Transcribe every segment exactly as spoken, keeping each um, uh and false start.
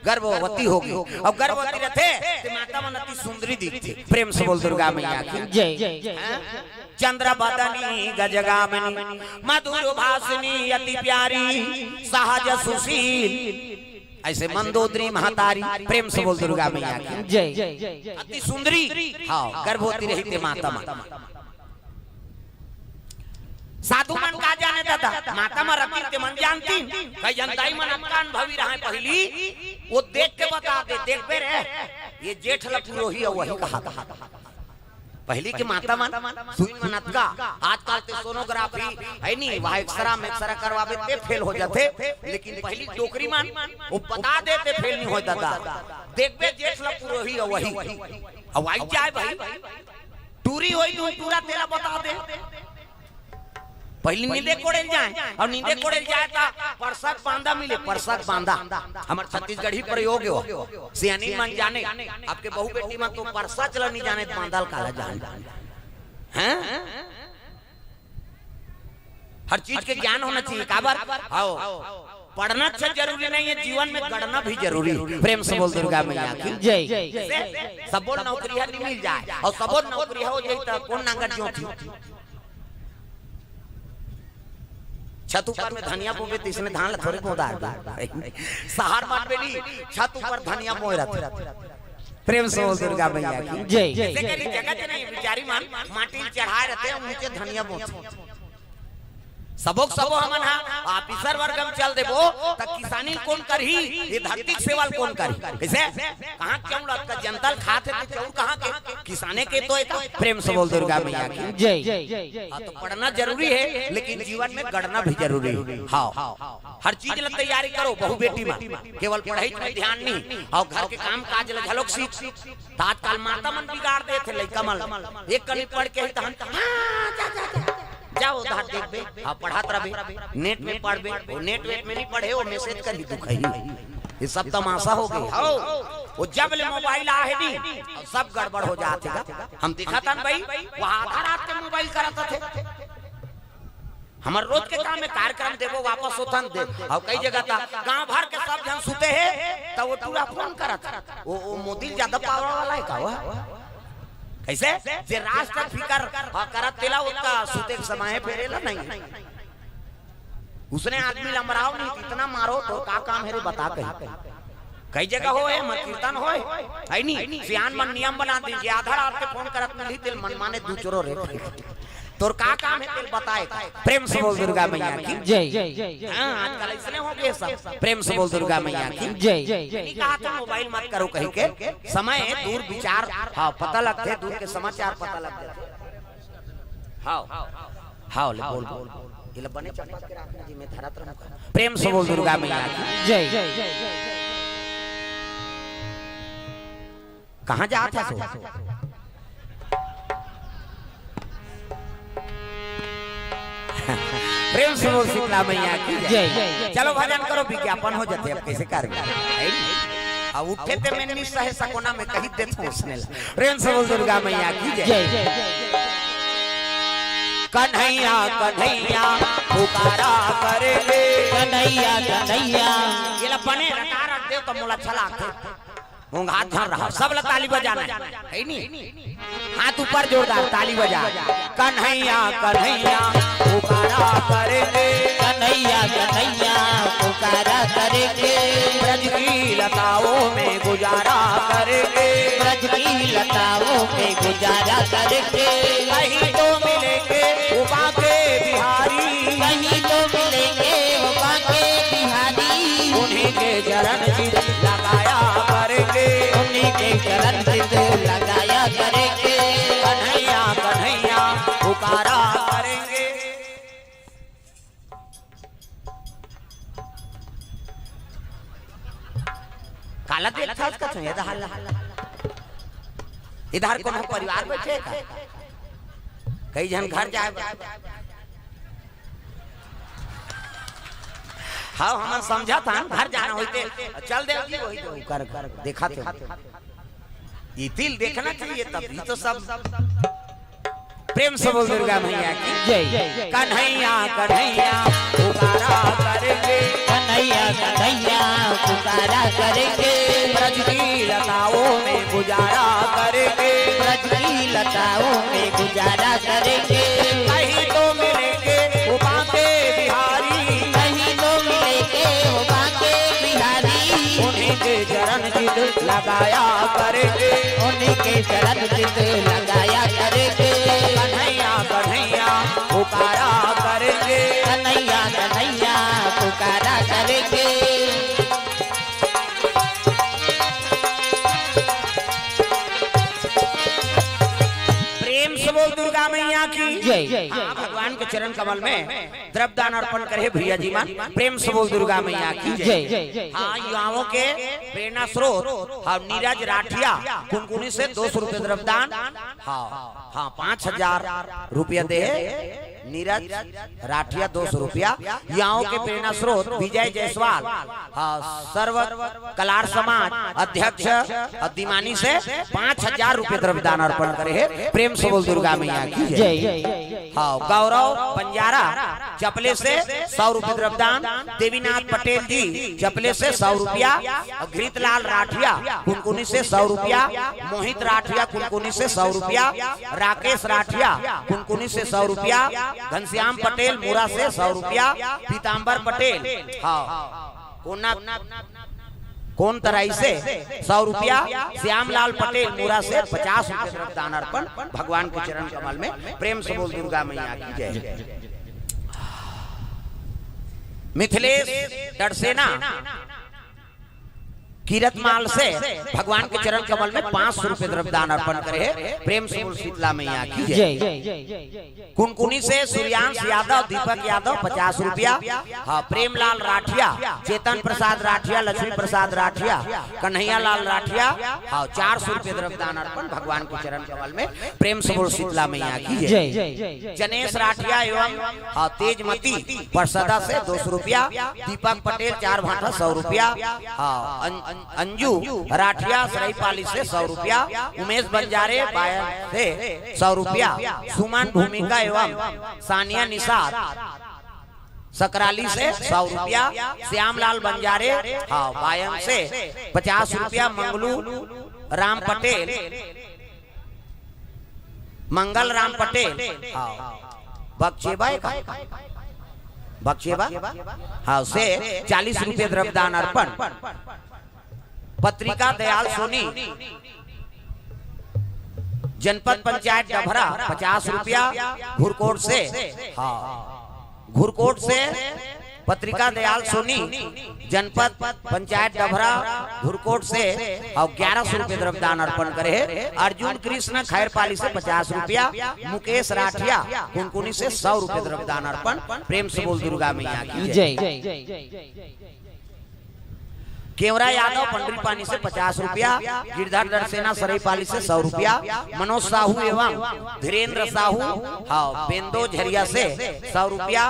गर्भवती होगे। अउ गर्भवती रथे ते माता मन अति सुंदरी दिखथे। प्रेम से बोल दुर्गा मैया की। जय। हाँ? चंद्र बदनी गजगामिनी मधुर भाषिनी अति प्यारी सहज सुशील, ऐसे मंदोदरी महतारी। प्रेम से बोल दुर्गा मैया की। जय। अति सुंदरी। हाँ, गर्भवती रही ते माता मन। साधु मन का जाने दादा, माता मन रतिन ते मन जानतिन। कई जन दाई मन अतका अनुभवी रहय पहिली, वो देख के बता दे, देखबे रे, ये जेठ ल पुरोही अउ वही कहा था। पहिली के माता मन सुई मन अतका, आजकल ते सोनोग्राफी है नी, वहाँ एक्सरा में एक्सरा करवाबे ते फेल हो जाथे, लेकिन पहिली डोकरी मन वो बता दे ते फेल नहीं होय दादा। देखबे जेठ ल पुरोही अउ वही, अउ आई जाए भाई, टूरी होई तो टूरा तेला बता दे। पहिली नींदे कोड़े ल जाए, अउ नींदे कोड़े ल जाए ता परसक बांदा मिले, परसक बांदा। हमर छत्तीसगढ़ी प्रयोग हो, सियानी मन जाने। आपके बहू बेटी मन तो परसक ल नहीं जाने, बांदा ल काला जाने। हैं? हर चीज के ज्ञान होना चाहिए। काबर? हाओ। पढ़ना अच्छा जरूरी नहीं है, जीवन में गढ़ना भी जरूरी है। प्रेम से बोल दुर्गा मैया की। जय। सबो नौकरी ह नहीं मिल जाए, अउ सबो नौकरी हो जाए तो कौन नांगर जोती? छत ऊपर में धनिया बोबे, तो इसने धान ला थोड़े बोदार बा। सहार मार बेली, छत ऊपर धनिया बोए रहते। प्रेम से बोल दुर्गा मैया की। जय। जैसे करी जगह नहीं, बिचारी मन माटी चढ़ाए रहते हैं, नीचे धनिया बोते। सबो के सबो हमन हा ऑफिसर वर्ग में चल देबो, त किसानी ल कोन करही? ये धरती के सेवा ल कोन करही? कैसे? कहाँ के चाउर अतका जनता ल खात हे, ते चाउर कहाँ के? किसाने के तो एता। प्रेम से बोल दुर्गा मैया की। जय। हाँ, तो पढ़ना जरूरी है, लेकिन जीवन में गढ़ना भी जरूरी है। हाँ, हर चीज ल तैयारी करो, बहू बेटी मन, केवल पढ़ाई में ध्यान नहीं, अउ घर के काम काज ल घलोक सीख। त आजकल माता मन बिगाड़ देथे लइका मन। एक कनी पढ़ के ही तहन, हाँ, जा, जा, जा। जा उधार देखबे, हाँ, पढ़त रहबे, नेट में पढ़बे, वो नेट वेट में नहीं पढ़े, वो मैसेज कर ही दुख है। ये सब तमाशा हो गए। हो, वो जब ले मोबाइल आ है नी, सब गड़बड़ हो जात हे। हम दिखातन भाई, वहाँ आधा रात के मोबाइल करत थे। हमर रोज के काम में कार्यक्रम देबो, वापस होथन दे। अउ कई जगह ता गांव भर के सब झन सुते हे, त वो टूरा फोन करत। वो, वो मोदी ज्यादा पावर वाला है का वो? कैसे? जे राष्ट्र फिकर, हाँ, करत तेला ओतका सुते के समय हे, फेर एला नहीं। उसने आदमी ल अमराव नहीं, इतना मारो तो का काम हे रे, बता कहीं। कई जगह होए, हमर कीर्तन होए, है नी? सियान मन नियम बना दीजिए, आधा रात के फोन करत मिली, तेल मन माने दूचरो रे। तोर का काम हे, तेल बताए। प्रेम से बोल दुर्गा मैया की। जय। हाँ, आजकल इसने हो गए सब। प्रेम से बोल दुर्गा मैया की। जय। नहीं कहा था मोबाइल मत करो कहीं के, समय दूर विचार, हाँ, पता लगते, दूर के समाचार पता लग जाते। हाँ, हाँ, ले बोल, बोल, बोल। ये ले बने चपक के रखना जी, मैं धरत रहूं। प्रेम से बोल दुर्गा मैया की। जय। कहाँ जात हस? प्रेम से बोल शीतला मैया की जय। जय। चलो भजन करो, विज्ञापन हो जाते, अब कैसे कर। अब उठे ते मैं निस्सहे सकोना में कही देत हूँ उसने ला। प्रेम से बोल दुर्गा मैया की जय। जय। कन्हैया, कन्हैया, पुकारा करेंगे। कन्हैया, कन्हैया। ये ला बने रटारट देव तो मोला अच्छा लागथे। ओंघात झन रहा, सब ला ताली बजाना है, है नी? हाथ ऊपर जोरदार ताली बजा। कन्हैया, कन्हैया, पुकारा करेंगे। कन्हैया, कन्हैया, पुकारा करेंगे। ब्रज की लताओं में गुजारा करेंगे। ब्रज की लताओं में गुजारा करेंगे। कहीं तो मिलेंगे उमा के बिहारी। कहीं तो मिलेंगे उमा के बिहारी। उन्हीं के चरण चित लगाया करेंगे। उन्हीं के चरण चित लगाया करेंगे। कन्हैया, कन्हैया, पुकारा करेंगे। काला देखथस का छुए दहल। इधर कोनो परिवार बैठे का? कई झन घर जाए। हाँ, हमन समझत हन, घर जाना होइते चल देव जी, वही तो कर, कर, देखा थे। ये तिल देखना चाहिए, तब ये तो सब। प्रेम से बोल दुर्गा मैया की जय। कन्हैया, कन्हैया, पुकारा करेंगे। कन्हैया, कन्हैया, पुकारा करेंगे। उन्हीं के चरण चित लगाया करेंगे। उन्हीं के चरण चित लगाया करेंगे। कन्हैया कन्हैया पुकारा करेंगे। कन्हैया कन्हैया पुकारा करेंगे। प्रेम से बोल दुर्गा मैया की जय। हाँ, भगवान के चरण कमल में द्रव्यदान अर्पण करे भैया जी मन। प्रेम से बोल दुर्गा मैया की जय। हाँ, युवाओं के प्रेरणा स्रोत, हाँ, नीरज राठिया कुनकुनी से दो सौ रुपये द्रव्यदान। हाँ, हाँ, पाँच हजार रुपया दे नीरज राठिया दो सौ रुपया। युवाओं के प्रेरणा स्रोत विजय जायसवाल, हाँ, सर्व कलार समाज अध्यक्ष अदिमानी से पाँच हजार रुपये द्रव्यदान अर्पण करे हे। प्रेम से बोल दुर्गा मैया की जय। हाँ, गौरव बंजारा चपले से सौ रुपये द्रव्यदान। देवीनाथ पटेल जी चपले से सौ रुपया। घृतलाल राठिया कुनकुनी से सौ रुपया। मोहित राठिया कुनकुनी से सौ रुपया। राकेश राठिया कुनकुनी से सौ रुपया। घनश्याम पटेल मुरा से सौ रुपया। पीताम्बर पटेल, हाँ, कोना कोन तराई से सौ रुपया। श्यामलाल पटेल मुरा से पचास रुपये द्रव्यदान अर्पण भगवान के चरण कमल में। प्रेम से बोल दुर्गा मैया की जय। मिथिलेश डरसेना कीरतमाल से भगवान के चरण कमल में पाँच सौ रुपये द्रव्यदान अर्पण करे हे। प्रेम से बोल शीतला मैया की जय। जय। कुनकुनी से सूर्यांश यादव, दीपक यादव पचास रुपया। हाँ, प्रेमलाल राठिया, चेतन प्रसाद राठिया, लक्ष्मी प्रसाद राठिया, कन्हैया लाल राठिया, हाँ, चार सौ रुपये द्रव्यदान अर्पण भगवान के चरण कमल में। प्रेम से बोल शीतला मैया की जय। जय। जनेश राठिया एवं, हाँ, तेजमती परसदा से दो सौ रुपया। दीपक पटेल चार भाठा सौ रुपया। हाँ, अं-, अंजू राठिया सराईपाली से सौ रुपया। उमेश बंजारे बायन से सौ रुपया। सुमन भूमिका एवं सानिया निषाद सकराली से सौ रुपया। श्यामलाल बंजारे, हाँ, बायन से पचास रुपया। मंगलू राम पटेल, मंगल राम पटेल, हाँ, बक्सेबा है का? बक्सेबा, हाँ, से चालीस रुपये द्रव्यदान अर्पण। पत्रिका दयाल सोनी, जनपद पंचायत डभरा, पचास रुपया। घुरकोट से, हाँ, घुरकोट से पत्रिका दयाल सोनी, जनपद पंचायत डभरा, घुरकोट से, और ग्यारह सौ रुपये द्रव्यदान अर्पण करे हे। अर्जुन कृष्ण खैरपाली से पचास रुपया। मुकेश राठिया कुनकुनी से सौ रुपये द्रव्यदान अर्पण। प्रेम से बोल दुर्गा मैया की जय। जय। केवरा यादव पंडरीपानी से पचास रुपया। गिरधर डरसेना सरईपाली से सौ रुपया। मनोज साहू एवं धीरेंद्र साहू, हाँ, बेंदो झरिया से सौ रुपया।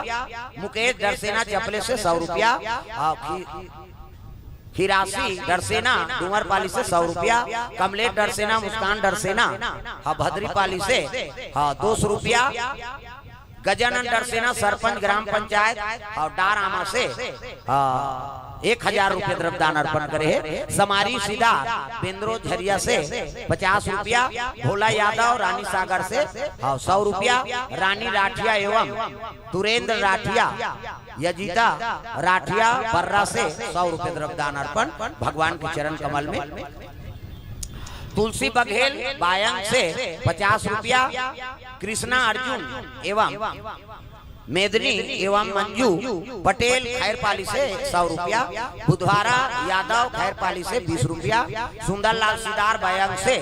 मुकेश डरसेना चपले से सौ रुपया। हाँ, खी-, खिरासी डरसेना डूमरपाली से सौ रुपया। कमलेश डरसेना, मुस्कान डरसेना, हाँ, भद्रीपाली से, हाँ, दो सौ रुपया। गजानन डरसेना सरपंच ग्राम पंचायत और डारामा से, हाँ, एक हजार रुपये द्रव्यदान अर्पण करे हे। समारी सिदार बेंद्रो झरिया से पचास रुपया। भोला यादव रानी सागर से, हाँ, सौ रुपया। रानी राठिया एवं तुरेंद्र राठिया, यजिता राठिया बर्रा से सौ रुपये द्रव्यदान अर्पण भगवान के चरण कमल में। तुलसी बघेल बायंग से पचास रुपया। कृष्णा अर्जुन एवं मेदनी एवं मंजू पटेल खैरपाली से सौ रुपया। बुधवारा यादव खैरपाली से बीस रुपया। सुंदरलाल सिदार बायंग से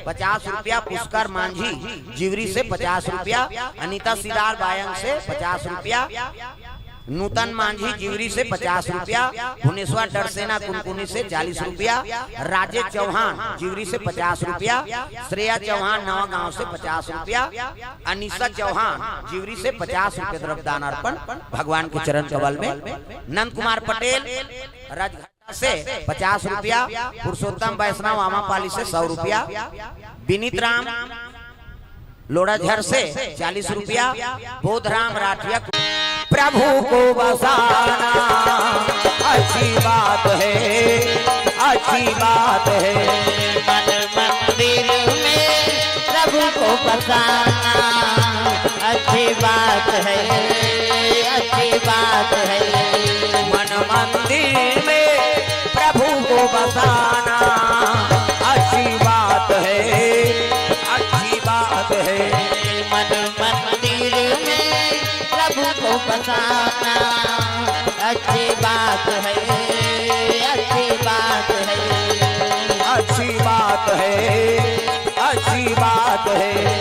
पचास रुपया। पुष्कर मांझी जिवरी से पचास रुपया। अनिता सिदार बायंग से पचास रुपया। नूतन मांझी जिवरी से पचास रुपया। भुवनेश्वर डरसेना कुनकुनी से चालीस रुपया। राजेश चौहान जिवरी से पचास रुपया। श्रेया चौहान नवागांव से पचास रुपया। अनिशा चौहान जिवरी से पचास रुपये द्रव्यदान अर्पण भगवान के चरण कमल में। नंद कुमार पटेल राजघाट से पचास रुपया। पुरुषोत्तम वैष्णव आमापाली से सौ रुपया। विनीत राम लोढ़ाझर से चालीस रुपया। बोधराम राठिया प्रभु को बसाना अच्छी बात है, अच्छी बात है। मन मंदिर में प्रभु को बसाना अच्छी बात है, अच्छी बात है। मन मंदिर में प्रभु को बसाना अच्छी बात है, अच्छी बात है। मन मंदिर में प्रभु को बसाना अच्छी बात है, अच्छी बात है। अच्छी बात है, अच्छी बात है।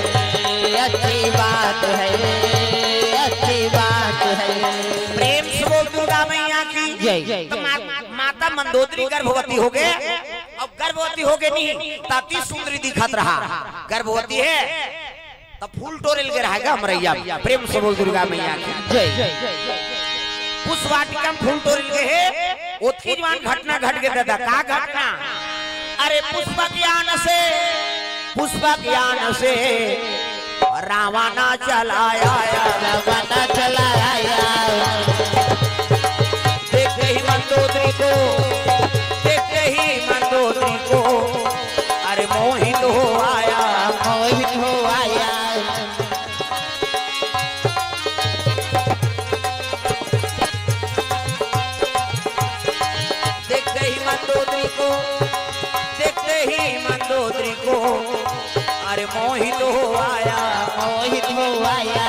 अच्छी बात है, अच्छी बात है। प्रेम से बोल दुर्गा मैया की जय। तो मा-, माता मंदोदरी गर्भवती हो गए। अब गर्भवती हो गए नहीं, ताती सुंदरी दिखत रहा। गर्भवती है, तब फूल टोरे लगे रहेगा हमरैया। प्रेम से बोल दुर्गा मैया की जय। पुष्प वाटिका में फूल टोरे लगे है, ओतकी जवान घटना घट गए दादा। का घटना? अरे पुष्पक यान से, पुष्पक यान से रावण चला आया। रावण चला आया। देखते ही मंदोदरी को, देखते ही मंदोदरी को, अरे मोहित हो आया। मोहित हो आया। देखते ही मंदोदरी को, देखते ही मंदोदरी को, अरे मोहित हो आया। मोहित हो आया।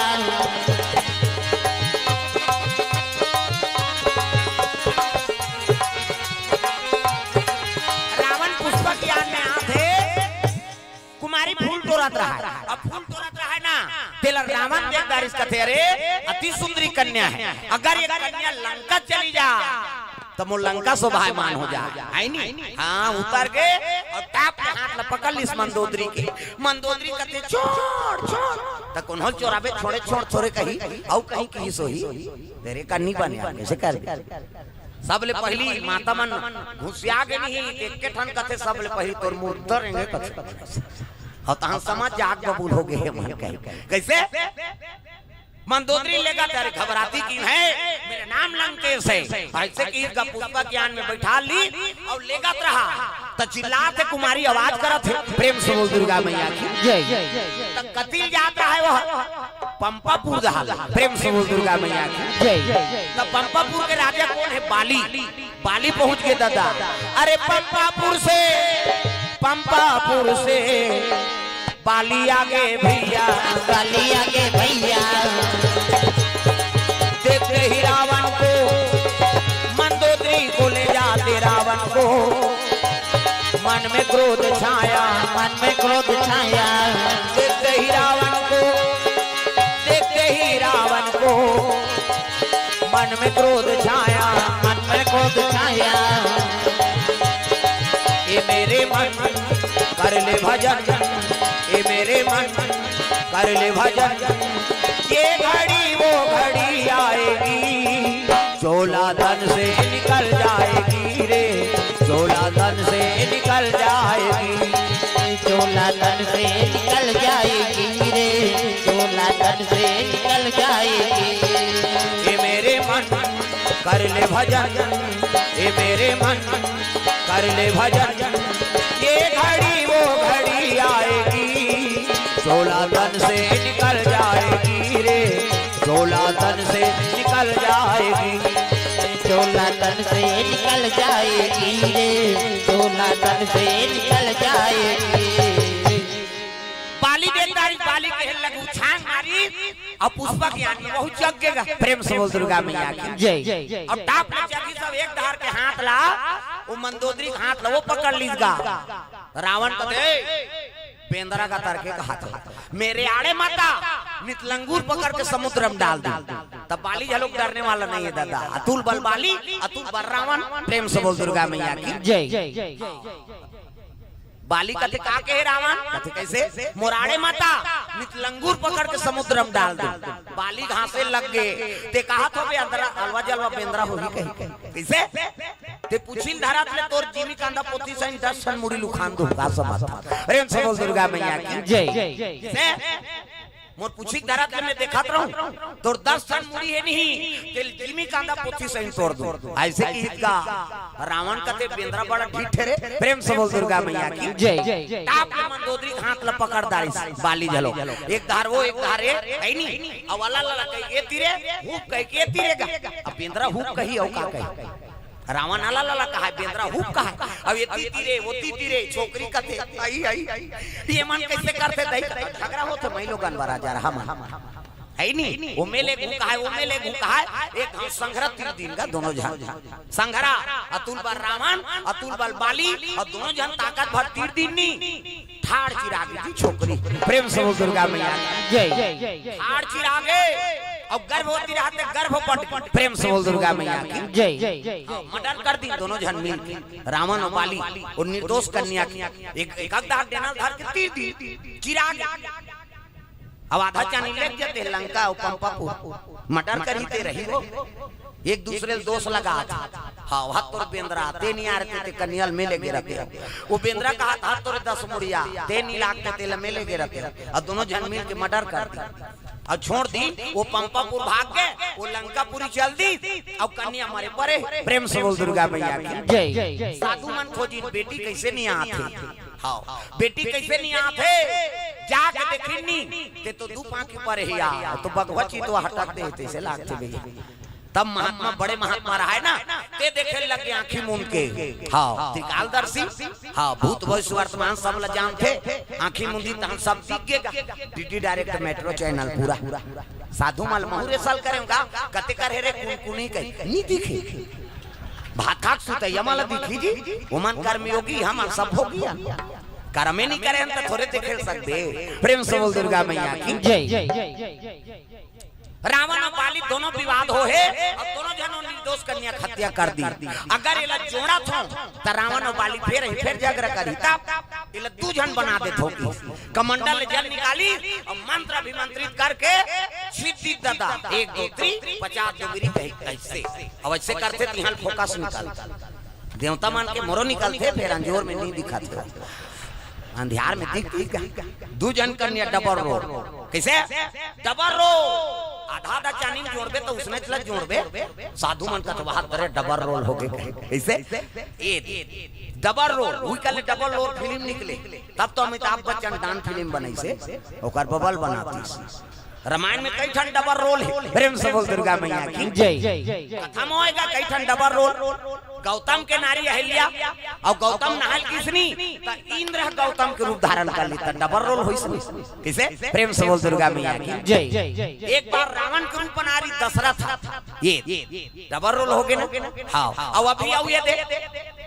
रावण पुष्पक यान में आथे, कुमारी फूल टोरत रहा है। अब फूल टोरत रहा है ना, तेला रावण देख डारिस, कथे, "अरे, अति सुंदरी कन्या है, अगर ये कन्या लंका चली जा, तो मोर लंका शोभायमान हो जाए।" है नी? हाँ, उतर के और टाप के हाथ ला पकड़ लिस मंदोदरी के। मंदोदरी कथे, "छोड़, छोड़।" तो कोनो चोराबे, "छोड़े, छोड़, छोड़े," कही, अउ कहीं कहीं सोही, तेरे का नहीं बने, आप कैसे कर दे? सबले पहली माता मन घुसिया गे नहीं, एक के ठन कथे, "सबले पहली तोर मुर्दा रेंगे," कथे। और तहां समझ जा, आग बबूल हो गए मन कहे। कैसे? मंदोदरी लेगा, तेरे घबराती क्यों है, मेरा नाम लंकेश है। ऐसे कि इसका पुष्पक यान में बैठा ली और लेगत रहा। तो चिल्लात हे कुमारी, आवाज करत हे, प्रेम से बोल दुर्गा मैया की जय। तो कतिल जात रहा है वह पंपापुर दहा, प्रेम से बोल दुर्गा मैया की जय। तो पंपापुर के राजा कौन है? बाली। बाली पहुंच गए दादा। अरे पंपापुर से, पंपापुर से बाली आगे भैया। बाली आगे भैया। देखते ही रावण को, मंदोदरी को ले जाते रावण को, मन में क्रोध छाया। मन में क्रोध छाया। देखते ही रावण को, देखते ही रावण को, मन में क्रोध छाया। मन में क्रोध छाया। ए मेरे मन कर ले भजन, ए मेरे मन कर ले भजन, ये घड़ी वो घड़ी आएगी, चोला तन से निकल जाएगी रे, चोला तन से निकल जाएगी। चोला तन से निकल जाएगी रे, चोला तन से निकल जाएगी। ए मेरे मन कर ले भजन, ए मेरे मन कर ले भजन, ये घड़ी वो घड़ी आएगी, चोला तन से निकल जाएगी रे, चोला तन से निकल जाएगी। चोला तन से निकल जाएगी रे, चोला तन से निकल जाएगी। बाली देख डारिस, बाली कहे लगू छांग मारी, अब पुष्पक यान में बहुत जग गेगा। प्रेम से बोल दुर्गा मैया की जय। अब टाप में जगी सब एक धार के हाथ ला, वो मंदोदरी के हाथ ला, वो पकड़ लीस गा। रावण कथे, "बेंदरा का तरके का हाथ ला, मेरे आड़े मत आ, नित लंगूर पकड़ के समुद्र में डाल दे।" तब बाली झलोक डरने वाला नहीं है दादा। अतुल बल बाली, अतुल बल रावण। प्रेम से बोल दुर्गा मैया की जय। बाली कथे, "का कहे रावण?" कथे, "कैसे?" "मोर आड़े मत आ, नित लंगूर पकड़ के समुद्र में डाल दे।" बाली घासे लग गए। ते कहा थो बे अंदरा अलवा जलवा बेंदरा होही कही। कैसे? ते पूछिन धरत ले तोर जिमी कांदा पोथी सहित दस ठन मुड़ी लुखान दूं, का समझ? प्रेम से बोल दुर्गा मैया की जय। कैसे? मोर पूछी धरत ले मैं देखत रहूं, तोर दस ठन मुड़ी हे नहीं, तेल जिमी कांदा पोथी सहित तोड़ दूं। ऐसे किहिस गा रावण कथे, "बेंदरा बड़ा ढीठ हे रे।" प्रेम से बोल दुर्गा मैया की जय। टाप ले मंदोदरी के हाथ ला पकड़ डारिस बाली झलो, एक धार वो, एक धार ये, है नी? अउ वाला ला कही, "ए तीरे, हुप," कही, "ए तीरे गा।" अब बेंदरा हुप कही, अउ का कही? रावण अला लला कहाय, बेंदरा हुक कहाय। अब एती तीरे, ओती तीरे, छोकरी कथे, आई, आई, आई। ये मन कैसे करथे दई? झगड़ा होथे, मैं लोगन बरा जा रहा मन। है नी? ओमे ले घुकाय, ओमे ले घुकाय, एक घाव संघरा तीर दीन गा दोनों झन। संघरा, अतुल बल रावण, अतुल बल बाली, अउ दोनों झन ताकत भर तीर दीन नी। ठाड़ चिरागे जी छोकरी। प्रेम से बोल दुर्गा मैया की। जय। ठाड़ चिरागे, अउ गर्भवती रहते गर्भ पट। प्रेम से बोल दुर्गा मैया की। जय। हाँ, मर्डर कर दीन दोनों झन मिल के। रावण अउ बाली, अउ निर्दोष कन्या के। एक, एक अगदार डेना धर के तीर दीन। चिरागे। अब आधा चानी लेग जाते लंका अउ पंपापुर, मर्डर करही ते रही हो। एक दूसरे ल दोष लगात। हाँ, हत तोर बेंदरा, ते नी आ रहे ते कन्या ल में लेगे रहिते। ओ बेंदरा कहत, हत तोरे दस मुड़िया, ते नी लागते तेला में लेगे रहिते। अउ दोनों झन मिल के मर्डर कर दीन। अउ छोड़ दीन, ओ पंपापुर भाग गे, ओ लंकापुरी चल दीस, अउ कन्या मरे परे। प्रेम से बोल दुर्गा मैया की। जय। साधु मन खोजिन, बेटी कैसे नी आत हे? हाँ, बेटी कैसे नी आत हे? जाके देखिन नी, ते तो दू पाँव के परे ही आ, तो बघवा चितवा हटक दे, तइसे लागथे भैया। तब महात्मा, बड़े महात्मा रहाय ना, ते देखे लगे आँखी मूंद के। हाँ, त्रिकालदर्शी, हाँ, भूत भविष्य वर्तमान सब ला जानथे, आँखी मूंदी तहन सब दिख गे गा। डीडी डायरेक्ट मेट्रो चैनल पूरा। साधु मन ल महूँ रे सल करेंव गा, कते कर हे रे कुनकुनी कही, नी दिखे। भात खाक सुतइया मन ल दिखही जी, ओमन कर्मयोगी, हमन सब भोगी हन। करमे नी करे हन त थोरे देखे ल सकबे। प्रेम से बोल दुर्गा मैया की। जय। रावण अउ बाली दोनों विवाद होहे, अउ दोनों झन ओ निर्दोष कन्या के हत्या कर दीन। अगर एला जोड़त हों, त रावण अउ बाली फेर, फेर झगड़ा करही, तब एला दू झन बना देथों कि कमंडल ले जल निकालिस अउ मंत्र अभिमंत्रित करके छिद्दी ददा, एक दो तीन, पचास दो गिरी कही, कइसे? अब अइसे करथे त इहाँ ले फोकस निकल। देवता मन के मोरो निकलथे, फेर अंजोर में नी दिखत हे। अंधियार में दिख, दिख गा। दू झन कन्या डबल रोल। कइसे? Double role. आधा आधा चानी में जोड़बे त उसने चला जोड़बे। साधु मन कथे, "वाह, तोरे डबल रोल होगे।" कइसे? ए, डबल रोल। उही कहले डबल रोल फिल्म निकले। तब तो अमिताभ बच्चन डांस फिल्म बनइसे, ओकर बबल बनातिस। रामायण में कई ठन डबल रोल हे। प्रेम से बोल दुर्गा मैया की। जय। कथा में होय गा कई ठन डबल रोल। गौतम के नारी अहिल्या अउ गौतम नहाय ल गिसनी, त इंद्र ह गौतम के रूप धारण कर लिस, त डबल रोल होइस नी। कइसे? प्रेम से बोल दुर्गा मैया की। जय। एक बार रावण के रूप बना रही दशरथ। ये डबल रोल होगे ना? हाँ। अउ अभी अउ ये दे,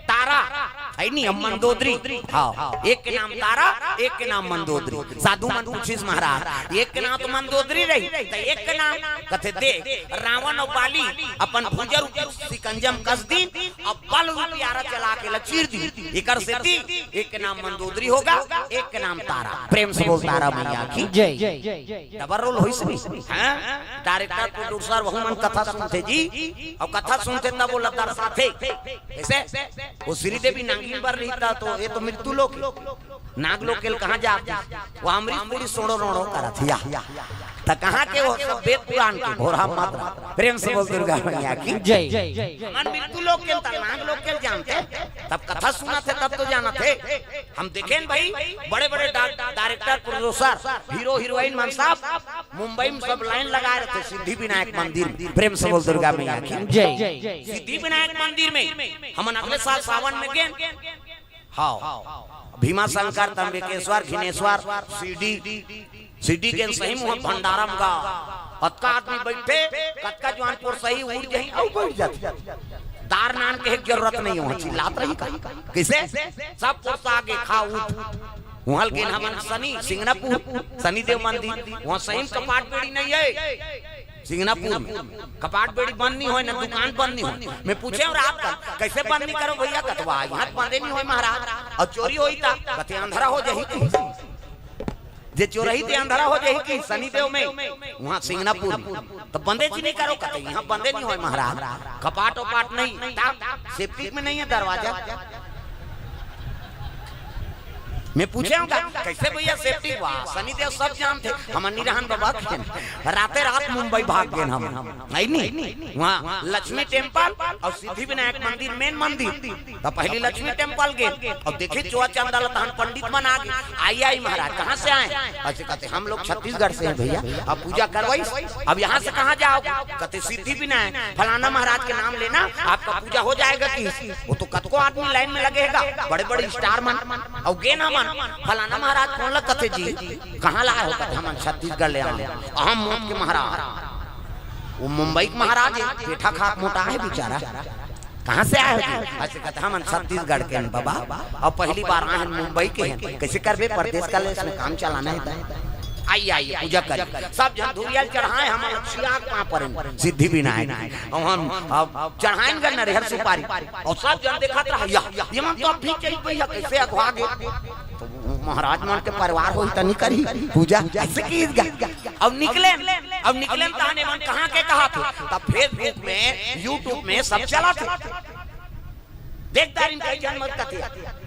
तारा, हे नी, अउ मंदोदरी। हाँ, एक के नाम तारा, एक के नाम मंदोदरी। साधु मन पूछिस, "महाराज, एक के नाम तो मंदोदरी रही, त एक के नाम?" कथे, "देख, रावण अउ बाली अपन भुजा रूपी सिकंजा म कस दीन, अउ बल रूपी आरा चला के ल चीर दीन। एकर सेती एक के नाम मंदोदरी होगे, एक के नाम तारा।" प्रेम से बोल तारा मैया की। जय। डबल रोल होइस नी? हाँ? डायरेक्टर, प्रोड्यूसर, वहू मन कथा सुनथे जी, अउ कथा सुनथे तब ओला दर्शाथे। कइसे? ओ श्रीदेवी नागिन बर रही त, तो ये तो मृत्यु लोक हे। नाग लोक के ल कहाँ जात हे? ओ अमरीश पुरी सोड़ो रोड़ो करत हे। त कहाँ के ओ सब वेद पुराण के घोरहा मंत्र। प्रेम से बोल दुर्गा मैया की। जय। हमन मृत्यु लोक के ल, त नाग लोक के ल जानथे। तब कथा सुनथे तब तो जानथे। हम देखेन भाई, बड़े-बड़े डा-, डायरेक्टर, प्रोड्यूसर, हीरो, हीरोइन मन सब मुंबई में सब लाइन लगाय रहिथे सिद्धि विनायक मंदिर में। प्रेम से बोल दुर्गा मैया की। जय। सिद्धि विनायक मंदिर में हमन अगले साल सावन में गेन। हाँ, भीमा शंकर, त्र्यंबकेश्वर, घिनेश्वर, शिरडी, सिटी के सही मुँह भंडारा म गा, अतका आदमी बइठे, कतका जुवान पोरसही उठ जाही अउ बइठ जाथे। दार नान के जरूरत नहीं, उहाँ चिल्लात रही का? कइसे? सब पोरसा आगे खा उठ। उहाँ ल गेन हमन शनि, सिंगनापुर, शनिदेव मंदिर, उहाँ सही म कपाट बेड़ी नहीं हे। सिंगनापुर में कपाट बेड़ी बंद नहीं होय, ना दुकान बंद नहीं होय। मैं पूछेंव रात का, "कइसे बंद नहीं करो भैया?" कथे, "वाह, इहाँ त बंदे नहीं होय महाराज, अउ चोरी होही त?" कथे, "अंधरा हो जाही।" जे चोरही ते अंधरा हो जाही कि शनिदेव में, उहाँ सिंगनापुर में। त बंदे जी नहीं करो, कथे, "इहाँ बंदे नहीं होय महाराज, कपाट ओपाट नहीं, त सेप्टिक में नहीं हे दरवाजा।" मैं पूछे हूँ का, "कैसे भैया सेफ्टी?" वाह, शनिदेव सब जानथे, हमन नइ रहन बाबा के। राते रात मुंबई भाग गेन हम, है नी? वहाँ लक्ष्मी टेम्पल अउ सिद्धि विनायक मंदिर, मेन मंदिर। त पहिली लक्ष्मी टेम्पल गेन अउ देखे चोआ चंदा ल, तहन पंडित मन आ गे। "आई, आई महाराज, कहाँ से आए?" अइसे कथे, "हम लोग छत्तीसगढ़ से हैं भैया, अब पूजा करवाइस, अब यहाँ से कहाँ जाओगे?" कथे, "सिद्धि विनायक, फलाना महाराज के नाम लेना, आपका पूजा हो जाएगा।" कि वो तो कतको आदमी लाइन में लगे हेगा, बड़े बड़े स्टार मन। अउ गेन हमन, फलाना महाराज कोन ल कथे जी, कहाँ लाए हो? कथे, "हमन छत्तीसगढ़ ले आए, अहम मोट के महाराज।" वो मुंबई के महाराज हे, पेठा खा के मोटा हे बेचारा। "कहाँ से आए हो जी?" अइसे कथे, "हमन छत्तीसगढ़ के हन बाबा, अउ पहिली बार आए हन, मुंबई के हन।" "कैसे करबे, परदेस के ले, इसमें काम चलाना हे त।" "आई, आई, पूजा करी।" सब झन धुरिया ल चढ़ाए, हमन ल छिया के पाँव परेन, सिद्धि विनायक। अउ हम, अब चढ़ाएन गा नरियर सुपारी, अउ सब झन देखत रहा, "या, ये मन तो अब भी चल पइहा, कैसे अघवा गे?" तो महाराज मन के परिवार होही त नइ करही पूजा, अइसे किहिस गा। अब निकलेन, अब निकलेन तहन एमन कहाँ के कहाथे, त Facebook में, YouTube में सब चलाथे। देख दारिन कई झन मत कथे,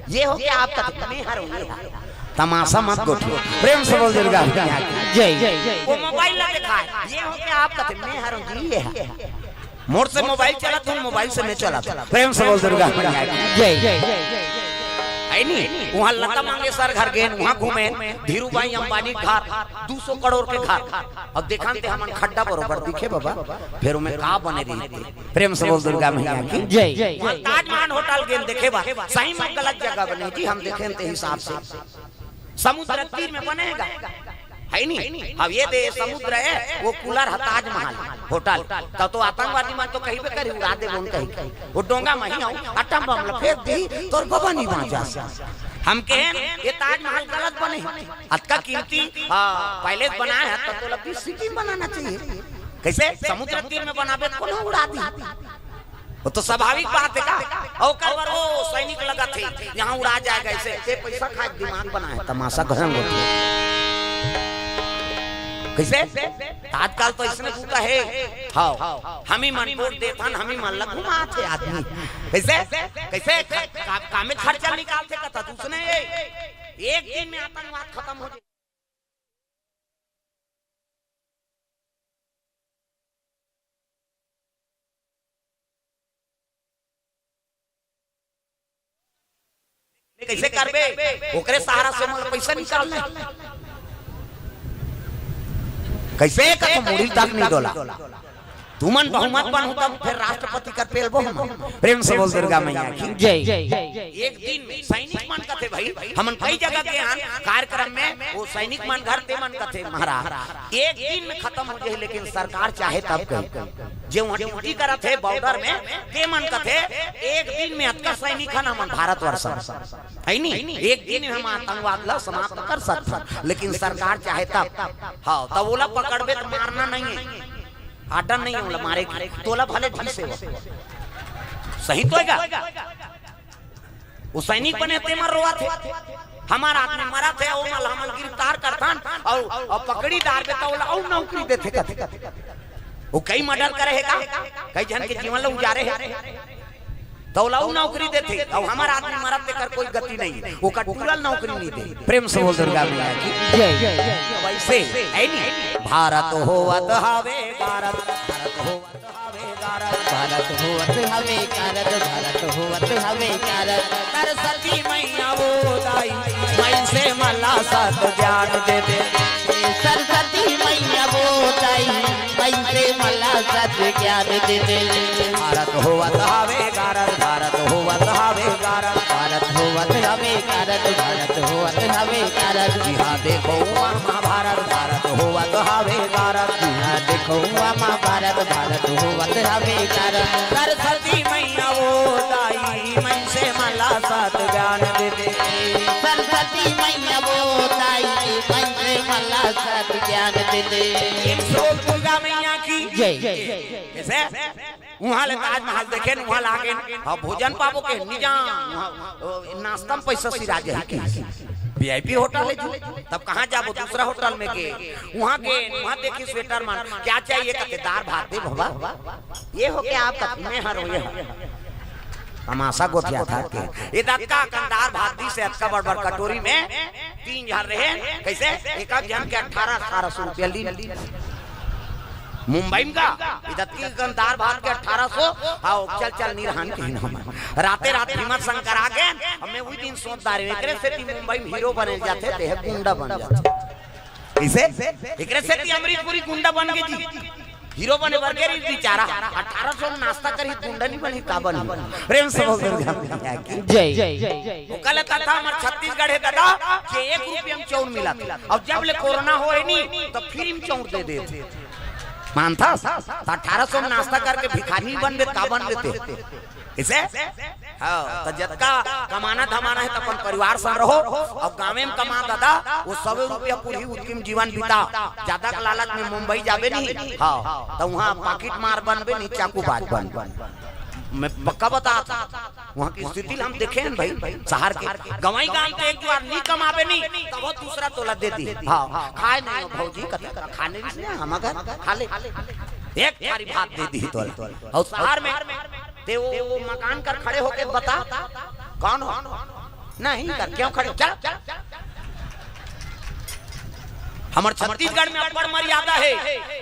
"ये हो क्या आप?" कथे, "मैं हरंव ये हा।" तमाशा मत गोठियो। प्रेम से बोल दुर्गा मैया की जय। वो मोबाइल ला दिखाए, "ये हो क्या आप?" कथे, "मैं हरंव जी ये हा।" मोर से मोबाइल चलाथे, मोबाइल से मैं चलाथंव। प्रेम से बोल दुर्गा मैया की जय। है नी? वहाँ लता मंगेशकर घर गेन, वहाँ घूमेन, धीरू भाई अंबानी घर, दू सौ करोड़ के घर। अब देखन ते हमन खड्डा बरोबर दिखे बाबा, फेर ओमे का बने रहिथे। प्रेम से बोल दुर्गा मैया की जय। वहाँ ताजमहल होटल गेन देखे बर, सही में गलत जगह बने जी, हम देखेन ते हिसाब से। समुद्र तीर में बने हे गा, है नी? अब ये दे समुद्र हे, वो कूलर हे ताजमहल होटल। त तो आतंकवादी मन तो कहिबे करही, उड़ा देबो कहिके। वो डोंगा म ही आऊ, atom bomb ला फेंक दिही, तोर बबा नइ बाँचस। हम कहेन, ये ताजमहल गलत बने हे। अतका कीमती, हाँ, पैलेस बनाए हे, त तोला बीच सिटी में बनाना चाहिए। कैसे? समुद्र तीर में बनाबे त कोनो उड़ा दिही। वो तो स्वाभाविक बात हे का? अउ ओकर बर वो सैनिक लगथे, यहाँ उड़ा जाएगा ऐसे, ते पैसा खाए के दिमाग बनाए, तमाशा घरंग होथे। कैसे? आजकल तो इसने तू कहे, हाँ, हम ही मन वोट देथन, हम ही मन ला घुमाथे आदमी। कैसे? कैसे? का, का, कामे खर्चा निकालथे कथा, तू सुने, एक दिन में आतंकवाद खतम हो जाए। कैसे करबे? ओकरे सहारा से मोला पैसा निकालना हे। कैसे? कथों मुड़ी तक नइ डोला। तुमन बहुमत बनहू तब फेर राष्ट्रपति कर पेलबो हम। प्रेम से बोल दुर्गा मैया की जय। एक दिन में सैनिक मन कथे भाई, हमन कई जगह गे हन कार्यक्रम में, वो सैनिक मन घर ते मन कथे महाराज, एक दिन में खतम हो जाही, लेकिन सरकार चाहे तब कही। जे वहाँ ड्यूटी करत हे बॉर्डर में, ते मन कथे, एक दिन में अतका सैनिक हन हमन भारतवर्ष में, है नी? एक दिन में हम आतंकवाद ला समाप्त कर सकथन, लेकिन सरकार चाहे तब। हाँ, तब ओला पकड़बे त मारना नइ हे, आर्डर नइ हे ओला मारे के, तोला भले ढीसे हो। सही तो हे गा? वो सैनिक बने ते मन रोवत हे, हमार आदमी मरत हे, ओ मन ला हमन गिरफ्तार करथन, अउ, अउ पकड़ी डारबे त ओला अउ नौकरी देथे कथे। वो कई मर्डर करे हे का, कई झन के जीवन ला उजारे हे, त ओला अउ नौकरी देथे, अउ हमार आदमी मरत तेकर कोई गति नइ हे, ओकर टूरा ल नौकरी नइ दे। प्रेम से बोल दुर्गा मैया की जय। वैसे, है नी? भारत होवत हवे, भारत, भारत होवत हवे कारत, भारत होवत हवे कारत, भारत होवत हवे कारत। सरस्वती मैया वो दाई, मइनसे मन ला सत ज्ञान दे दे। सरस्वती मैया वो दाई, मइनसे मन ला सत ज्ञान दे दे। भारत होवत हवे कारत, भारत होवत हवे कारत, भारत होवत हवे कारत, भारत होवत हवे कारत। जिहाँ देखो उहाँ महाभारत, भारत होवत हवे कारत। जिहाँ देखो उहाँ महाभारत, भारत होवत हवे कारत। सरस्वती मैया वो दाई, मइनसे मन ला सत ज्ञान दे दे। सरस्वती मैया वो दाई, मइनसे मन ला सत ज्ञान दे दे। एक सौ दुर्गा मैया की जय। कैसे? उहाँ ले ताजमहल देखेन, उहाँ ला गेन, हाँ, भोजन पाबो के, नइ जा, उहाँ, ओ, नाश्ता में पैसा सिरा जाही कि। वीआईपी होटल हे जी, तब कहाँ जाबो, दूसरा होटल में गे, उहाँ गे, उहाँ देखिस वेटर मन, "क्या चाहिए?" कथे, "दार भात दे बाबा।" "ये हो क्या आपका?" "मैं हरंव, ये हरंव।" कमासा गोठियाथे के। ए दतका कन दार भात दिस हे, अतका बड़ बड़ कटोरी में, तीन झन रहे, कइसे? एक एक झन के अठारह, अठारह सौ रुपया लीन। मुंबई में का? ए दतकी कन दार भात के अठारह सौ, हाव, चल चल निरहन कहिन हमन। राते रात भीमा शंकर आ गेन, अब मैं उही दिन सोच डारेंव, एकरे सेती मुंबई में हीरो बने जाथे, ते ह गुंडा बन जाथे। कइसे? एकरे सेती अमरीशपुरी गुंडा बन गे जी। हीरो बने बर गे रहिस बिचारा, अठारह सौ में नाश्ता करही, गुंडा नइ बनही, का बनही? प्रेम से बोल दुर्गा मैया की। जय। ओकर ले कथा हमर छत्तीसगढ़ हे ददा, के एक रुपया में चाउर मिलत। अउ जब ले कोरोना होय हे नी, त free में चाउर दे देथे। मानथस? त अठारह सौ में नाश्ता करके भिखारी बनबे, का बनबे ते? कइसे? हाव, त जतका कमाना धमाना हे, त अपन परिवार संग रहो, अउ गाँवे में कमा ददा, ओ सौ रुपया पूरही, ओतकी में जीवन बिता। जादा के लालच में मुंबई जाबे नहीं, हाव, त उहाँ पाकिट मार बनबे नहीं, चाकूबाज बनबे। मैं पक्का बताथंव, उहाँ के स्थिति ल हम देखे हन भाई, सहर के। गँवई गाँव के एक बार नहीं कमाबे नहीं, तभो दूसरा तोला दे दिही। हाव, खाय नहीं हो भौजी, कथे खाने नहीं, हमर घर खा ले, एक थारी भात दे दिही तोला। अउ सहर में ते ओ, ओ मकान कर खड़े होके बता, कौन हो? नहीं कर, क्यों खड़े हो? चल। हमर छत्तीसगढ़ में अब्बड़ मर्यादा हे,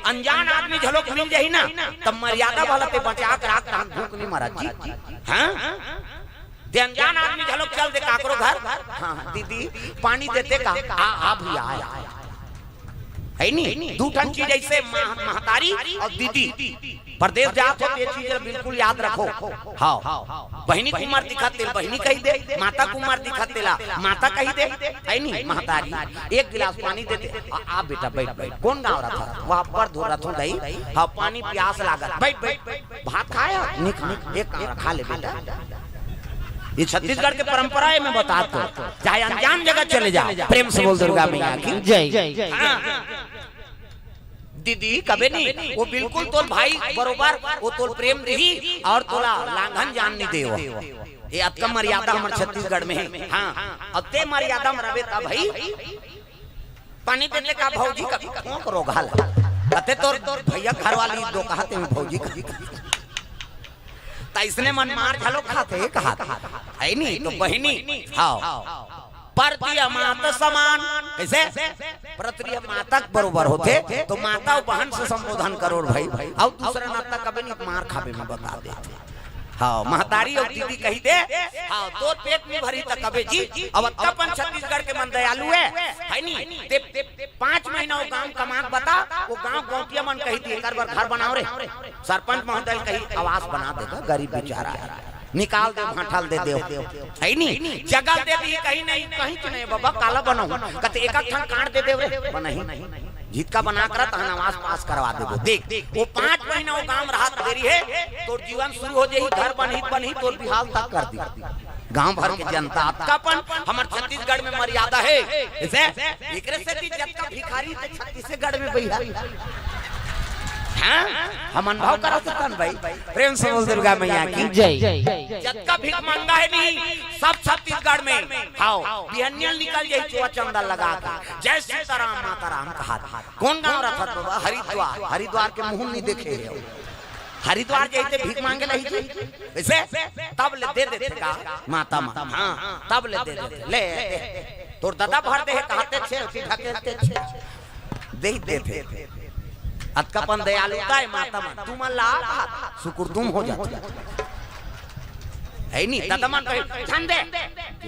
अनजान आदमी घलोक मिल जाही ना, तब मर्यादा वाला ते बचा के राख, तहन भूख नहीं मरत जी। हाँ? ते अनजान आदमी घलोक चल दे काकरो घर। हाँ, हाँ, दीदी, पानी देते का? आ, आ भैया, आ, आ। हे नी? दू ठन चीज अइसे मह-, महतारी अउ दीदी। परदेस जात हो, ये चीज ला बिल्कुल याद रखो। हाव। बहिनी के उमर दिखत तेला बहिनी कहि दे, माता के उमर दिखत तेला माता कहि दे। हे नी? महतारी, एक गिलास पानी दे दे। आ, आ बेटा, बइठ, बइठ। कोन गाँव रथस? वहाँ पर धो रथों दई। हाँ, पानी पियास लागत। बइठ, बइठ। भात खाय हस? नहीं खाय। एक काम खा ले बेटा। ये छत्तीसगढ़ के परंपरा हे, मैं बताथंव। चाहे अनजान जगह चले जा, प्रेम से बोल दुर्गा मैया की। जय। हाँ। दीदी कबे नहीं, ओ बिल्कुल तोर भाई बरोबर, ओ तोर प्रेम दिही अउ तोला लांघन जान नहीं देवय। ये अतका मर्यादा हमर छत्तीसगढ़ में हे। हाँ, अब ते मर्यादा में रबे त भाई, पानी देते का भौजी का खोंक रोघा ल। कथे तोर, तोर भैया घर वाली दो कहत हे भौजी का। त अइसने मन मार घलो खाथे, कहत हे नी? त बहिनी, हाव। परती मात समान, कइसे? परती माता के बरोबर होथे, त माता अउ बहन से संबोधन करो भाई। अउ दूसरा नाता कबे नहीं, मार खाबे में बता दे। हाँ, महतारी अउ दीदी कहि दे, हाँ, तोर पेट नहीं भरही त कबे जी। अब अतका पन छत्तीसगढ़ के मन दयालु हे, हे नी? ते, ते पाँच महीना ओ गांव कमा के बता, ओ गांव गौंटिया मन कहि दिही, एकर बर घर बनाव रे। सरपंच महोदय कही, आवास बना देगा, गरीब बेचारा है, निकाल दे, भांठल दे दे, हे नी? जगह दे दिही, कही नहीं, कहीं च नहीं बाबा, काला बनाऊं, कथे एक ठन काट दे दे रे, बनही। जितका बना कर तहन आवास पास करवा देबो। देख, वो पाँच महीना वो गांव राहत देरी है, तोर जीवन शुरू हो जाही, घर बनही, बनही, तोर बिहाव तक कर दी। गांव भर के जनता, अतका पन हमर छत्तीसगढ़ में मर्यादा हे। इसे, एकरे सेती जतका भिखारी ते छत्तीसगढ़ में बइहा। हाँ? हम अनुभव करा सकन भाई। प्रेम से बोल दुर्गा मैया की। जय। जतका भिखमंगा हे नहीं, सब छत्तीसगढ़ में। हाव, बिहनिया निकल जाही चोआ चंदा लगा के। जय सीताराम, माता राम कहा। कौन गांव रथस बाबा? हरिद्वार। हरिद्वार के मुंह नहीं देखे हे। हरिद्वार जाही ते भीख मांगे नहीं जी। वइसे तब ले दे देथे का माता मन? हाँ, तब ले दे देथे। ले, ले। तोर ददा भर दे हे, कहते छे, ओती ढकेलते छे। दे ही देथे। अतका पन दयालुता हे माता मन। तुमन ला सुकुरदुम हो जाथे। हे नी, ददा मन कही, "झन दे।"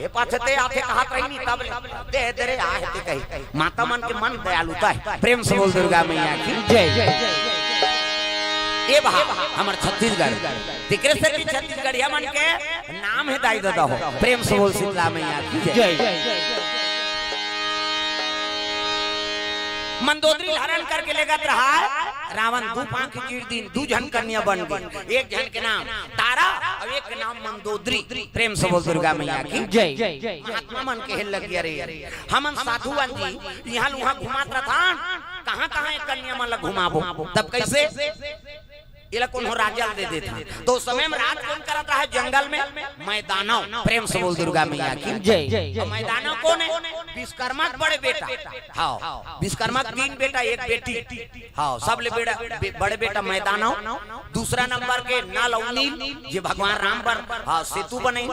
ये पाछे ते आथे कहत रही नी, तब ले, "दे, दे रे, आहे ते," कही। माता मन के मन दयालुता हे। प्रेम से बोल दुर्गा मैया की जय। ए भा, हमर छत्तीसगढ़, तेकरे सेती छत्तीसगढ़िया मन के नाम हे दाई ददा हो। प्रेम से बोल शीतला मैया की जय। जय। मंदोदरी हरण करके लेगत रहा हे। रावण दू पांख चीर दिन, दू झन कन्या बन गई। एक झन के नाम तारा अउ एक के नाम मंदोदरी। प्रेम से बोल दुर्गा मैया की जय। महात्मा मन कहे लगिया रे, हमन साधु अन जी, इहाँ ल उहाँ घुमात रथन, कहाँ कहाँ ये कन्या मन ल घुमाबो? तब कइसे? एला कोनो राजा ल दे देथे। तो ओ समय में राज कोन करत रहा हे जंगल में? मैदानव। प्रेम से बोल दुर्गा मैया की जय। अउ मैदानव कोन हे? विश्वकर्मा के बड़े बेटा। हाँ, विश्वकर्मा के तीन बेटा, एक बेटी। हाँ, सबले बड़ा बे-, बड़े बेटा मैदानव, दूसरा नंबर के नल अउ नील, जे भगवान राम बर, हाँ, सेतु बनई,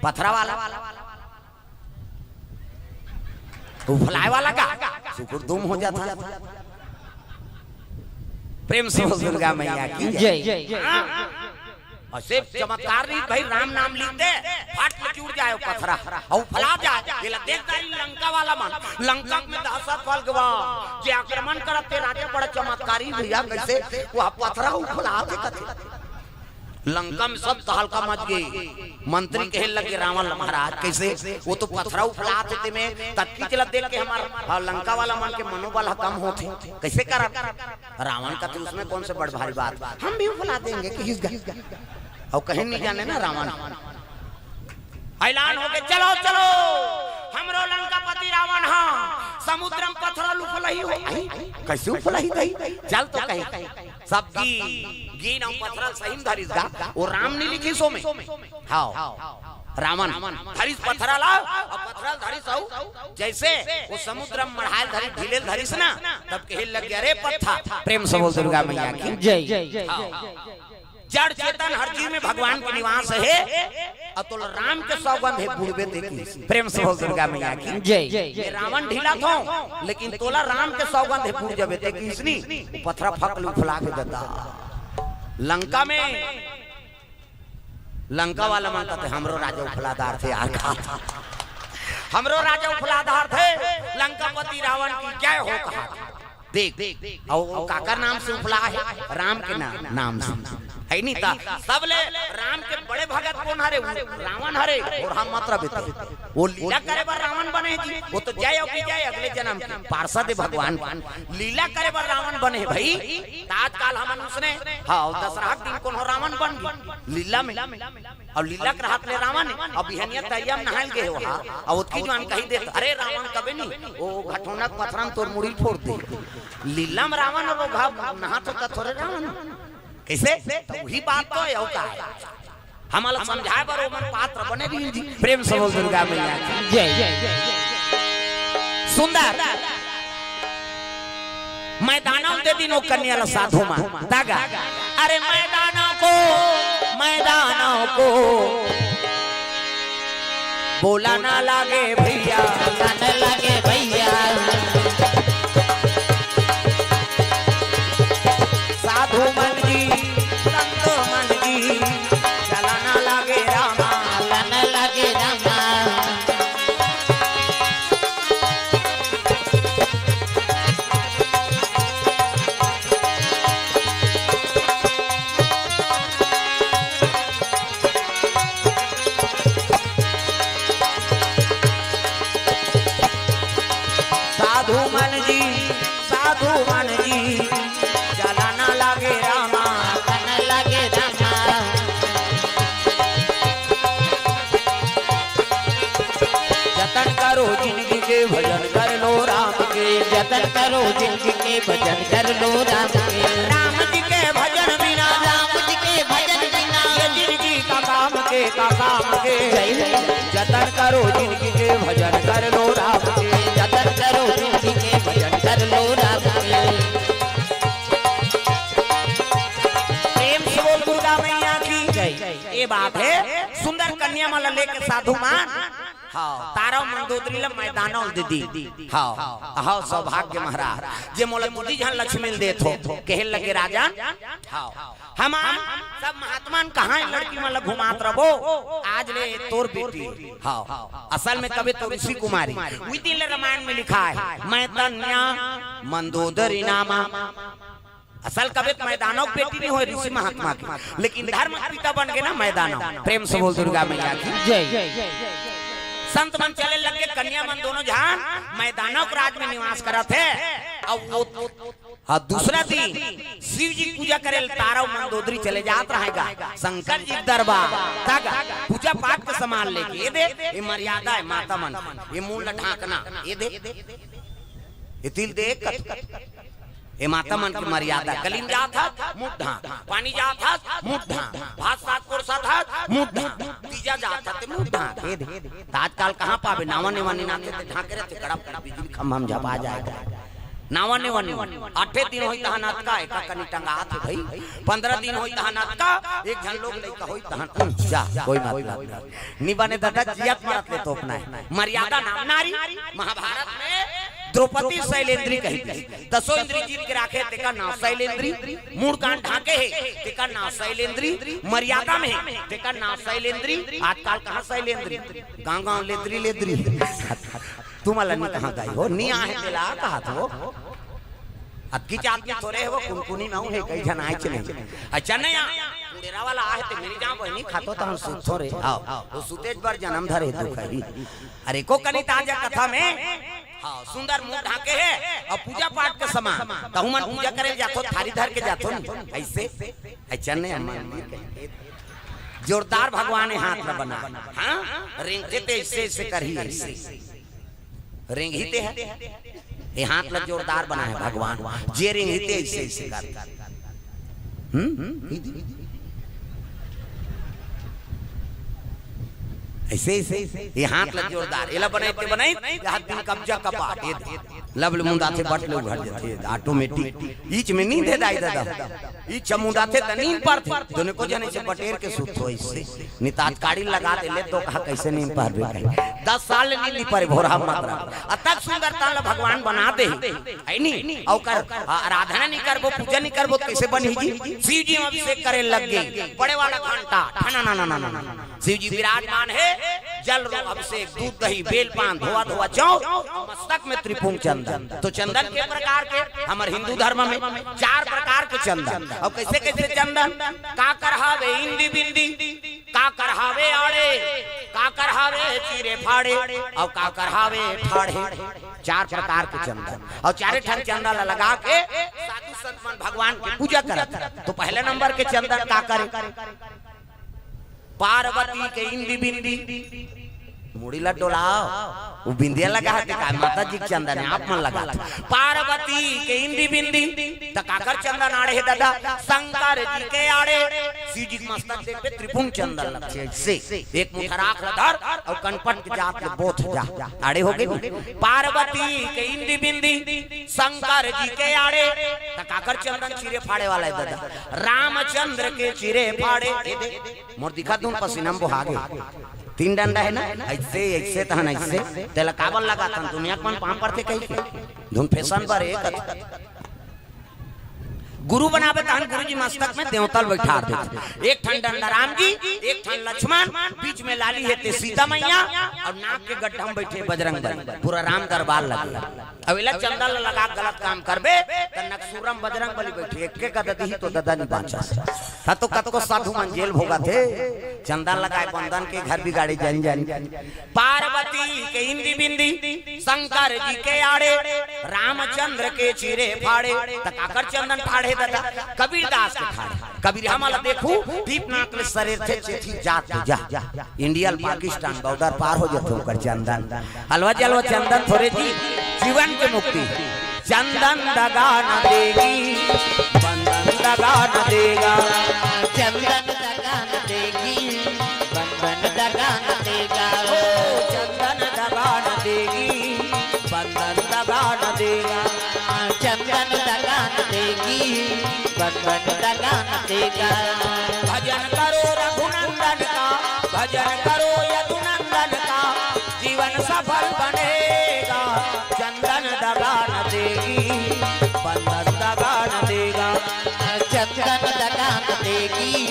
पथरा वाला। उफलाय वाला का सुकुर दुम हो जाता। प्रेम से बोल दुर्गा मैया की जय। हाँ। अउ सिर्फ चमत्कार नहीं भाई, राम नाम लीते फट ले जुड़ जाय ओ पथरा अउ उफला जाय। एला देख डारिन लंका वाला मन, लंका में दहशत फैल गवा, जे आक्रमण करत ते राजा बड़ा चमत्कारी भैया, कइसे ओ पथरा उफला दे कथे। लंका में सब तहलका मच गे। मंत्री कहे लगे रावण ल, महाराज, कइसे ओ तो पथरा उफलात हे, तेमे ततकी चलत देख के हमर, हाँ, लंका वाला मन के मनोबल ह कम होथे, कइसे करब? रावण कथे, उसमें कौन से बड़ भारी बात, हम भी उफला देंगे, किहिस गा। अउ कहीं नहीं जाने ना रावण। ऐलान हो गे, चलो, चलो, हमरो लंकापति रावण ह समुद्र में पथरा ल उफलही हो। आई, कइसे उफलही दई? चल तो कहीं। सब गी-, गिन अउ पथरा ल सही में धरिस गा, ओ राम नहीं लिखिस ओमे। हाँ, रावण धरिस पथरा ल, अउ पथरा ल धरिस अउ जइसे ओ समुद्र में मढ़ाय ल धरिस, ढिले ल धरिस ना, तब कहे लग गे, "अरे पत्थर।" प्रेम से बोल दुर्गा मैया की जय। हाँ। जड़ चेतन हर जीव में भगवान के निवास हे। अउ तोला राम के सौगंध हे, बुड़बे ते किहिस। प्रेम से बोल दुर्गा मैया की जय। ये रावण ढिला थो, लेकिन तोला राम के सौगंध हे, बुड़ जबे ते किहिस नी। पथरा फक ले उफला के ददा। लंका में, लंका वाला मन कथे, "हमरो राजा उफला डारथे यार, का हमरो राजा उफला डारथे।" लंकापति रावण की जय हो कहा। देख, अउ ओ काकर नाम से उफला हे? राम के ना-, नाम से। हे नहीं ता, सबले राम के बड़े भगत कोन हरे? उ रावण हरे। अउ हम मात्रा बेटे, ओ लीला करे बर रावण बने जी। ओ तो जय अउ विजय अगले जनम के पार्षद हे भगवान के। लीला करे बर रावण बने हे भाई। त आजकल हमन उसने, हाँ, दसरहा के दिन कोनो रावण बन गे लीला में। अउ लीला के रहत ले रावण, अउ बिहनिया तरिया में नहाय ल गे हे ओहा, अउ ओतकी जुवार कहि देत, "अरे रावण कबे नी, ओ घटोना के पथरा म तोर मुड़ी ल फोर दे।" लीला में रावण अउ ओ घाव नहात होता थोरे रावण। कइसे? त उही बात तो हे, अउ का हे? हमला समझाय बर ओमन पात्र बने रहिन जी। प्रेम से बोल दुर्गा मैया की जय। सुंदर। मैदानव दे दिन ओ कन्या ल साधु मन। तागा। अरे मैदानव को, मैदानव को बोला ना लागे भैया। बोला ना लागे भैया। साधु मन जी, संत मन जी, चला ना लागे रामा। चला ना लागे रामा। साधु मन जी, साधु मन जी, चला ना लागे रामा। चला ना लागे रामा। जतन करो जिनगी के भजन कर लो राम के। जतन करो जिनगी के भजन कर लो राम के। राम जी के भजन बिना, राम जी के भजन बिना ये जिनगी का काम के, का काम के। जय। जतन करो जिनगी के भजन कर लो राम के। जतन करो जिनगी के भजन कर लो राम के। प्रेम से बोल दुर्गा मैया की जय। ये बात हे, सुंदर कन्या मन ल लेके साधु मन, हाँ, तारा मंदोदरी ल मैदानव दे दिन। हाँ, हाँ, सौभाग्य महाराज, जे मोला दूजी झन लक्ष्मी ल देथो, कहे लगे राजन। हाँ, हमन सब महात्मा मन कहाँ लड़की मन ल घुमात रबो, आज ले तोर बेटी। हाँ, असल में कबे तो ऋषि कुमारी, उही दिन ले रामायण में लिखाय हे, मैतन्या मंदोदरी नामा। असल कबे त मैदानव के बेटी नहीं होय ऋषि महात्मा के, लेकिन धर्म के पिता बन गे ना मैदानव। प्रेम से बोल दुर्गा मैया की जय। संत मन चले लग गे, कन्या मन दोनों झन मैदानव के राज में निवास करत हे। अउ ओ, हाँ, दूसरा दिन शिव जी के पूजा करे ल तारा अउ मंदोदरी चले जात रहे गा शंकर जी के दरबार। तागा पूजा पाठ के सामान लेके, ये दे, ये मर्यादा हे माता मन, ये मुंह ल ढांकना, ये दे, ये तिल दे, कत-, ए माता मन के मर्यादा, गली म जात हस, मुठ ढांक, पानी जात हस, मुठ ढांक, भात साग परोसत हस, मुठ ढांक, तीजा जात हस, ते मुठ ढांक। ए दे, त आजकाल कहाँ पाबे, नावा नेवा निनाथे ते ढांके रहिथे, कड़प कड़प बिजली खम्भा म झपा जाय। नावा नेवा निनाथे, आठे दिन होही तहन अतका, एका कनी टंगात हे भई, पंद्रह दिन होही तहन अतका, एक झन लोग लइका होही तहन, उम, जा, कोई मतलब नहीं। नी बने ददा, जियत मरत ले तोपना हे। मर्यादा नाम नारी, महाभारत में द्रौपदी सैलेंद्री कही थी। दसों इंद्री जीत के राखे, तेकर नाव सैलेंद्री। मूड़ कान ढांके हे, तेकर नाव सैलेंद्री। मर्यादा में हे, तेकर नाव सैलेंद्री। आजकाल कहाँ सैलेंद्री? गांव गांव लेद्री लेद्री। तुम अला नी कहाँ गई हो? नी आहे तेला कहा थो। अतकी चात में थोरे हो, कुनकुनी नौ हे, कई झन आए चले। अच्छा नहीं आ, मुड़ेरा वाला आहे ते मेरी जान बहनी खातो तो हम सुत थोरे। आओ, वो सुतेज बर जन्म धरे दुख ही। अरे को कनी ताजा कथा में, हाँ, सुंदर मुंह ढांके हे अउ पूजा पाठ के समान, तहु मन पूजा करे जाथो, थारी धर के जाथो न, अइसे, अइसन ने हमन जोरदार भगवान हे हाथ ल बना, हाँ, रेंगथे ते अइसे, अइसे करही, अइसे रेंगही ते हे, ये हाथ ल जोरदार बनाए भगवान, जे रेंगही ते अइसे, अइसे कर। हम्म? अइसे, अइसे, ये हाथ ल जोरदार, एला बनाई ते बनाई, ये हाथ दिन कब्जा कपा, ये लब ले मुंदाथे, बट ले उघड़ जाथे, automatic। ईच में नींद हे दाई ददा, ईच मुंदाथे त नींद परथे, दोनों को जने से बटेर के सुत हो अइसे। नी त आज काड़ी लगा दे ले तो कहा कइसे नींद परबे कही। दस साल ले नींद नी परे भोरहा मात्रा। अतक सुंदर तन ल भगवान बना दे हे, है नी? अउ कर, आ, आराधना नी करबो, पूजा नी करबो, कइसे बनही जी? शिव जी म अभिषेक करे लग गे। बड़े वाला घंटा, ठना ना ना ना ना ना। शिव जी विराजमान हे, जल रो अभिषेक, दूध दही, बेल पान, धोआ धोआ चाउर, मस्तक में त्रिपुंग चंदन। तो चंदन के प्रकार के, हमर हिंदू धर्म में चार प्रकार के चंदन। अउ कइसे कइसे चंदन? काकर हावे इंदी बिंदी, काकर हावे आड़े, काकर हावे चीरे फाड़े, अउ काकर हावे ठाढ़े। चार प्रकार के चंदन, अउ चारे ठन चंदन ला लगा के साधु संत मन भगवान के पूजा करत। तो पहले नंबर के चंदन काकर हे? पार्वती के इंदी बिंदी, मुड़ी ला डोलाव, वो बिंदिया लगा हे का? माता जी के चंदन हे, आप मन लगा। पार्वती के इंदी बिंदी, त काकर चंदन आड़े हे ददा? शंकर जी के आड़े। शिव जी के मस्तक देखबे त्रिपुंग चंदन लगथे। से एक मुठा राख ल धर अउ कनपट के जात ले बोथ जा, आड़े हो गे। पार्वती के इंदी बिंदी, शंकर जी के आड़े, त काकर चंदन चीरे फाड़े वाला हे ददा? रामचंद्र के चीरे फाड़े। ए दे, मोर दिखा धुन पसीना म बोहा गे। तीन डंडा हे ना, अइसे, अइसे तहन अइसे, तेला काबर लगाथन? दुनिया के मन पांव परथे कहिके। धुन फैशन बर एक गुरु बनाबे तहन गुरु जी मस्तक में देवता ल बइठार देथे। एक ठन डंडा राम जी, एक ठन लक्ष्मण, बीच में लाली हे ते सीता मैया, अउ नाक के गड्ढा में बइठे बजरंग बली, पूरा राम दरबार लगे। अउ एला चंदन ल लगा के गलत काम करबे, त नकसूरम बजरंग बली बइठे, एके गदा दिही तो ददा नी बांचस। हाँ, तो कतको साधु मन जेल भोगथे, चंदन लगाए बंदन के घर बिगाड़े जानी जानी। पार्वती के इंदी बिंदी, शंकर जी के आड़े, रामचंद्र के चीरे फाड़े, त काकर चंदन फाड़े ददा? कबीरदास के फाड़े। कबीर हमला देखू, दीप नाक ले सरेरथे चेथी जात जा। इंडिया ल पाकिस्तान बॉर्डर पार हो जाथे ओकर चंदन। अलवा जलवा चंदन थोरे जी, जीवन के मुक्ति। चंदन दगा न देगी, बंधन दगा न देगा। चंदन दगा न देगी, बंधन दगा न देगा। ओ चंदन दगा न देगी, बंधन दगा न देगा। चंदन दगा न देगी, बंधन दगा न देगा। भजन करो रघुनंदन का, भजन करो यदुनंदन का, जीवन सफल बनेगा। चंदन दगा न देगी, बंधन दगा न देगा। चंदन दगा न देगी,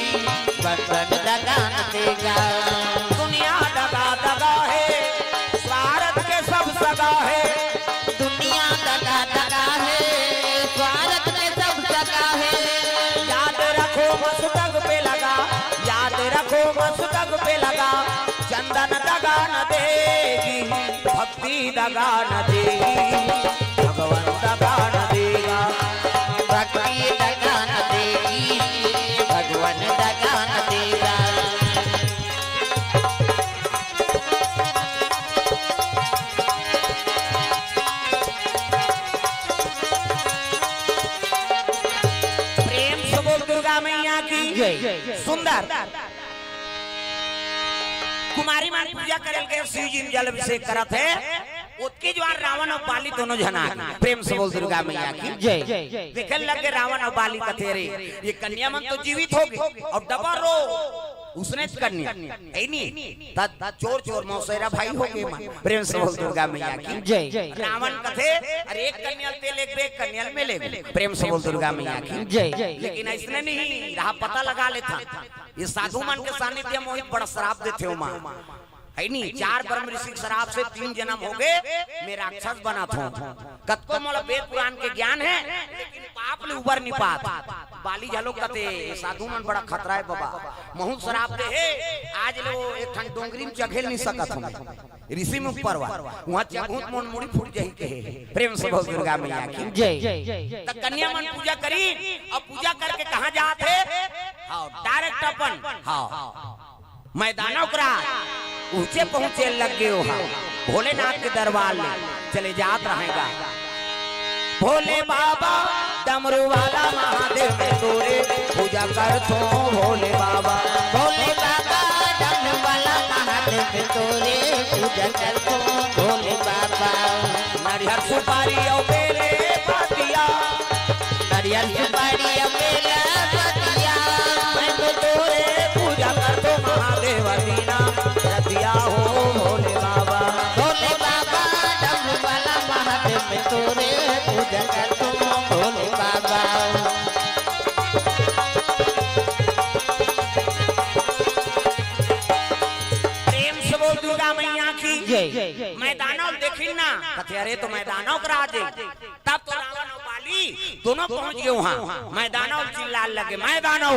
बंधन दगा न देगा। दुनिया दगा दगा हे, स्वार्थ के सब सगा हे। दुनिया दगा दगा हे, स्वार्थ के सब सगा हे। याद रखो मस्तक पे लगा, याद रखो मस्तक पे लगा। चंदन दगा न देगी, भक्ति दगा न देगी, भगवान दगा न देगा। भक्ति दगा न देगी, भगवान दगा न देगा। अंदर कुमारी मन पूजा करे ल गे, शिव जी म जल अभिषेक करत हे। ओतकी जुवार रावण अउ बाली दोनों झन आ गे। प्रेम से बोल दुर्गा मैया की जय। देखे ल लग गे रावण अउ बाली, कथे, "अरे, ये कन्या मन तो जीवित हो गे अउ डबल रो उसने कन्या, हे नी?" त चोर चोर मौसेरा भाई हो गे मन। प्रेम से बोल दुर्गा मैया की जय। रावण कथे, "अरे, एक कन्या ल ते लेगबे, एक कन्या ल मैं लेगबे।" प्रेम से बोल दुर्गा मैया की जय। लेकिन अइसने नहीं रहा, पता लगा लेथन। ये साधु मन के सानिध्य म होही त बड़ा श्राप देथे ओमा, हे नी? चार ब्रह्म ऋषि के श्राप से तीन जनम हो गे, मैं राक्षस बनत हों। कतको मोला वेद पुराण के ज्ञान हे, लेकिन पाप ले उबर नी पात। बाली घलो कथे, "ये साधु मन बड़ा खतरा हे बबा, महूं श्राप दे हे, आज ले वो एक ठन डोंगरी म चघे ल नी सकत हों मैं, ऋषि मुख परवा, उहां चघहूं त मोर मुड़ी फूट जाही," कहे। प्रेम से बोल दुर्गा मैया की जय। त कन्या मन पूजा करिन अउ पूजा करके कहां जात हे? हां, direct अपन, हां, मैदानव करा ऊंचे पहुंचे लग गे ओहा, भोलेनाथ के दरबार ले चले जात रहेगा। भोले बाबा डमरू वाला महादेव मैं तोरे पूजा करथों, भोले बाबा। भोले बाबा डमरू वाला महादेव मैं तोरे पूजा करथों, भोले बाबा। नरियर सुपारी अउ बेले पतिया, नरियर सुपारी अउ बेले पतिया, मैं तो तोरे पूजा करथों महादेव दीना रतिया हो भोले बाबा। भोले बाबा डमरू वाला महादेव मैं तोरे पूजा करथों भोले बाबा। प्रेम से बोल दुर्गा मैया की जय। मैदानव ल देखिन ना, कथे, "अरे, तो मैदानव के राज हे।" तब तो रावण अउ बाली दोनों पहुंच गे उहां। मैदानव ल चिल्लाय लगे, "मैदानव!"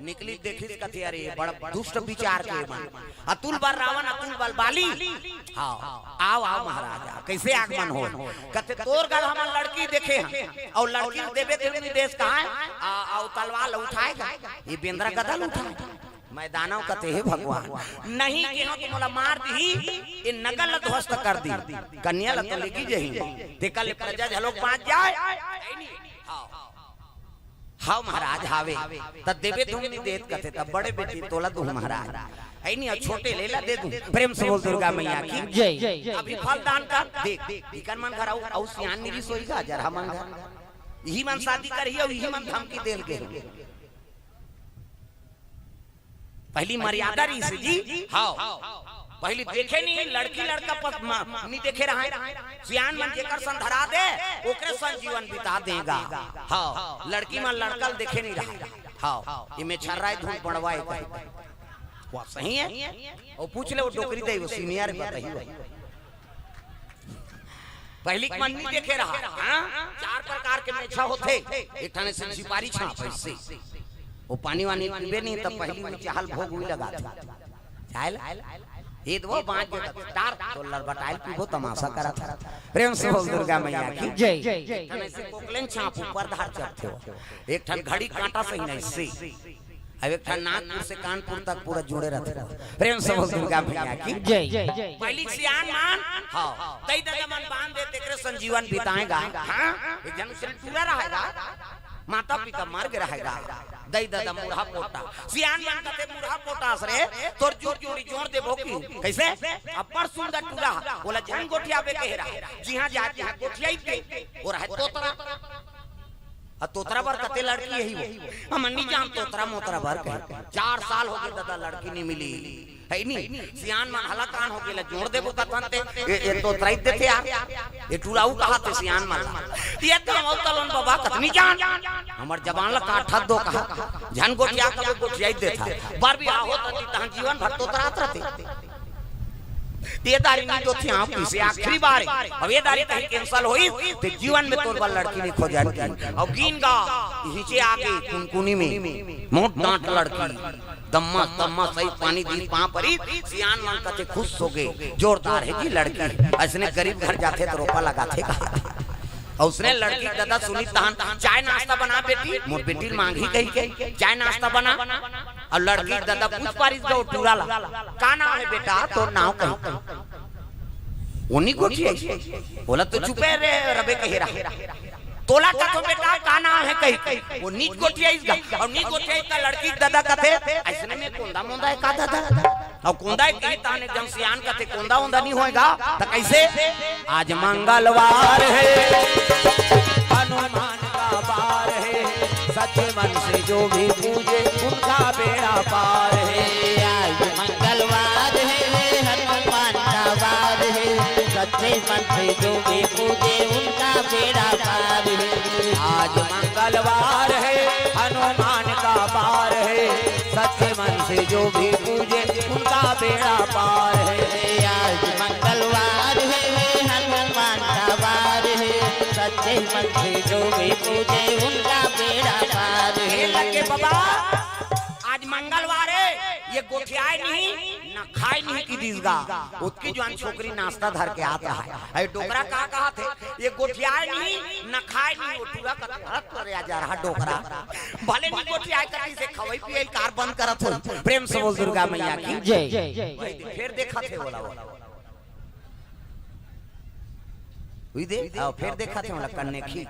निकलिस देखिस, कथे, "अरे, बड़ा दुष्ट विचार के मन।" अतुल बल रावण, अतुल बल बाली। हां, आव, आव महाराज, आव। कइसे आगमन होय? कथे, "तोर घर हमन लड़की देखे हन, अउ लड़की ल देबे ते नइ देस कहां, अउ तलवार ल उठाय गा, ये बेंदरा गदा ल उठाय गा।" मैदानव कथे, "हे भगवान, नहीं केहों त मोला मार दिही, ये नगर ल ध्वस्त कर दिही, कन्या ल तो लेगी जही, तेकर ले प्रजा घलोक बांच जाय।" हां। "हाव महाराज, हावे, त देबे तुम नी देत कथे, त बड़े बेटी तोला दूं महाराज, हे नी, अउ छोटे ल एला दे दूं।" प्रेम से बोल दुर्गा मैया की जय। अभी फल दान कर, देख, इकर मन घर अउ, अउ सियान नी रिहिस होही गा, जरहा मन घर, इही मन शादी करही अउ इही मन धमकी दे ल गे। पहिली मर्यादा रिहिस जी। हाव। पहिली देखे नी, लड़की लड़का पस-, म-, नी देखे रहय। सियान मन जेकर संग धरा दे, ओकरे संग जीवन बिता दे गा। हाव। लड़की मन लड़का ल देखे नी रहय। हाव। इमे छर्रा ए धुन पड़वा ए कही। वाह, सही हे। अउ पूछ ले वो डोकरी दई, वो senior बताही वो। पहिली के मन नी देखे रहा, हां? चार प्रकार के मेछा होथे। एक ठन से झिपारी छाप अइसे। वो पानी वानी पीबे नी, त पहिली में चहल भोग उही लगाथे। चहल? ये दो बांच के टार, तो लरबटाइल पीबो, तमाशा करत हे। प्रेम से बोल दुर्गा मैया की जय। एक ठन से कोकलेन छाप ऊपर धार चढ़थे हो। एक ठन घड़ी कांटा सही नहीं से। अब एक ठन नागपुर से कानपुर तक पूरा जुड़े रहिथे। प्रेम से बोल दुर्गा मैया की जय। पहिली सियान मन, हां, दई ददा मन बांध दे, तेकरे संग जीवन बिताय गा। हां, एक झन से टूरा रहय गा, माता पिता मर गे रहय गा, दई ददा मुड़हा पोटा। सियान मन कथे, "मुड़हा पोटा अस रे, तोर जुर जोड़ी जोड़ देबो की।" कइसे? अब्बड़ सुंदर टूरा, ओला झन गोठियाबे कहे रहा, जिहां जाय तिहां गोठियाइबे, वो रहय तोतरा। अ तोतरा बर कते लड़की हे वो। हमन नी जान तोतरा मोतरा बर कहे। चार साल हो गे ददा, लड़की नी मिली। हे नी? सियान मन हलाकान हो गे, ला जोड़ देबो कथन ते। ए, ए तोतरा ही देथे यार। ए टूरा उ कहाथे सियान मन ला। ये तो हम तलोन बाबा कथनी जान। हमर जबान ला काट दो कहा। झन गोठिया कबो गोठिया ही देथा। बर भी आहो त तहां जीवन भर तोतरात रथे। ये दारी नी दोथे, हां, पीसे आखिरी बार हे। अब ये दारी कहीं cancel होई, त जीवन में तोर बर लड़की नी खोजन की। अब गिन गा, हिचे आगे कुनकुनी में, मोट डांट लड़की, दम्मा, दम्मा सही पानी दी पांव परी, सियान मन कथे खुश हो गे, जोरदार हे जी लड़की। अइसने गरीब घर जाथे त रोपा लगाथे का। अउ उसने लड़की ददा सुनी तहन, "चाय नाश्ता बना बेटी, मोर बेटी ल मांगही कही के, चाय नाश्ता बना।" अउ लड़की ददा पूछ पारिस गा ओ टूरा ला, "का नाव हे बेटा, तोर नाव कही?" ओनी गोठियाइस, ओला तो चुपे रे रबे कहे रहा। तोला कथों बेटा, का नाम हे कही। वो नीच गोठियाइस गा, अउ नीच गोठियाइस त लड़की के ददा कथे, "अइसने में कोंदा मोंदा हे का ददा?" अउ कोंदा हे कही, तहाने जन सियान कथे, "कोंदा ओंदा नहीं होय गा।" त कइसे? आज मंगलवार हे, हनुमान का वार हे, सच्चे मन से जो भी पूजे, उनका बेड़ा पार हे। आज मंगलवार हे, हनुमान का वार हे, सच्चे मन से जो भी पूजे, उनका बेड़ा पार हे। आज मंगलवार हे, हनुमान का वार हे, सच्चे मन से जो भी पूजे, उनका बेड़ा पार हे। आज मंगलवार हे, हनुमान का वार हे, सच्चे मन से जो भी पूजे, उनका बेड़ा पार हे। लगे बाबा, आज मंगलवार हे, ये गोठियाय नहीं, न खाय नहीं कि दिस गा। ओतकी जुवान छोकरी नाश्ता धर के आत हे। अरे डोकरा का कहत हे, ये गोठियाय नहीं, न खाय नहीं, वो टूरा कथे, "हट तोरे आ जा रहा डोकरा।" भले नहीं गोठियाय कतिस, खवई पियई कार बंद करत हो। प्रेम से बोल दुर्गा मैया की जय। फेर देखत हे ओला, ओला। उही दे, अउ फेर देखत हे ओला कन्ने खी।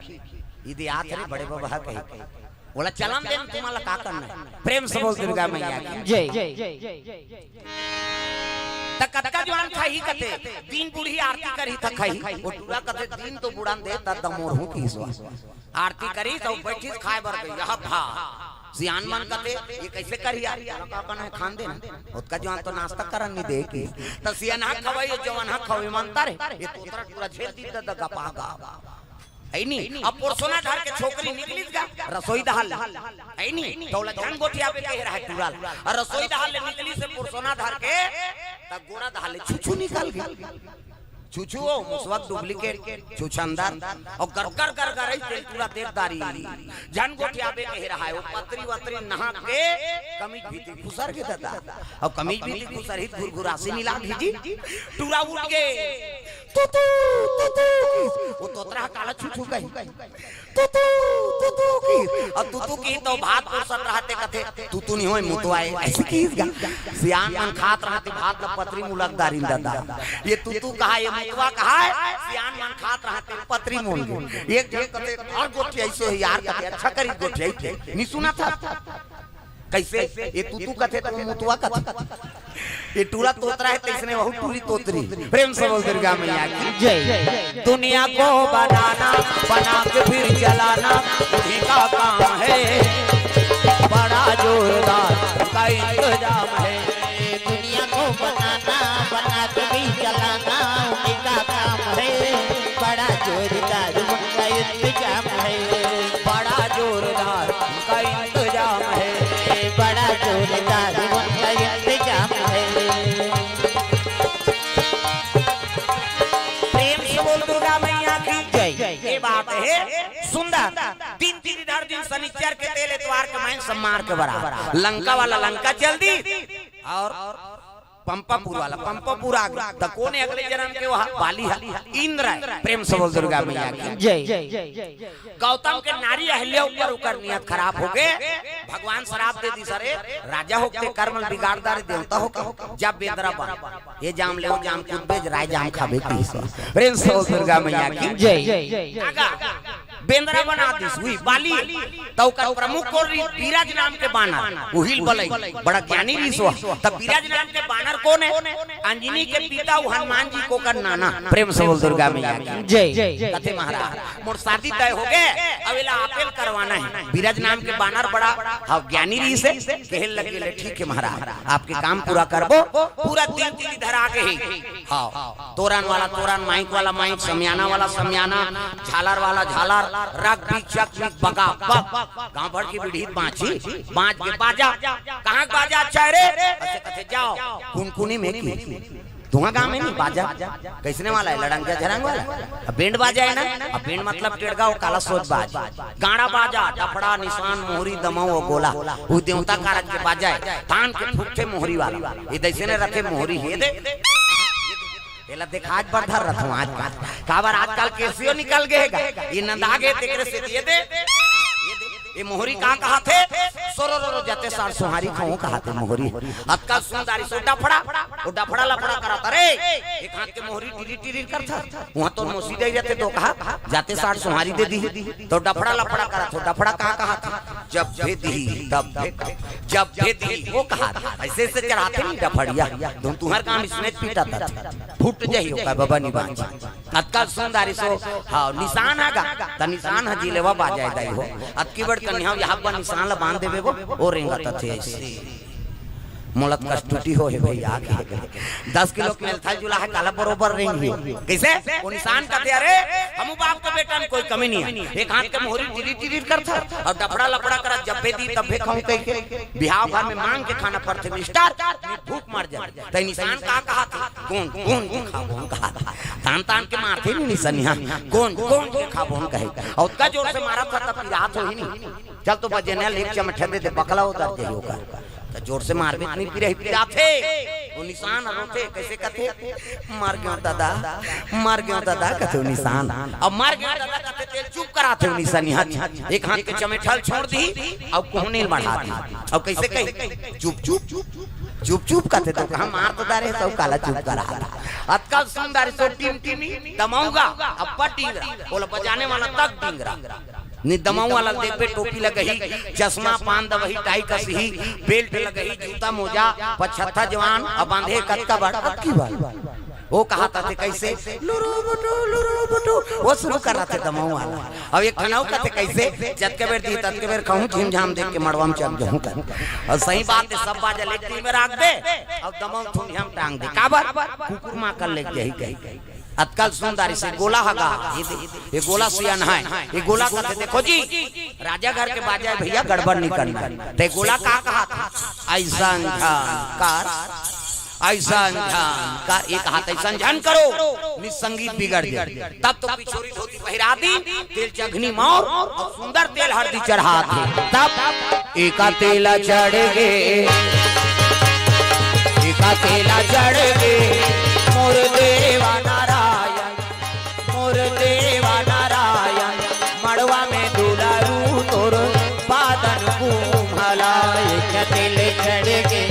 ई दे आत हे बड़े बबा कही। ओला चलन दे, तुमन ला का करना हे? प्रेम से बोल दुर्गा मैया की जय। त कतका जुवान खाही कथे, दिन बुढ़ही आरती करही त खाही। वो टूरा कथे, "दिन तो बुढ़न दे, त दमोर हूँ किहिस वा।" आरती करिस त बइठिस खाय बर गई, यह भा। सियान मन कथे, "ये कइसे करही यार? का करना हे, खान दे ना।" ओतका जुवान तो नाश्ता करन नहीं दे किहिस। त सियान हा खवई, जवान हा खवई मनता रे। ये तोतरा टूरा झेल दी ददा गपा गा। हे नी, अब पोरसोना धर के छोकरी निकलिस गा, रसोई डहर ले। हे नी, त ओला झन गोठियाबे कहे रहा टूरा ला। अउ रसोई डहर ले निकलिस हे पोरसोना धर के, त गोड़ा डहर ले छुछू निकल गे। छुछू ओ, मुसवा के duplicate, छुछंदर, अउ गरगर गरगर रही तेल टूरा देख डारिस। झन गोठियाबे कहे रहा हे, ओ पतरी वतरी नहा के कमीज भीतरी खुसर गे ददा। अउ कमीज भीतरी खुसरही त घुरघुरासी मिला दीजिस। टूरा उठ गे। "तूतू, तूतू" किहिस। वो तोतरा हा काला छुछू कही। "तूतू, तूतू" किहिस। अउ तूतू किहिस त भात पोरसत रहा ते कथे, "तूतू नहीं होय, मुतवा ए।" अइसे किहिस गा। सियान मन खात रहा ते भात ला पतरी मुलक डारिन ददा। ये तूतू कहा, ये मुतवा कहा हे? सियान मन खात रहा ते पतरी मुल गे। एक झन कथे, "अउ गोठियाइस हे यार," कथे, "अच्छा करिस गोठियाइस हे।" नहीं सुनत हस? कइसे? ये तूतू कथे त वो मुतवा कथे। ये टूरा तोतरा हे, तइसने वहू टूरी तोतरी। प्रेम से बोल दुर्गा मैया की जय। दुनिया को बनाना, बना के फिर जलाना, उन्हीं का काम है। बड़ा जोरदार उनका इंतजाम है। दुनिया को बनाना, बना के भी जलाना, उन्हीं का काम है। बड़ा जोरदार उनका इंतजाम है। बड़ा जोरदार उनका इंतजाम है। बड़ा जोरदार उनका इंतजाम है। प्रेम से बोल दुर्गा मैया की जय। ये बात हे सुंदर। दिन तीन धर दिन, सनिचर के तेल, एतवार के माइन सम्मान के बराबर। लंका वाला लंका चल दिस, अउ पंपापुर वाला पंपापुर आ गे। त कोन हे अगले जनम के? वहा बाली हे, इंद्र हे। प्रेम से बोल दुर्गा मैया की जय। गौतम के नारी अहिल्या ऊपर ओकर नियत खराब हो गे। भगवान श्राप दे दिस, "अरे राजा होके कर्म बिगाड़ डारे, देवता होके जब बेंदरा बन, ये जाम ले, वो जाम कूदबे, राय जाम खाबे" किहिस। प्रेम से बोल दुर्गा मैया की जय। आगा बेंदरा बना दिस, उही बाली। त ओकर प्रमुख कोन रहिस? बिरज नाम के बानर, उहिल बलई, बड़ा ज्ञानी रहिस। त बिरज नाम के बानर कोन हे? अंजनी के पिता अउ हनुमान जी के ओकर नाना। प्रेम से बोल दुर्गा मैया की जय। कथे महाराज, मोर शादी तय हो गे, अब एला आपे ल करवाना हे। बिरज नाम के बानर बड़ा, हाँ, ज्ञानी रहिस हे, कहे लगे, "ले ठीक हे महाराज, आपके काम पूरा करबो।" पूरा दिन तिथि धरा गे हे। हाँ, तोरन वाला तोरन, माइक वाला माइक, समियाना वाला समियाना, झालर वाला झालर, रग बीच चक बीच बगा बग। गाँव भर के बिड़ही बाँची, बाँच के बाजा। कहाँ के बाजा अच्छा हे रे? अइसे कथे, "जाव कुनकुनी में की।" तुँहर गाँव में नहीं बाजा? कइसने वाला हे? लड़ंगिया झरंग वाला? अब बैंड बाजा हे ना? अब बैंड मतलब टेड़गा, वो काला सोज बाज। गाड़ा बाजा, डफड़ा, निसान, मोहरी, दमऊ अउ गोला। वो देवता कारज के बाजा हे। तान के फूकथे मोहरी वाला। ये दइसने रथे मोहरी, ये दे। एला देखाच बर धर रथों आजकल। काबर आजकल केसियो निकल गे हे गा। ये नंदा गे तेकरे से ये दे। ये मोहरी का कहथे? सोरो रो रो जाते सार सोहारी खाऊं कहाथे मोहरी। अतका सुंदरी सो डफड़ा, वो डफड़ा लफड़ा करत, अरे, एक हाथ के मोहरी टिरी टिरी करत, वहां तो मोसी दे जाते तो कहा, जाते सार सोहारी दे दी, तो डफड़ा लफड़ा करत हो, डफड़ा कहा कहाथे, जब भेदी, तब भेदी, जब भेदी, वो कहा, ऐसे ऐसे चढ़ाथे नहीं डफड़िया, तुम तुम्हार काम इसने पीटा था, फूट जाइयो का बाबा निबांच। अतका सुंदर सो, हाँ, निशान आगा, त निशान ह जिलेवा बाजाय दाई हो। अतकी बड़ कन्या यहाँ पर निशान ला बांध देबे वो, ओ रेंगत थे ऐसे। मोलत कस टूटी हो हे भैया के। दस किलो के मेलथल जुला है, काला बरोबर रेंग हो। कैसे? वो निशान कहते, अरे, हमू बाप के बेटा में कोई कमी नहीं है। एक हाथ के मोहरी टिरी टिरी करत, और डफड़ा लफड़ा करत, जब्बे दी तब्बे खाऊं कह के। बिहाव घर में मांग के खाना पड़ते, मिस्टर, भूख मर जाए। तै निशान का कहाथे? गोंद, गोंद के खाबोन कहाथे। तान तान के मारथे नी निसनिया। गोंद, गोंद के खाबोन कहे। अउ ओतका जोर से मारत था तब पिरात होही नी। चल तो बजेने ले एक चमठा दे दे, बकला उतर जाही ओकर। त जोर से मारबे त नी पिराही, पिराथे। वो निशान रोथे, कैसे कथे? मर गयो दादा, मर गयो दादा, कथे वो निशान। अब मर गयो दादा कथे तेल चुप कराथे वो निसनिया। एक हाथ के चमेठल छोड़ दी, अब कोहनी बढ़ा दी। अब कैसे कही? चुप, चुप, चुप। चुप चुप कथे तो कहा मार तो डारे, सब काला चुप करा। अतका सुंदर सो टिमटिमी दमऊगा, अब्बड़ डिंगरा, ओला बजाने वाला तक डिंगरा। नी दमऊ वाला देखबे टोपी लगही, चश्मा पान दवही टाई कसही, बेल्ट लगही, जूता मोजा, पछत्था जवान, अब बांधे कतका बड़, अतकी बड़। वो कहाथे कैसे? लुरु बुटु, लुरु बुटु। वो शुरू कराथे दमऊ वाला। अब एक ठन अउ कथे कैसे? जतके बेर दी, ततके बेर कहूँ, झिमझाम देख के मड़वा में चल जाऊँ कर। और सही बात है, सब बाजा लेके में राख दे, अब दमऊ थुनिया में टांग दे। काबर? कुकुर माँ कर लेके जाही कही। अतका सुंदर से गोला हगा, ये दे, ये गोला सियान है, ये गोला कथे देखो जी, राजा घर के बाजा है भैया, गड़बड़ नहीं करना। ते गोला का कहाथे? ऐसा झन कर, ऐसा झन कर, एक हाथ ऐसा झन करो, निसंगीत बिगड़ जाए। तब तो पिछोरी धोती पहिरा दी, तेल चघनी मौर और सुंदर तेल हरदी चढ़ाथे। तब एका तेला चढ़ गे, एका तेला चढ़ गे, मोर देवा नारायण, मोर देवा नारायण, मड़वा में दुलारू तोर पादन कुम्हला। एका तेल चढ़ गे,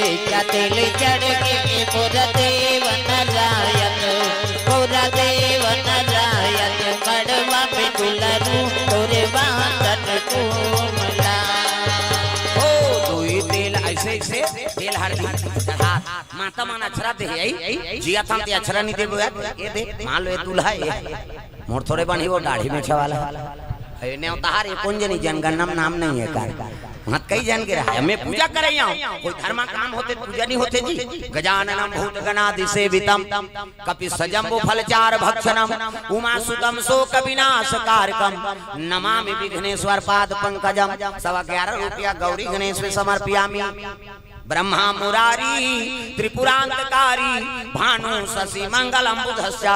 एका तेल चढ़ गे, मोर देवा नारायण, मोर देवा नारायण, मड़वा में दुलारू तोर पादन कुम्हला। ओ, दुई तेल ऐसे, ऐसे तेल हरदी चढ़ा, माता मन अछरा दे आई, जिया थाम ते अछरा नहीं देबो यार, ये दे, मान लो ये दूल्हा ये, मोर थोड़े बनी वो दाढ़ी मेछे वाला। ए, नेवतार ये कौन जनी जनगणना में नाम नहीं है कर। वहाँ कई जन के रहा है, मैं पूजा करे आऊँ, कोई धर्मा काम होते पूजा नहीं होते जी। गजाननम भूत गणादि सेवितम, कपि सजम्बु फल चार भक्षणम, उमा सुतम शोक विनाश कारकम, नमामि विघ्नेश्वर पाद पंकजम। सवा ग्यारह रुपया गौरी गणेश में समर्पियामी। ब्रह्मा मुरारी त्रिपुरांतकारी, भानु शशि मंगलम बुधस्या,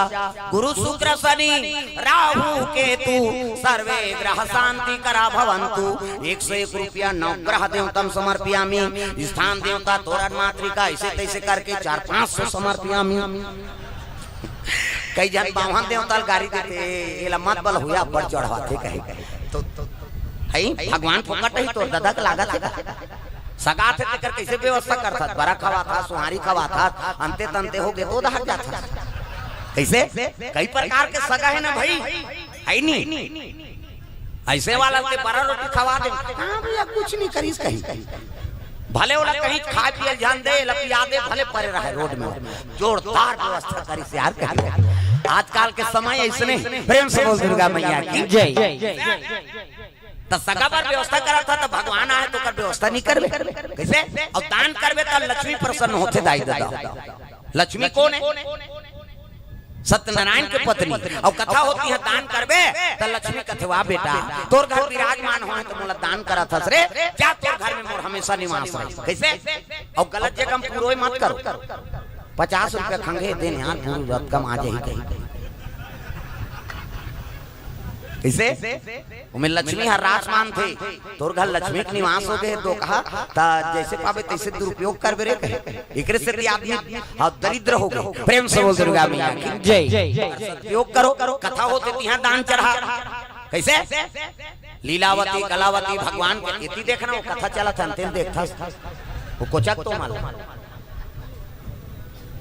गुरु शुक्र शनि राहु केतु, सर्वे ग्रह शांति करा भवंतु। एक सौ एक रुपया नौ ग्रह देवतम समर्पियामी। स्थान देवता तोरण मातृका, ऐसे तैसे करके चार पाँच सौ समर्पियामी। कई जन बावन देवता ल गारी देथे, एला मत बल हुआ, अब्बड़ चढ़वाथे कहे। तो, तो, हई, भगवान फोकट ही तोर दादा के लागत है का? सगा थे तेकर कैसे व्यवस्था करथस? बरा खवाथस, सुहारी खवाथस, अंते तंते हो गे तो दहक जाथस। कैसे? कई प्रकार के सगा है ना भाई, है नी? ऐसे वाला के बरा रोटी खवा दे, हाँ भैया, कुछ नहीं करिस कहीं। भले ओला कहीं खाए पिए जान दे, एला पिया दे, भले परे रहे रोड में। जोरदार व्यवस्था करिस यार कहीं। आजकल के समय ऐसने। प्रेम से बोल दुर्गा मैया की जय। त सगा बर व्यवस्था करत ह त भगवान आए त ओकर व्यवस्था नहीं करबे। कैसे? अउ दान करबे त लक्ष्मी प्रसन्न होथे दाई ददा। लक्ष्मी कौन है? सत्यनारायण के पत्नी। अउ कथा होती है दान करबे त लक्ष्मी कथे, "वाह बेटा, तोर घर विराजमान होए त मोला दान करत हस रे, जा तोर घर में मोर हमेशा निवास रहे।" कैसे? अउ गलत जगह में पुरोय मत करो। पचास रुपया खंगे देन यार, पूरी रात कम आ जाही कहीं। कैसे? ओमे लक्ष्मी हर रास मानथे, तोर घर लक्ष्मी के निवास हो गए, तो कहा, त जैसे पाबे तैसे दुरुपयोग करबे रे कहे। एकरे सेती आदमी ह दरिद्र हो गए। प्रेम से बोल दुर्गा मैया की जय। सदुपयोग करो, कथा होते तिहां दान चढ़ा। कैसे? लीलावती, कलावती, भगवान के एती देखना, वो कथा चलत हे, अंतिम देखथस, वो कोचक तो मन,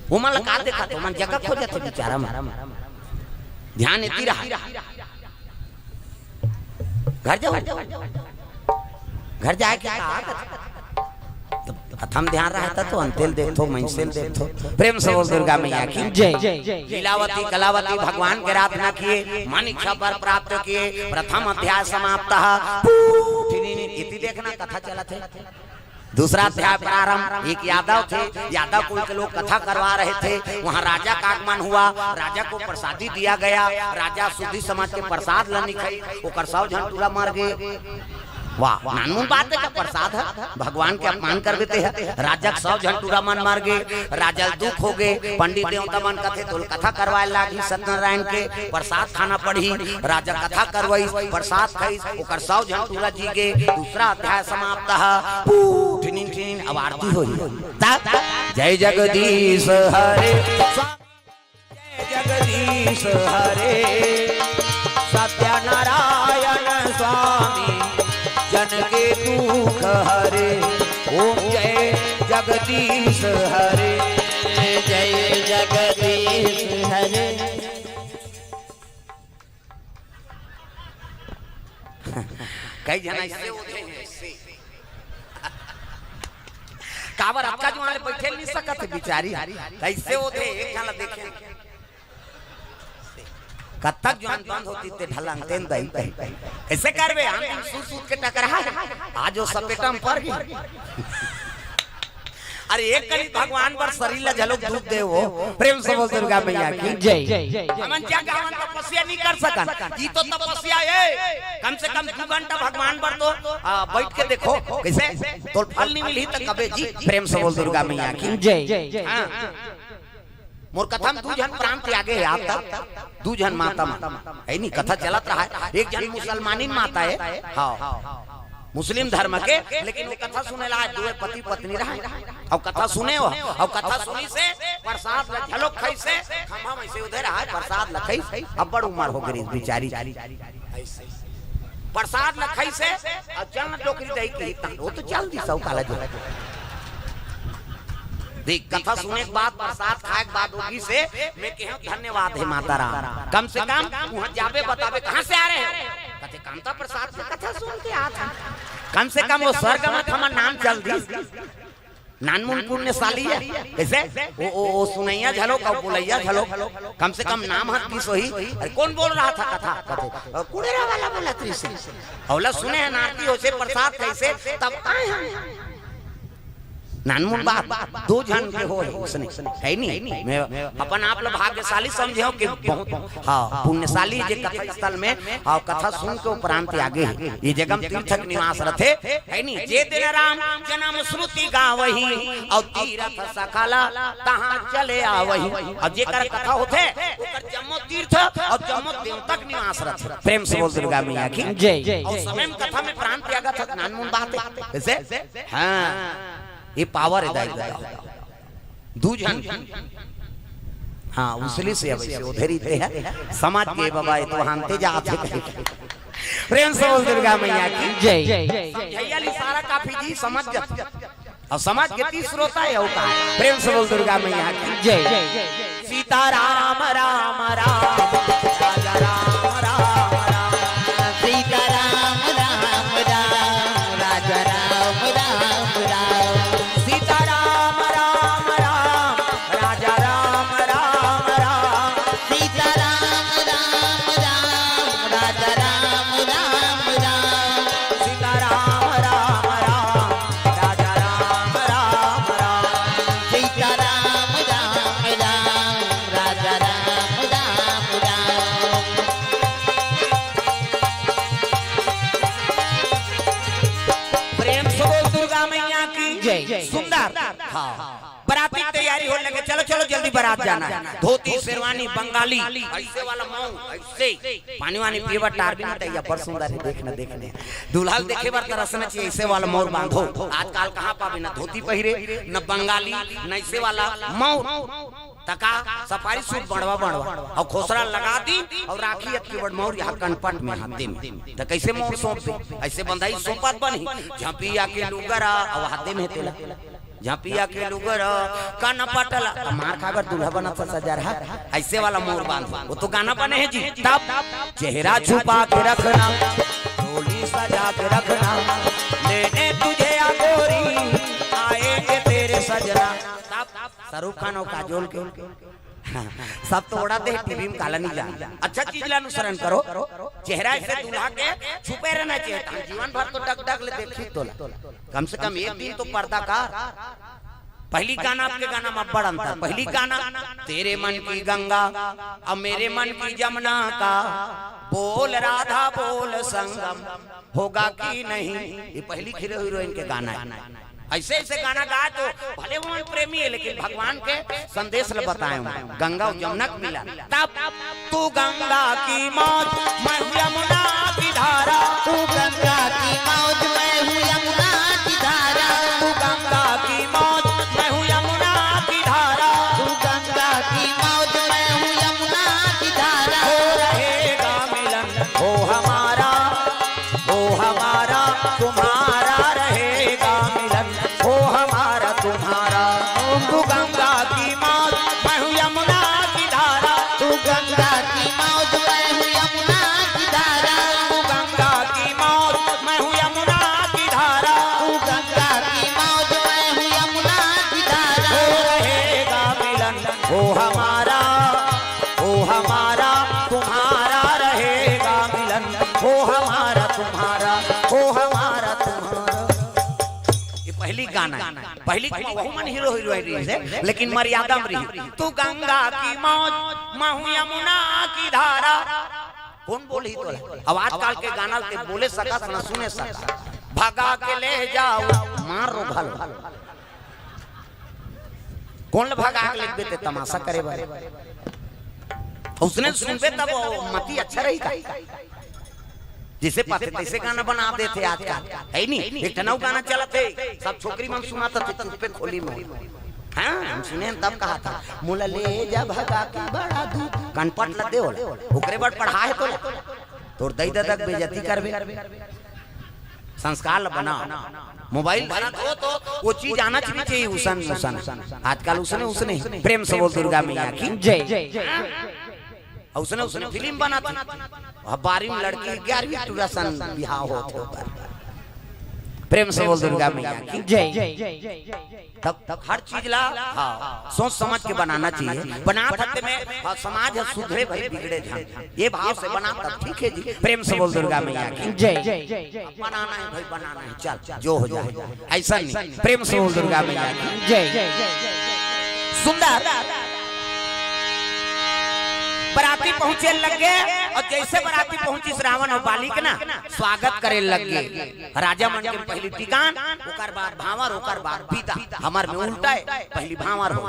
वो मन ला का देखत, वो मन जगह खोजत हे बेचारा मन। ध्यान एती रहा, घर जाओ, घर जाए के का, कथा म ध्यान रहता तो अंते ल देखथो, मइनसे ल देखथो। प्रेम से बोल दुर्गा मैया की जय। लीलावती कलावती भगवान के आराधना किए, मन इच्छा वर प्राप्त किए, प्रथम अध्याय समाप्त। इति देखना कथा चलत हे। दूसरा अध्याय प्रारंभ, एक यादव थे, यादव कुल के लोग कथा करवा रहे थे, वहाँ राजा का आगमन हुआ, राजा को प्रसादी दिया गया, राजा सुधी समझ के प्रसाद ल नइ खाइस, ओकर सौ झन टूरा मर गे। वाह, नानमुन बात हे का? प्रसाद हे, भगवान के अपमान कर देते हैं। राजा के सौ झन टूरा मन मर गे, राजा ल दुख हो गे। पंडित देवता मन कथे, "तोल कथा करवाए लागही सत्यनारायण के, प्रसाद खाना पड़ही।" राजा कथा करवाइस, प्रसाद खाइस, ओकर सौ झन टूरा जी गे। दूसरा अध्याय समाप्त हे। पू, ठिनिन, ठिनिन, अब आरती होही। ता, जय जगदीश हरे। जय जगदीश हरे, सत्यनारायण स्वामी, जन के दुख हरे। ओम जय जगदीश हरे। जय जगदीश हरे। कई झन अइसे होथे, अइसे। काबर अतका जुआर ले बइठे नइ सकत हे बिचारी। कइसे होथे, एक झन ला देखे। कतक जुआर बंद होतिस ते ढलंग तेन दई कही। कइसे करबे? हम दिन सूत सूत के टकरा हे। आज वो सपेटा म पर गे। अरे एक कनी भगवान बर शरीर ला घलोक दुख दे वो। प्रेम से बोल दुर्गा मैया की जय। हमन जग हमन तपस्या नइ कर सकन, ई तो तपस्या हे। कम से कम दू घंटा भगवान बर तो, आ, बइठ के देखो, कइसे? तोल फल नइ मिलही त कबे जी। प्रेम से बोल दुर्गा मैया की जय। हाँ। मोर कथा म दू झन प्राण त्यागे हे आज तक, दू झन माता मन, हे नी? कथा चलत रहा हे। एक झन मुसलमानी माता हे, हाँ, मुस्लिम धर्म के, लेकिन वो कथा सुने ला आए, दुए पति पत्नी रहा हे। अउ कथा सुने हो, अउ कथा सुनिस हे, प्रसाद ल घलोक खाइस हे, खम्भा म अइसे ओढ़े रहा हे, प्रसाद ल खाइस हे, अब्बड़ उमर हो गे रहिस बिचारी। प्रसाद ल खाइस हे, अउ चल न डोकरी दही कही, त वो तो चल दिस, अउ काला जो। देख, कथा सुने के बाद, प्रसाद खाए के बाद वो गिस हे, मैं कहेंव धन्यवाद हे माता राम। कम से कम उहाँ जाबे बताबे, "कहाँ से आ रहे हो?" कथे, "कामता प्रसाद से कथा सुन के आत हन।" कम से कम वो स्वर्ग म हमर नाम चल दिस। नानमुन पुण्यशाली हे। कइसे? वो, वो, वो सुनइया घलोक अउ बोलइया घलोक। कम से कम नाम हर किस होही। अरे, कौन बोल रहा था कथा? कथे, "अ, कुड़ेरा वाला बोलत रहिस।" अउ ओला सुने हन आरती होइस हे, प्रसाद खाइस हे, तब आए हन। नानमुन बात, दू झन के होय हे, उसने, हे नी? मैं अपन आप ल भाग्यशाली समझेंव कि बहुत, हाँ, पुण्यशाली जे कथा स्थल में, हाँ, कथा सुन के उपरांत आगे हे। ये जगह म तीर्थक निवास रथे, हे नी? जे दिन राम जन्म श्रुति गावही, अउ तीरथ सकल तहाँ चले आवही। अउ जेकर कथा होथे, ओकर जम्मो तीर्थ अउ जम्मो देवतक निवास रथे। प्रेम से बोल दुर्गा मैया की जय। अउ समय म कथा में प्राण त्यागत हे, नानमुन बात हे। कइसे? हाँ, ये power हे दाई बताओ। दू झन। हाँ, उसली से अब अइसे ओढ़े रहिथे। समझ गे बाबा, ये तो हांते जात हे कहीं। प्रेम से बोल दुर्गा मैया की जय। समझइया ल इशारा काफी जी, समझ जाथे। अउ समझ के तीस श्रोता हे, अउ का? प्रेम से बोल दुर्गा मैया की जय। सीता राम राम राम, राजा राम राम राम। सीता राम राम राम, राजा राम राम राम। सीता राम राम राम, राजा राम राम राम। सीता राम राम राम, राजा राम राम राम। सीता राम राम राम, राजा राम राम राम। सीता राम राम राम, राजा राम राम राम। प्रेम से बोल दुर्गा मैया की जय। सुंदर। हाँ। बराती के तैयारी होने लगे, चलो, चलो, जल्दी बरात जाना हे। धोती, शेरवानी, बंगाली, अइसे वाला मऊ, अइसे। पानी वानी पिए बर टार भी नहीं तैयार, बड़ सुंदर हे, देखना, देखने। दूल्हा ल देखे बर तरसना चाहिए, अइसे वाला मऊ बांधो। आजकल कहाँ पाबे, ना धोती पहिरे, ना बंगाली, ना अइसे वाला मऊ। त का, सफारी सूट बड़वा बड़वा अउ खोसरा लगा दी अउ राखी अतकी बड़ मौर यहाँ कनपट में हाथे में। त कैसे मौर सौंप दे? ऐसे बंधाई सौंपत बनही। झपिया के लुगरा अउ हाथे में तेला, झपिया के लुगरा कनपट ला। त मार खाए बर दूल्हा बनत सजरहा, ऐसे वाला मौर बांध। वो तो गाना बने है जी। तब चेहरा छुपा के रखना, डोली सजा के रखना, लेने तुझे आ गोरी, आएंगे तेरे सजना। तब शाहरुख खान और काजोल के सब तो ओड़ा दे, टीवी में काला नहीं जान। अच्छा चीज ला अनुसरण करो। चेहरा ऐसे दूल्हा के छुपे रहना चाहिए। हम जीवन भर तो डग डग ले देखी तोला। कम से कम एक दिन तो पर्दा कर। पहली गाना, आपके गाना में बड़ अंतर। पहली गाना, तेरे मन की गंगा, अब मेरे मन की जमुना का, बोल राधा बोल संगम, होगा कि नहीं। ये पहली हीरो हीरोइन के गाना है। ऐसे ऐसे गाना गाए तो भले वो प्रेमी है, लेकिन भगवान के संदेश ल बताए हूँ। गंगा अउ जमुना के मिलन। तब तू गंगा की मौज, मैं हूँ यमुना की धारा। तू गंगा की मौज, मैं हूँ यमुना की धारा। तू गंगा की मौज, मैं हूँ यमुना की धारा। तू गंगा की मौज, मैं हूँ यमुना की धारा। हो रहेगा मिलन, हो हमारा, हो हमारा, तुम्हारा रहेगा मिलन, हो हमारा, तुम्हारा। तू गंगा की मौज, मैं हूँ यमुना की धारा। तू गंगा की मौज, मैं हूँ यमुना की धारा। तू गंगा की मौज, मैं हूँ यमुना की धारा। तू गंगा की मौज, मैं हूँ यमुना की धारा। हो रहेगा मिलन, हो हमारा, हो हमारा, तुम्हारा रहेगा मिलन, हो हमारा, तुम्हारा, हो हमारा, तुम्हारा। ये पहली गाना है। पहली वहू मन हीरो हीरोइन रही है, लेकिन मर्यादा में रही। तू गंगा की मौज, मैं हूँ यमुना की धारा। कौन बोलही तोला? अब आजकल के गाना ते बोले सकस ना सुने सकस। भगा के ले जाओ, मार रो घल। कौन ल भगा के लेगबे ते तमाशा करे बर? उसने सुनबे तब वो मती अच्छा रही का? जैसे पाथे तैसे गाना बना देथे आजकल, है नी? एक ठन अउ गाना चलत हे, सब छोकरी मन सुनात हे, चुप्पे खोली में। हाँ, हम सुने तब कहा था, "मोला ले जा भगा के बड़ा दूर।" कनपट ल दे ओला, ओकरे बर पढ़ा हे तोला। तोर दई ददा के बेइज्जती करबे। संस्कार ल बना। मोबाइल धरत हो तो वो चीज आना भी चाहिए, उसन, उसन। आजकल उसने, उसने। प्रेम से बोल दुर्गा मैया की जय। अउ उसने, उसने फिल्म बनात हे। अब बारहवीं लड़की, ग्यारहवीं टूरा सन बिहाव होत हे ओकर। प्रेम से बोल दुर्गा मैया की जय। तब, तब हर चीज ला, हाँ, सोच समझ के बनाना चाहिए। बना सकते में, हाँ, समाज हे सुधरे भाई बिगड़े झन। ये भाव से बना तब ठीक है जी। प्रेम से बोल दुर्गा मैया की जय। बनाना है भाई, बनाना है, चल, जो हो जाए, ऐसा नहीं। प्रेम से बोल दुर्गा मैया की जय। सुंदर। बराती पहुंचे लग गे अउ जैसे बराती पहुंचिस रावण अउ बाली के ना स्वागत करे लग गे। राजा मन के पहली टिकान, ओकर बाद भांवर, ओकर बाद विदा। हमर में उल्टा हे, पहली भांवर हो,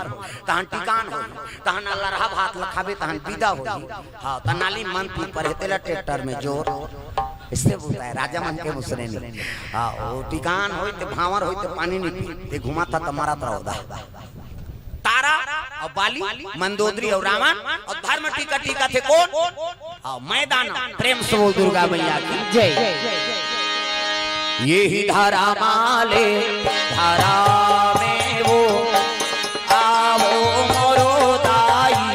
तहन टिकान हो, तहन लरहा भात ल खाबे, तहन विदा हो। हाँ, त नाली मन पी पर हे, तेला ट्रैक्टर में जोर। इससे बोलता है, राजा मन के मुसरे नहीं। हाँ, वो टिकान होई, ते भांवर होई, ते पानी नहीं पी, ते घुमा था, त मरत रहो दा। तारा अउ बाली, मंदोदरी अउ रावण अउ धर्म टीका, टीका थे कौन? हाँ, मैदान। प्रेम से बोल दुर्गा मैया की जय। यही धरा माले, धरा में वो, आवो मोरो दाई,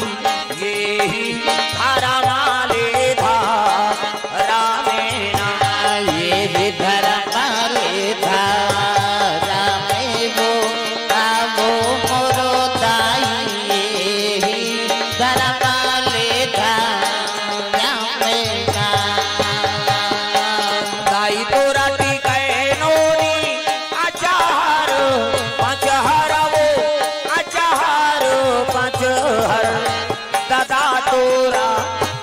यही धरा माले, धरा में ना। ये धरा माले, धरा में वो, आवो मोरो दाई, ये धरा माले, धरा में ना। दाई तोरा टिकै नोनी अचार पचहर वो, अचार पचहर। दादा तोरा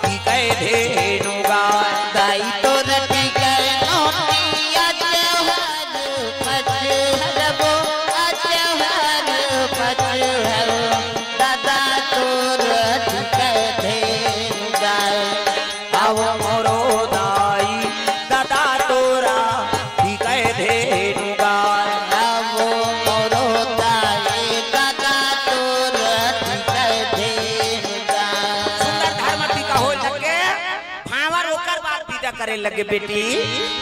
टिकै धेनु गाय। दाई तोरा टिकै नोनी अचार पचहर वो, अचार पचहर। दादा तोरा टिकै धेनु गाय। आवो मोरो दाई, दादा तोरा टिकै धेनु गाय। आवो मोरो दाई, दादा तोरा टिकै करे लगे, बेटी,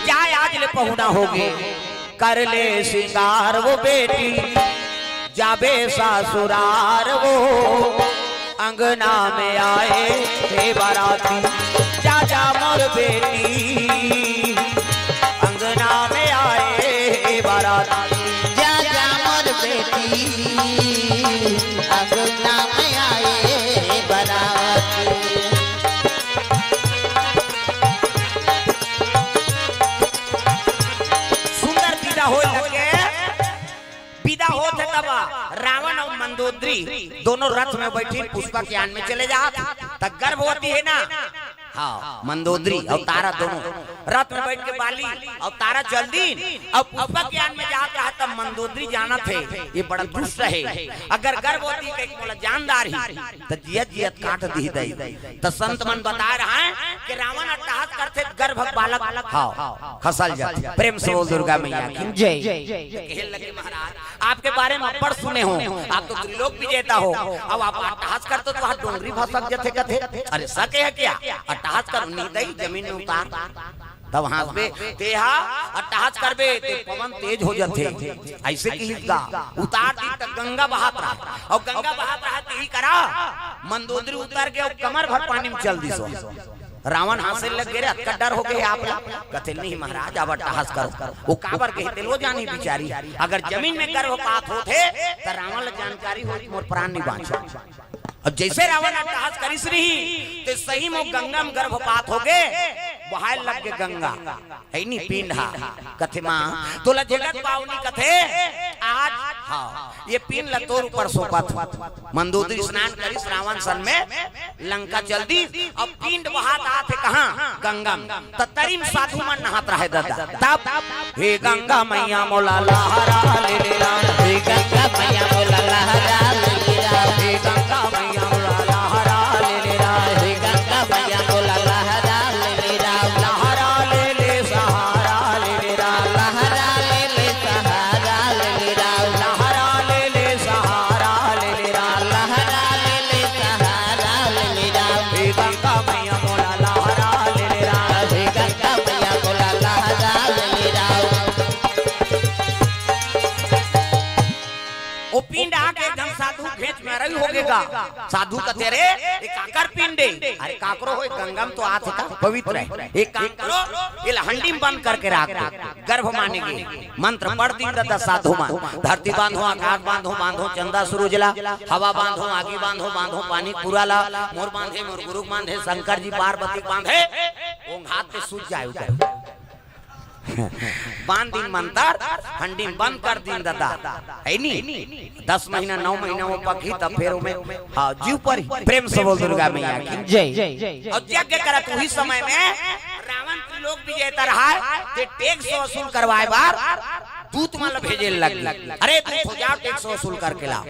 जा आज ले पहुना होगे, कर ले सिंगार वो बेटी, जाबे ससुरार वो, अंगना में आए हे बाराती, जा जा मोर बेटी, अंगना में आए हे बाराती। जा जा मोर बेटी, अंगना में आए बाराती। सुंदर विदा होए लगे। विदा होत हे तब रावण अउ मंदोदरी दोनों रथ में बइठिन पुष्पक यान में चले जात हे। त गर्भवती हे ना, हाँ, मंदोदरी अउ तारा दोनों रथ में बइठ के बाली अउ तारा चल दीन अउ पुष्पक यान में जात रहा। तब मंदोदरी जानत हे ये बड़ा दुष्ट हे, अगर गर्भवती कहिके मोला जान डारही त जियत जियत काट दिही दई। त संत मन बताए रहा हे कि रावण अट्टहास करथे, गर्भ बालक, हाँ, खसल जाथे। प्रेम से बोल दुर्गा मैया की जय। कहे लगे महाराज, आपके बारे में अब्बड़ सुने हों, आप तो त्रिलोक विजेता हो, अब आप अट्टहास करथो त वहाँ डोंगरी भसक जाथे कथे। अरे सके हे क्या? अट्टहास कर, नहीं दई, जमीन में उतार। तब हाँसबे, तेहा अट्टहास करबे ते पवन तेज हो जाथे। अइसे किहिस गा, उतार दीस त गंगा बहत रहा, अउ गंगा बहत रहा तेही करा मंदोदरी उतर गे अउ कमर भर पानी में चल दीस। रावण हाँसे लग गे, रे अतका डर हो गे हे आप ला। कथे नहीं महाराज, अब अट्टहास करो। वो काबर गे हे तेला वो जानही बिचारी। अगर जमीन में गर्भपात होत हे त रावण ला जानकारी होही, मोर प्राण नहीं बाँचे। अउ जइसे रावण अट्टहास करिस रही ते सही में गंगा में गर्भपात होगे, बहाए लग गे गंगा। हे नी पिंड हा। कथे माँ तोला जगत पावनी कथे आज, हाँ, ये पिंड ला तोर ऊपर सौंपत हँव। मंदोदरी स्नान करिस रावण सन में, लंका चल दीस, अब पिंड बहत आत हे कहाँ? गंगा में। त तरी म साधु मन नहात रहय ददा। तब, हे गंगा मैया मोला लहरा ले ले रा। हे गंगा मैया मोला लहरा ले ले रा। हे गंगा मैया मोला लहरा ले ले रा। हे गंगा मैया मोला लहरा ले ले रा। लहरा ले ले सहारा ले ले रा। लहरा ले ले सहारा ले ले रा। लहरा ले ले सहारा ले ले रा। लहरा ले ले सहारा ले ले रा। हे गंगा मैया मोला लहरा ले ले रा। हे गंगा मैया मोला लहरा ले ले रा। ओ पिंड आके एकदम साधु घेंच में अरई होगे गा। साधु कथे, "अरे, ये काकर पिंड हे?" "अरे, काकरो होय, गंगा में तो आत हे का, पवित्र हे। एक काम करो, ये ला हंडी में बंद करके राख दो।" गर्भ माने गे। मंत्र पढ़ दीन ददा साधु मन। धरती बांधो, आकाश बांधो, बांधो चंदा सूरज ला, हवा बांधो, आगी बांधो, बांधो पानी पूरा ला, मोर बांधे, मोर गुरु बांधे, शंकर जी पार्वती बांधे, ओंघात ते सूत जाय उकर। बांध दीन मंतर, हंडी में बंद कर दीन ददा, हे नी? दस महीना, नौ महीना वो पकही, तब फेर ओमे, हाँ, जीव परही। प्रेम से बोल दुर्गा मैया की जय। अउ यज्ञ करत उही समय में रावण त्रिलोक विजेता रहय, ते टैक्स वसूल करवाय बर दूत मन ल भेजे लग गे। "अरे दूत हो जाव, टैक्स वसूल करके लाव।"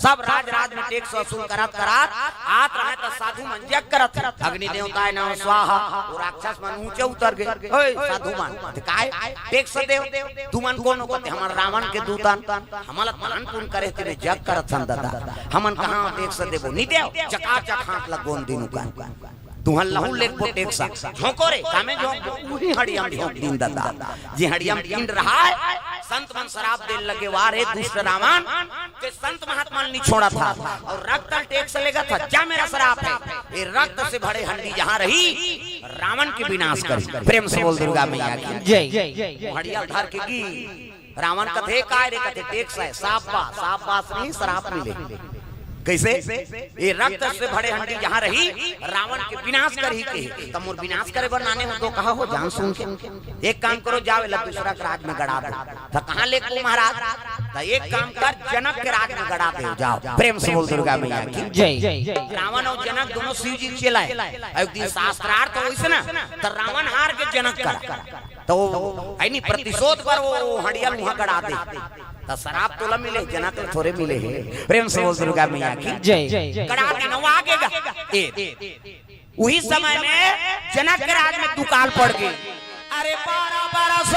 सब राज राज में टैक्स वसूल करत करत आत रहय त साधु मन यज्ञ करत हे। "अग्नि देवताय नमः स्वाहा।" वो राक्षस मन ऊंचे उतर गे। "ओए साधु मन, ते काय टैक्स देव? तुमन कोन हो?" कथे, "हमन रावण के दूत अन, हमन ला दान पुण्य करे, तेने यज्ञ करत हन ददा, हमन कहाँ टैक्स देबो? नी देव।" चकाचक हाथ ला गोंद दीन उकर। "तुहन लहू लेगबो टैक्स।" "झोंको रे।" "कामे झोंकबो?" "उही हड़िया में झोंक दीन ददा।" जे हड़िया में पिंड रहय, संत मन सराप दे लगे, "वाह रे दुष्ट रावण, ते संत महात्मा ल नी छोड़त हस अउ रक्त ल टैक्स लेगत हस, जा मेरा सराप हे, ये रक्त से भरे हंडी जहाँ रही, रावण के विनाश करही।" प्रेम से बोल दुर्गा मैया की जय। हड़िया धर के गी रावण कथे, "काय रे?" कथे, "टैक्स हे।" "साफ बा, साफ बा, नहीं सराप मिले।" "कइसे?" "ये रक्त से भरे हंडी जहाँ रही, रावण के विनाश करही कहे, त मोर विनाश करे बर लाने हो तो कहा हो जान सुन के। एक काम करो, जाव एला दूसरा के राज में गड़ा दो।" "त कहाँ लेगबो महाराज?" "त एक काम कर, जनक के राज में गड़ा दे, जाव।" प्रेम से बोल दुर्गा मैया की जय। रावण अउ जनक दोनों शिव जी के चेला हे। एक दिन शास्त्रार्थ होइस ना, त रावण हार गे जनक करा। त वो, हे नी, प्रतिशोध बर वो हड़िया ल उहाँ गड़ा दे। त सराप तोला मिले, जनक ल थोरे मिले हे। प्रेम से बोल दुर्गा मैया की जय। गड़ा दीन, वो आगे गा। ए, उही समय में जनक के राज में दुकाल पड़ गे। अरे बारह बरस,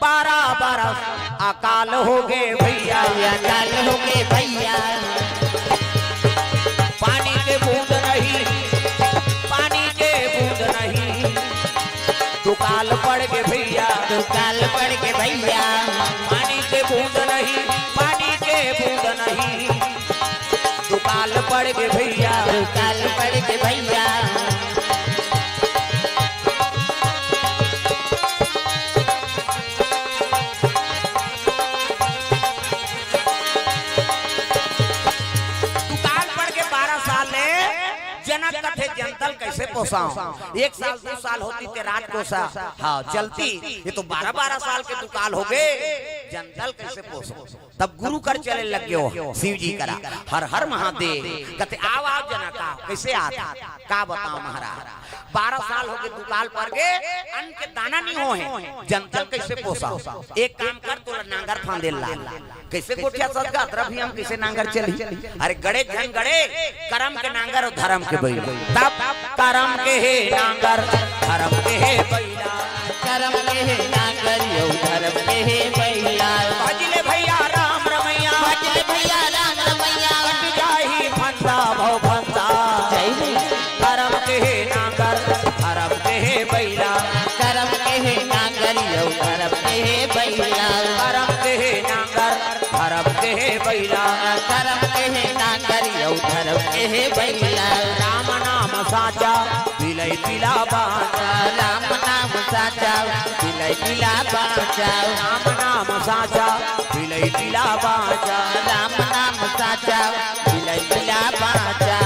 बारह बरस अकाल होगे भइया। अकाल होगे भइया। पानी के बूंद नहीं, पानी के बूंद नहीं। दुकाल पड़ गे भैया, दुकाल पड़ गे भैया। पानी के बूंद नहीं, पानी के बूंद नहीं, दुकाल पड़ गे भैया। दुकाल पड़ गे भैया। दुकाल पड़ गे बारह साल ले, जनक कथे जनतल कैसे पोसाओ। एक साल दू साल होती ते राजकोषा, हाँ, चलती। ये तो बारह बारह साल के दुकाल हो गे, जनतल कैसे पोसो। तब गुरु कर चले लग गयो शिव जी करा, हर हर महादेव। कथे, "आव, आव जनक, आव।" कैसे आत? का बताओ महाराज, बारह साल हो गे दुकाल पड़ गे, अन्न के दाना नहीं हो हे, जनतल कैसे पोसा? एक काम कर, तोला नांगर फांदे ला, कैसे गोठिया सजगा, अतरा भी हम कैसे नांगर चली? अरे गड़े झन गड़े, करम के नांगर अउ धरम के बइला। तब करम के हे नांगर, धरम के हे बइला। करम के हे नांगर अउ धरम के हे बइला। भजले भैया राम रमैया। भजले भैया राम रमैया। कट जाही फंदा भव फंदा। जय हो। करम के हे नांगर, धरम के हे बइला। करम के हे नांगर अउ धरम के हे बइला। करम के हे नांगर, धरम के हे बइला। करम के हे नांगर अउ धरम के हे बइला। राम नाम साचा, बिलई पिला बाचा। राम नाम साचा, बिलई पिला बाचा। राम नाम साचा, बिलई पिला बाचा। राम नाम साचा, बिलई पिला बाचा।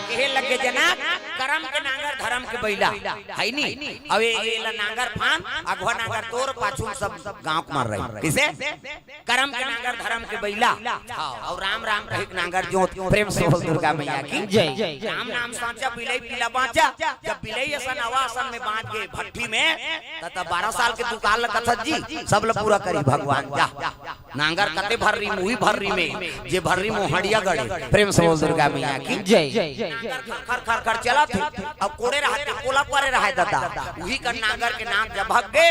कहे लगे जनक, करम के नांगर, धरम के बइला, है नी? अबे ये ला नांगर फान, अगवा नांगर तोर, पाछू सब गांव के मार रही। किसे? करम के नांगर, धरम के बइला। हाँ, अउ राम राम कहिके नांगर जोत। प्रेम से बोल दुर्गा मैया की जय। राम नाम साचा, बिलई पिला बाचा। जब बिलई असन अवा असन में बांच गे भट्ठी में, त, त बारह साल के दुकाल ल कथस जी, सब ल पूरा करी भगवान। जा, नांगर कते भर्री, मुही भर्री में, जे भर्री मोहड़िया गड़े। प्रेम से बोल दुर्गा मैया की जय। नांगर खर खर खर खर चलत हे, अब कोड़े रहते, कोला परे रहे ददा, उही कर नांगर के नाक जब भग गे,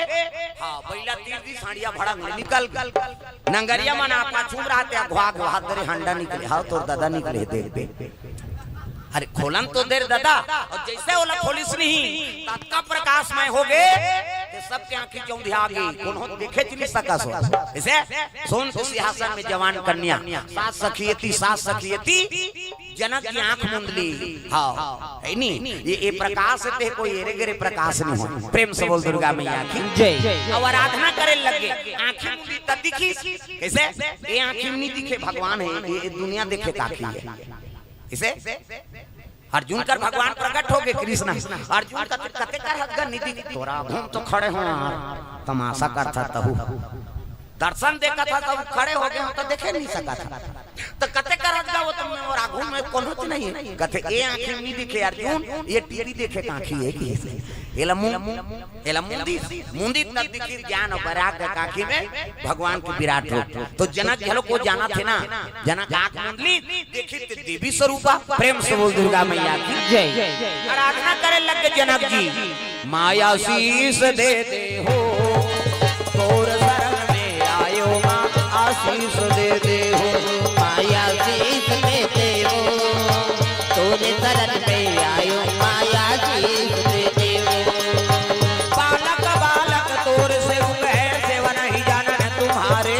हाँ, बइला तीर दी, सांड़िया भड़ंग ले निकल गे। नंगरिया मन आ पाछू म रहते, घुआ घुआ दे रे, हंडा निकले, हाँ, तोर ददा निकले, देख, देख। अरे खोलन तो दे रे ददा, अउ जइसे ओला खोलिस नहीं, ततका प्रकाशमय हो गे, ते सबके आंखी चौंधिया गे, कोनो देखेच नहीं सकस हो। अइसे सोन के सिंहासन में जवान कन्या, सात सखी एती, सात सखी एती, जनक जी आंख मुंदली। हाँ, है नी? ये, ये प्रकाश ते कोई एरे गेरे प्रकाश नहीं हो। प्रेम से बोल दुर्गा मैया की जय। अब आराधना करे लगे, आंखी मुंदी त दिखी। कैसे? ये आंखी नहीं दिखे भगवान है, ये, ये दुनिया देखे ताकि है। इसे अर्जुन कर भगवान प्रकट हो गे कृष्ण। अर्जुन कते, कते कर हदगा नहीं दिखे, तोरा घूम तो खड़े हो यार, तमाशा करथा तहू। दर्शन देखत हा, तब खड़े हो गे हो, त देखे नहीं सकत हा। त कते करत गा, वो तो मोर आगू में कोनो चीज नहीं है। कथे, "ए आँखी में नहीं दिखे अर्जुन, ये टीवी देखे का आँखी है कि?" एला मु-, एला मुंदी, मुंदी तब दिखी ज्ञान अउ वैराग्य का आँखी में भगवान के विराट रूप। तो जनक घलो को जाना थे ना, जनक आँख मुंदली, देखी ते देवी स्वरूपा। प्रेम से बोल दुर्गा मैया की जय। आराधना करे लग गे जनक जी। माया शीश दे दे हो, तोर शरण में आयो माँ, आशीष दे दे हो। माया शीश दे दे हो, तोर शरण में आयो माँ, आशीष दे दे हो। बालक बालक तोर सेवक है, सेवा नहीं जानन तुम्हारे।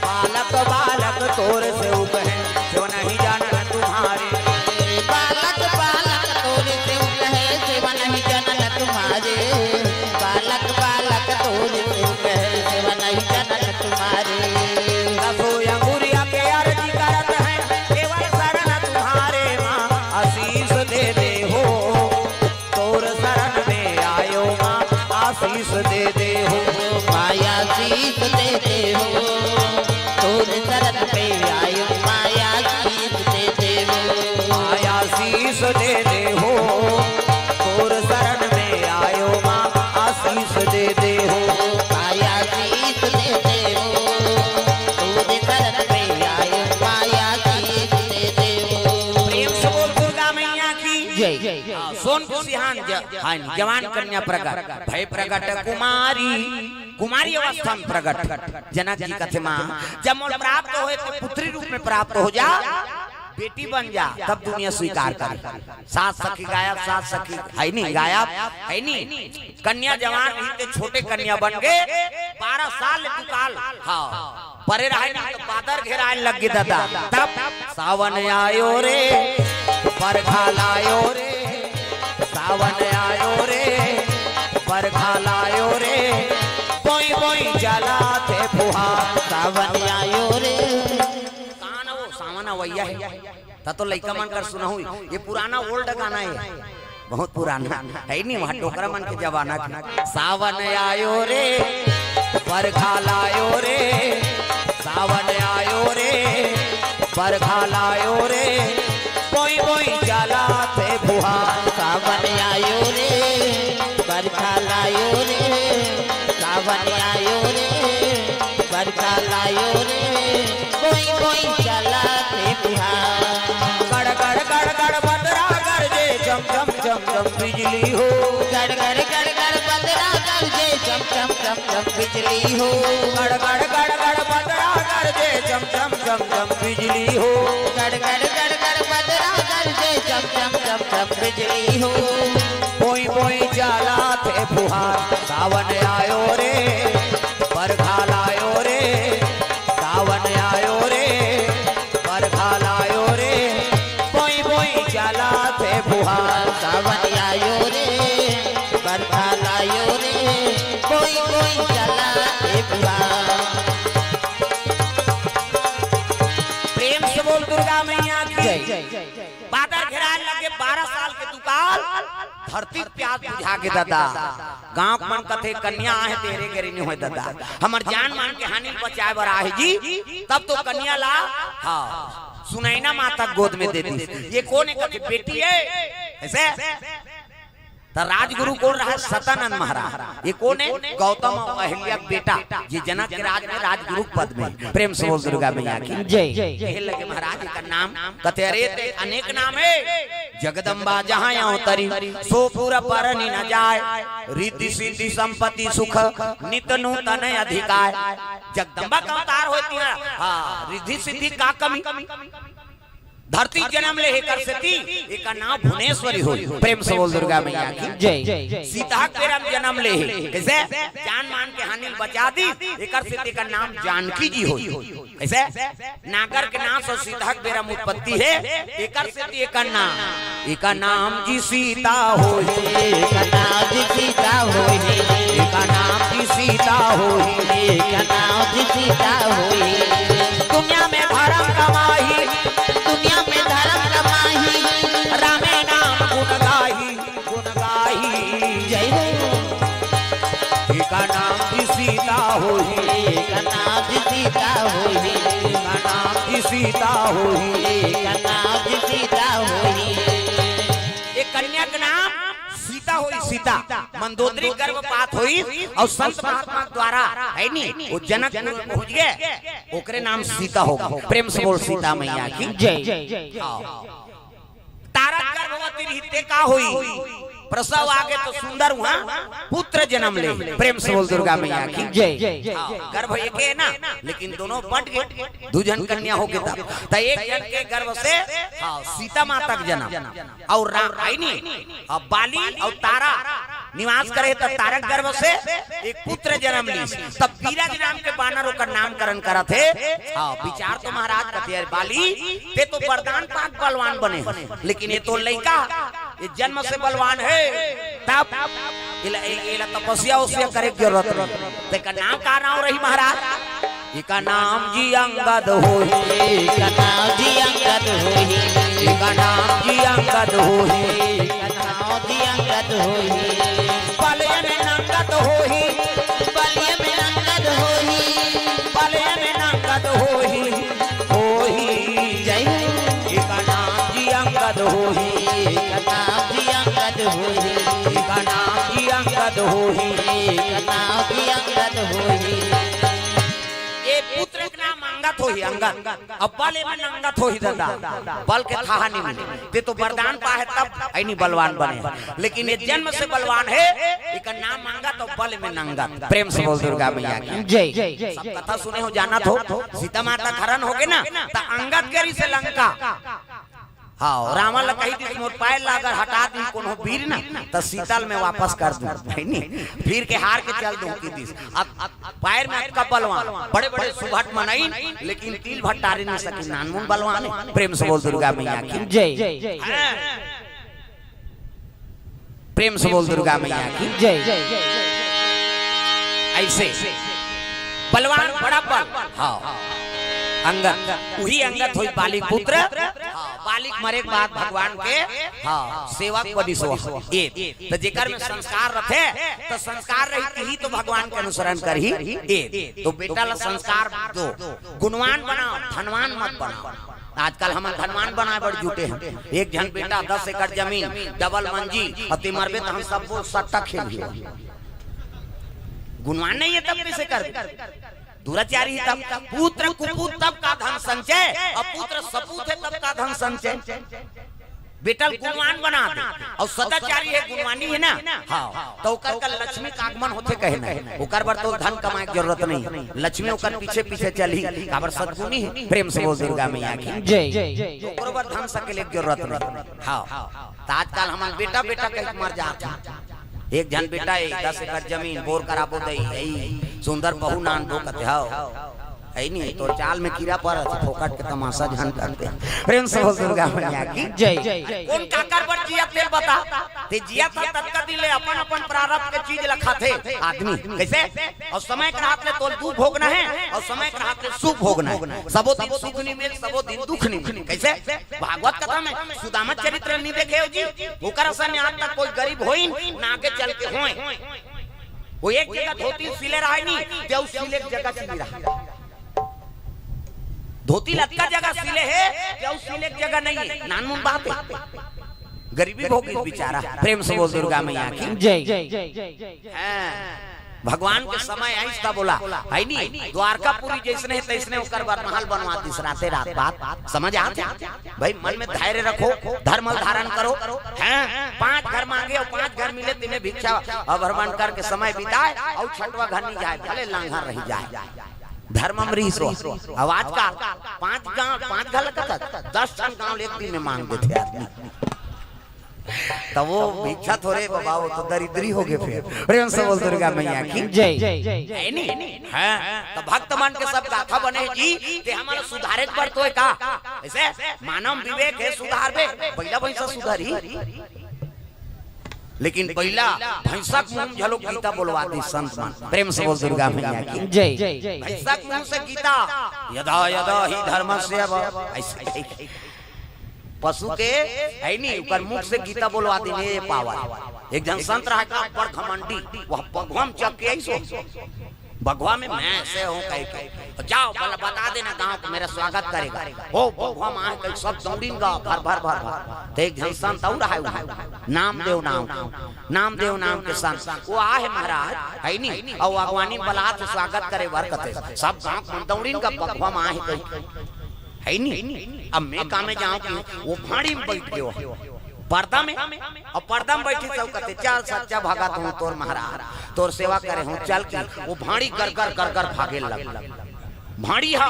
बालक बालक तोर सेवक है, सेवा नहीं जानन तुम्हारे। बालक बालक तोर सेवक है, सेवा नहीं जानन तुम्हारे। बालक बालक तोर सेवक है, सेवा नहीं जानन तुम्हारे। दसो अंगुरिया के आरती करत है, केवल शरण तुम्हारे माँ, आशीष दे दे हो। तोर शरण में आयो माँ, आशीष दे दे हो। माँ आशीष दे दे हो, तोर शरण में आयो माँ, आशीष दे दे हो। माँ आशीष दे दे हो, तोर शरण में आयो माँ, आशीष दे दे हो। माँ आशीष दे दे हो, तोर शरण में आयो माँ, आशीष दे दे हो। प्रेम से बोल दुर्गा मैया की जय। हाँ, सोनपुर सिहान ज-, हाँ, जवान कन्या प्रगट, भय प्रगट कुमारी, कुमारी अवस्था में प्रगट। जनक जी कथे माँ, जब मोर प्राप्त होए तो पुत्री रूप में प्राप्त हो जा। बेटी बन जा, तब दुनिया स्वीकार करे। सात सखी गायब, सात सखी है नहीं, गायब है नहीं। कन्या जवान रही ते छोटे कन्या बन गे, बारह साल ले दुकाल, हाँ, परे रहे नहीं तो बादर घेराए लग गे दादा। तब सावन आयो रे, बरखा लायो रे, सावन आयो रे, बरखा लायो रे, बोई बोई चलाथे फुहार। सावन आयो रे। कहाँ ना वो सावन अवैया है। त तो लइका मन कर सुनहूँ, ये पुराना ओल्ड गाना है, बहुत पुराना है नहीं, वहाँ डोकरा मन के जमाना के। सावन आयो रे, बरखा लायो रे, सावन आयो रे, बरखा लायो रे, बोई बोई चलाथे फुहार। सावन आयो रे, बरखा लायो रे, सावन आयो रे, बरखा लायो रे, बोई बोई चलाथे फुहार। गड़ गड़ गड़ गड़ बदरा गरजे, चम चम चम चम बिजली हो। गड़ गड़ गड़ गड़ बदरा गरजे, चम चम चम चम बिजली हो। गड़ गड़ गड़ गड़ बदरा गरजे, चम चम चम चम बिजली हो। गड़ गड़ गड़ गड़ बदरा गरजे, चम चम चम चम बिजली हो। बोई बोई चलाथे फुहार। सावन आयो रे, बरखा लायो रे, सावन आयो रे, बरखा लायो रे, बोई बोई चलाथे फुहार। सावन आयो रे, बरखा लायो रे, बोई बोई चलाथे फुहार। प्रेम से बोल दुर्गा मैया की जय। बादर घेराए लगे, बारह साल के दुकाल, धरती प्यास बुझा गे दादा। गांव मन कथे कन्या आहे तेरे गरी नहीं होय दादा, हमर जान मान के हानि बचाए बर आहे जी। तब तो कन्या ला, हाँ, सुनैना माता गोद में दे दी। ये कोन है? कथे बेटी है। ऐसे त राजगुरु कोन रहा? सतानंद महाराज। ये कोन है? गौतम अउ अहिल्या के बेटा, जे जनक के राज में राजगुरु के पद में। प्रेम से बोल दुर्गा मैया की जय। कहे लगे महाराज एकर नाम, कथे अरे ते अनेक नाम है, जगदम्बा जहाँ अवतरी, सो पुर परनि न जाय, रिद्धि सिद्धि संपत्ति सुख, नित नूतन अधिकाय। जगदम्बा का अवतार होती है, हाँ, रिद्धि सिद्धि का कमी। धरती जन्म ले हे कर सेती, एकर नाम भुवनेश्वरी होई। प्रेम से बोल दुर्गा मैया की जय। सीता के बेरा म जन्म ले हे, कैसे? जान मान के हानि बचा दी, एकर सेती एकर नाम जानकी जी होई। कैसे? नागर के नाम से सीता के बेरा म उत्पत्ति हे, एकर सेती एकर नाम, एकर नाम जी सीता होई। एकर नाम जी सीता होई। एकर नाम जी सीता होई। एकर नाम जी सीता होई। दुनिया में धर्म कमाही, दुनिया में धर्म कमाही, रामे नाम गुण गाही, गुण गाही। जय हो। एका नाम की सीता होही। एका नाम की सीता होही। एका नाम की सीता होही। एका नाम की सीता होही। एक कन्या के नाम सीता होई, सीता। मंदोदरी गर्भपात होई अउ संत महात्मा द्वारा, है नी, वो जनक पहुंच गए, ओकरे नाम सीता होगा। प्रेम से बोल सीता मैया की जय। हाँ। तारा गर्भवती रहिते का होई, प्रसव आगे तो सुंदर हुआ पुत्र जन्म ले। प्रेम से बोल दुर्गा मैया की जय। हाँ, गर्भ एक है ना, लेकिन दोनों बट गए, दू झन कन्या हो गए तब। त एक जन के गर्भ से, हाँ, सीता माता के जन्म। अउ रा-, आई नी, अब बाली अउ तारा निवास करे, त तारा के गर्भ से एक पुत्र जन्म लीस, तब बीरज नाम के बानर ओकर नामकरण करत हे। हाँ, विचार तो महाराज कथे, "अरे बाली, ते तो वरदान पाके बलवान बने हे, लेकिन ये तो लइका, ये जन्म से बलवान हे।" तब एला, ए-, एला तपस्या वस्या करे के जरूरत नहीं। तेकर नाम का नाम रही महाराज? एका नाम जी अंगद होही। एका नाम जी अंगद होही। एका नाम जी अंगद होही। एका नाम जी अंगद होही। बलिये में नंगत होही। बलिये में नंगत होही। बलिये में नंगत होही। होही। जय हो। एका नाम जी अंगद होही। एका नाम जी अंगद होही। एका नाम जी अंगद होही। एका नाम जी अंगद होही। ये पुत्र के नाम अंगत होही, अंगत। अब बल एमे नंगत होही दादा, बल के थाहा नहीं मिले। ते तो वरदान पाहे तब ऐनी बलवान बने, लेकिन ये जन्म से बलवान हे, एकर नाम अंगत अउ बल में नंगत। प्रेम से बोल दुर्गा मैया की जय। सब कथा सुने हो, जानत हो, सीता माता के हरण होगे ना, त अंगत गे रिहिसे लंका। हाँ, रावण ला कही दिस, मोर पैर ला अगर हटा दी कोनो बीर ना, त सीता ल मैं वापस कर दूं, है नी? फिर के हार के चल दूं की दिस। अब, अब पैर में अतका बलवान, बड़े-बड़े सुभट मनई, लेकिन तिल भर टारे नहीं सकी, नानमुन बलवान हे। प्रेम से बोल दुर्गा मैया की जय। हाँ। प्रेम से बोल दुर्गा मैया की जय। ऐसे बलवान बड़ा बल। हाँ। अंगत, उही अंगत होई बाली पुत्र। हाँ, बाली के मरे के बाद भगवान के, हाँ, सेवक बनिस हो। ए, त जेकर में संस्कार रथे, त संस्कार रही, तिही तो भगवान के अनुसरण करही। ए, तो बेटा ला संस्कार दो, गुणवान बनाओ, धनवान मत बनाओ। आजकल हमन धनवान बनाए बर जुटे हन। एक झन बेटा, दस एकड़ जमीन, डबल मंजिल, अउ ते मरबे त हम सबो सट्टा खेलही। गुणवान नहीं हे तब कैसे करबे? दुराचारी हे तब। पुत्र कुपूत तब का धन संचय, अउ पुत्र सपूत हे तब का धन संचय। बेटा ल गुणवान बना दे, अउ सदाचारी हे, गुणवानी हे ना, हाँ, त ओकर का लक्ष्मी का आगमन होथे कहे ना, ओकर बर तो धन कमाए के जरूरत नहीं, लक्ष्मी ओकर पीछे पीछे चलही, काबर सद्गुणी हे। प्रेम से बोल दुर्गा मैया की जय। ओकर बर धन सकेले के जरूरत नहीं। हाँ, त आजकल हमन बेटा बेटा कहि के मर जात हन। एक झन बेटा हे, दस एकड़ जमीन, बोर कराबो दई, हई सुंदर बहू नान दो कथे, हव। हई नहीं, तोर चाल में कीरा परत हे, फोकट के तमाशा झन करते। प्रेम से बोल दुर्गा मैया की जय। कोन काकर बर जियत हे बता? ते जियत हस ततका दिन ले अपन अपन प्रारब्ध के चीज ल खाथे आदमी। कैसे? अउ समय के रहत ले तोल दुख भोगना हे, अउ समय के रहत ले सुख भोगना हे। सबो दिन सुख नहीं मिल, सबो दिन दुख नहीं मिल। कैसे? भागवत कथा में सुदामा चरित्र नहीं देखे हो जी? ओकर असन आज तक कोई गरीब होइन, ना आगे चल के होय। वो एक जगह धोती सिले रहय नहीं, ते अउ सिले के जगह सिले रहय। धोती ल अतका जगह सिले हे, ते अउ सिले के जगह नहीं हे। नानमुन बात हे। गरीबी भोगिस बेचारा। प्रेम से बोल दुर्गा मैया की जय। हाँ। भगवान के समय आइस तब ओला, हई नी, द्वारकापुरी जइसने हे तइसने ओकर बर महल बनवा दिस राते रात। बात समझ आत हे? भाई, मन में धैर्य रखो, धर्म धारण करो। हैं, पांच घर मांगे अउ पांच घर मिले, तेमे भिक्षा अभ्रमण करके समय बिताए, अउ छठवा घर नहीं जाए, भले लांघा रही जाए। धर्म में रहिस हो। अउ आजकल पांच गांव, पांच घर लगत, दस ठन गांव एक दिन में मांग देथे आदमी। त वो भिक्षा थोरे बाबा, वो तो दरिद्री होगे फेर। प्रेम से बोल दुर्गा मैया की जय। है नी? हाँ, त भक्त मन के सब गाथा बने जी, ते हमन ल सुधारे के बर तो हे का? ऐसे मानव विवेक हे, सुधारबे, बइला भइसा सुधारही। लेकिन बइला भइसा के मुंह में घलो गीता बोलवा दिस संत मन। प्रेम से बोल दुर्गा मैया की जय। भइसा के मुंह से गीता, यदा यदा ही धर्मस्य व-, ऐसे, ऐसे। पशु के, है नी, ओकर मुख से गीता बोलवा दिस, ए पावर। एक झन संत रहय का, बड़ घमंडी, वो बघवा म चघ के आइस हो। बघवा में मैं से हूँ कह के, जाओ, बल-, बता देना गांव को, मेरा स्वागत करेगा। हो, बघवा म आहे कह, सब दौड़िन गा, भर, भर, भर, भर। त एक झन संत अउ रहय, नामदेव नाम, नामदेव नाम के संत, वो आहे महाराज, है नी, अउ अगवानी बलात हे स्वागत करे बर कथे, सब गांव के मन दौड़िन गा, बघवा म आहे कह। है नी? अब मैं का में जांव कि वो भांड़ी में बइठ गे हो। पर्दा में, अउ पर्दा में बइठिस अउ कथे, "चल सच्चा भगत हूँ तोर महाराज, तोर सेवा करे हूँ, चल।" कि वो भांड़ी गरगर गरगर भागे लग। भांड़ी हा,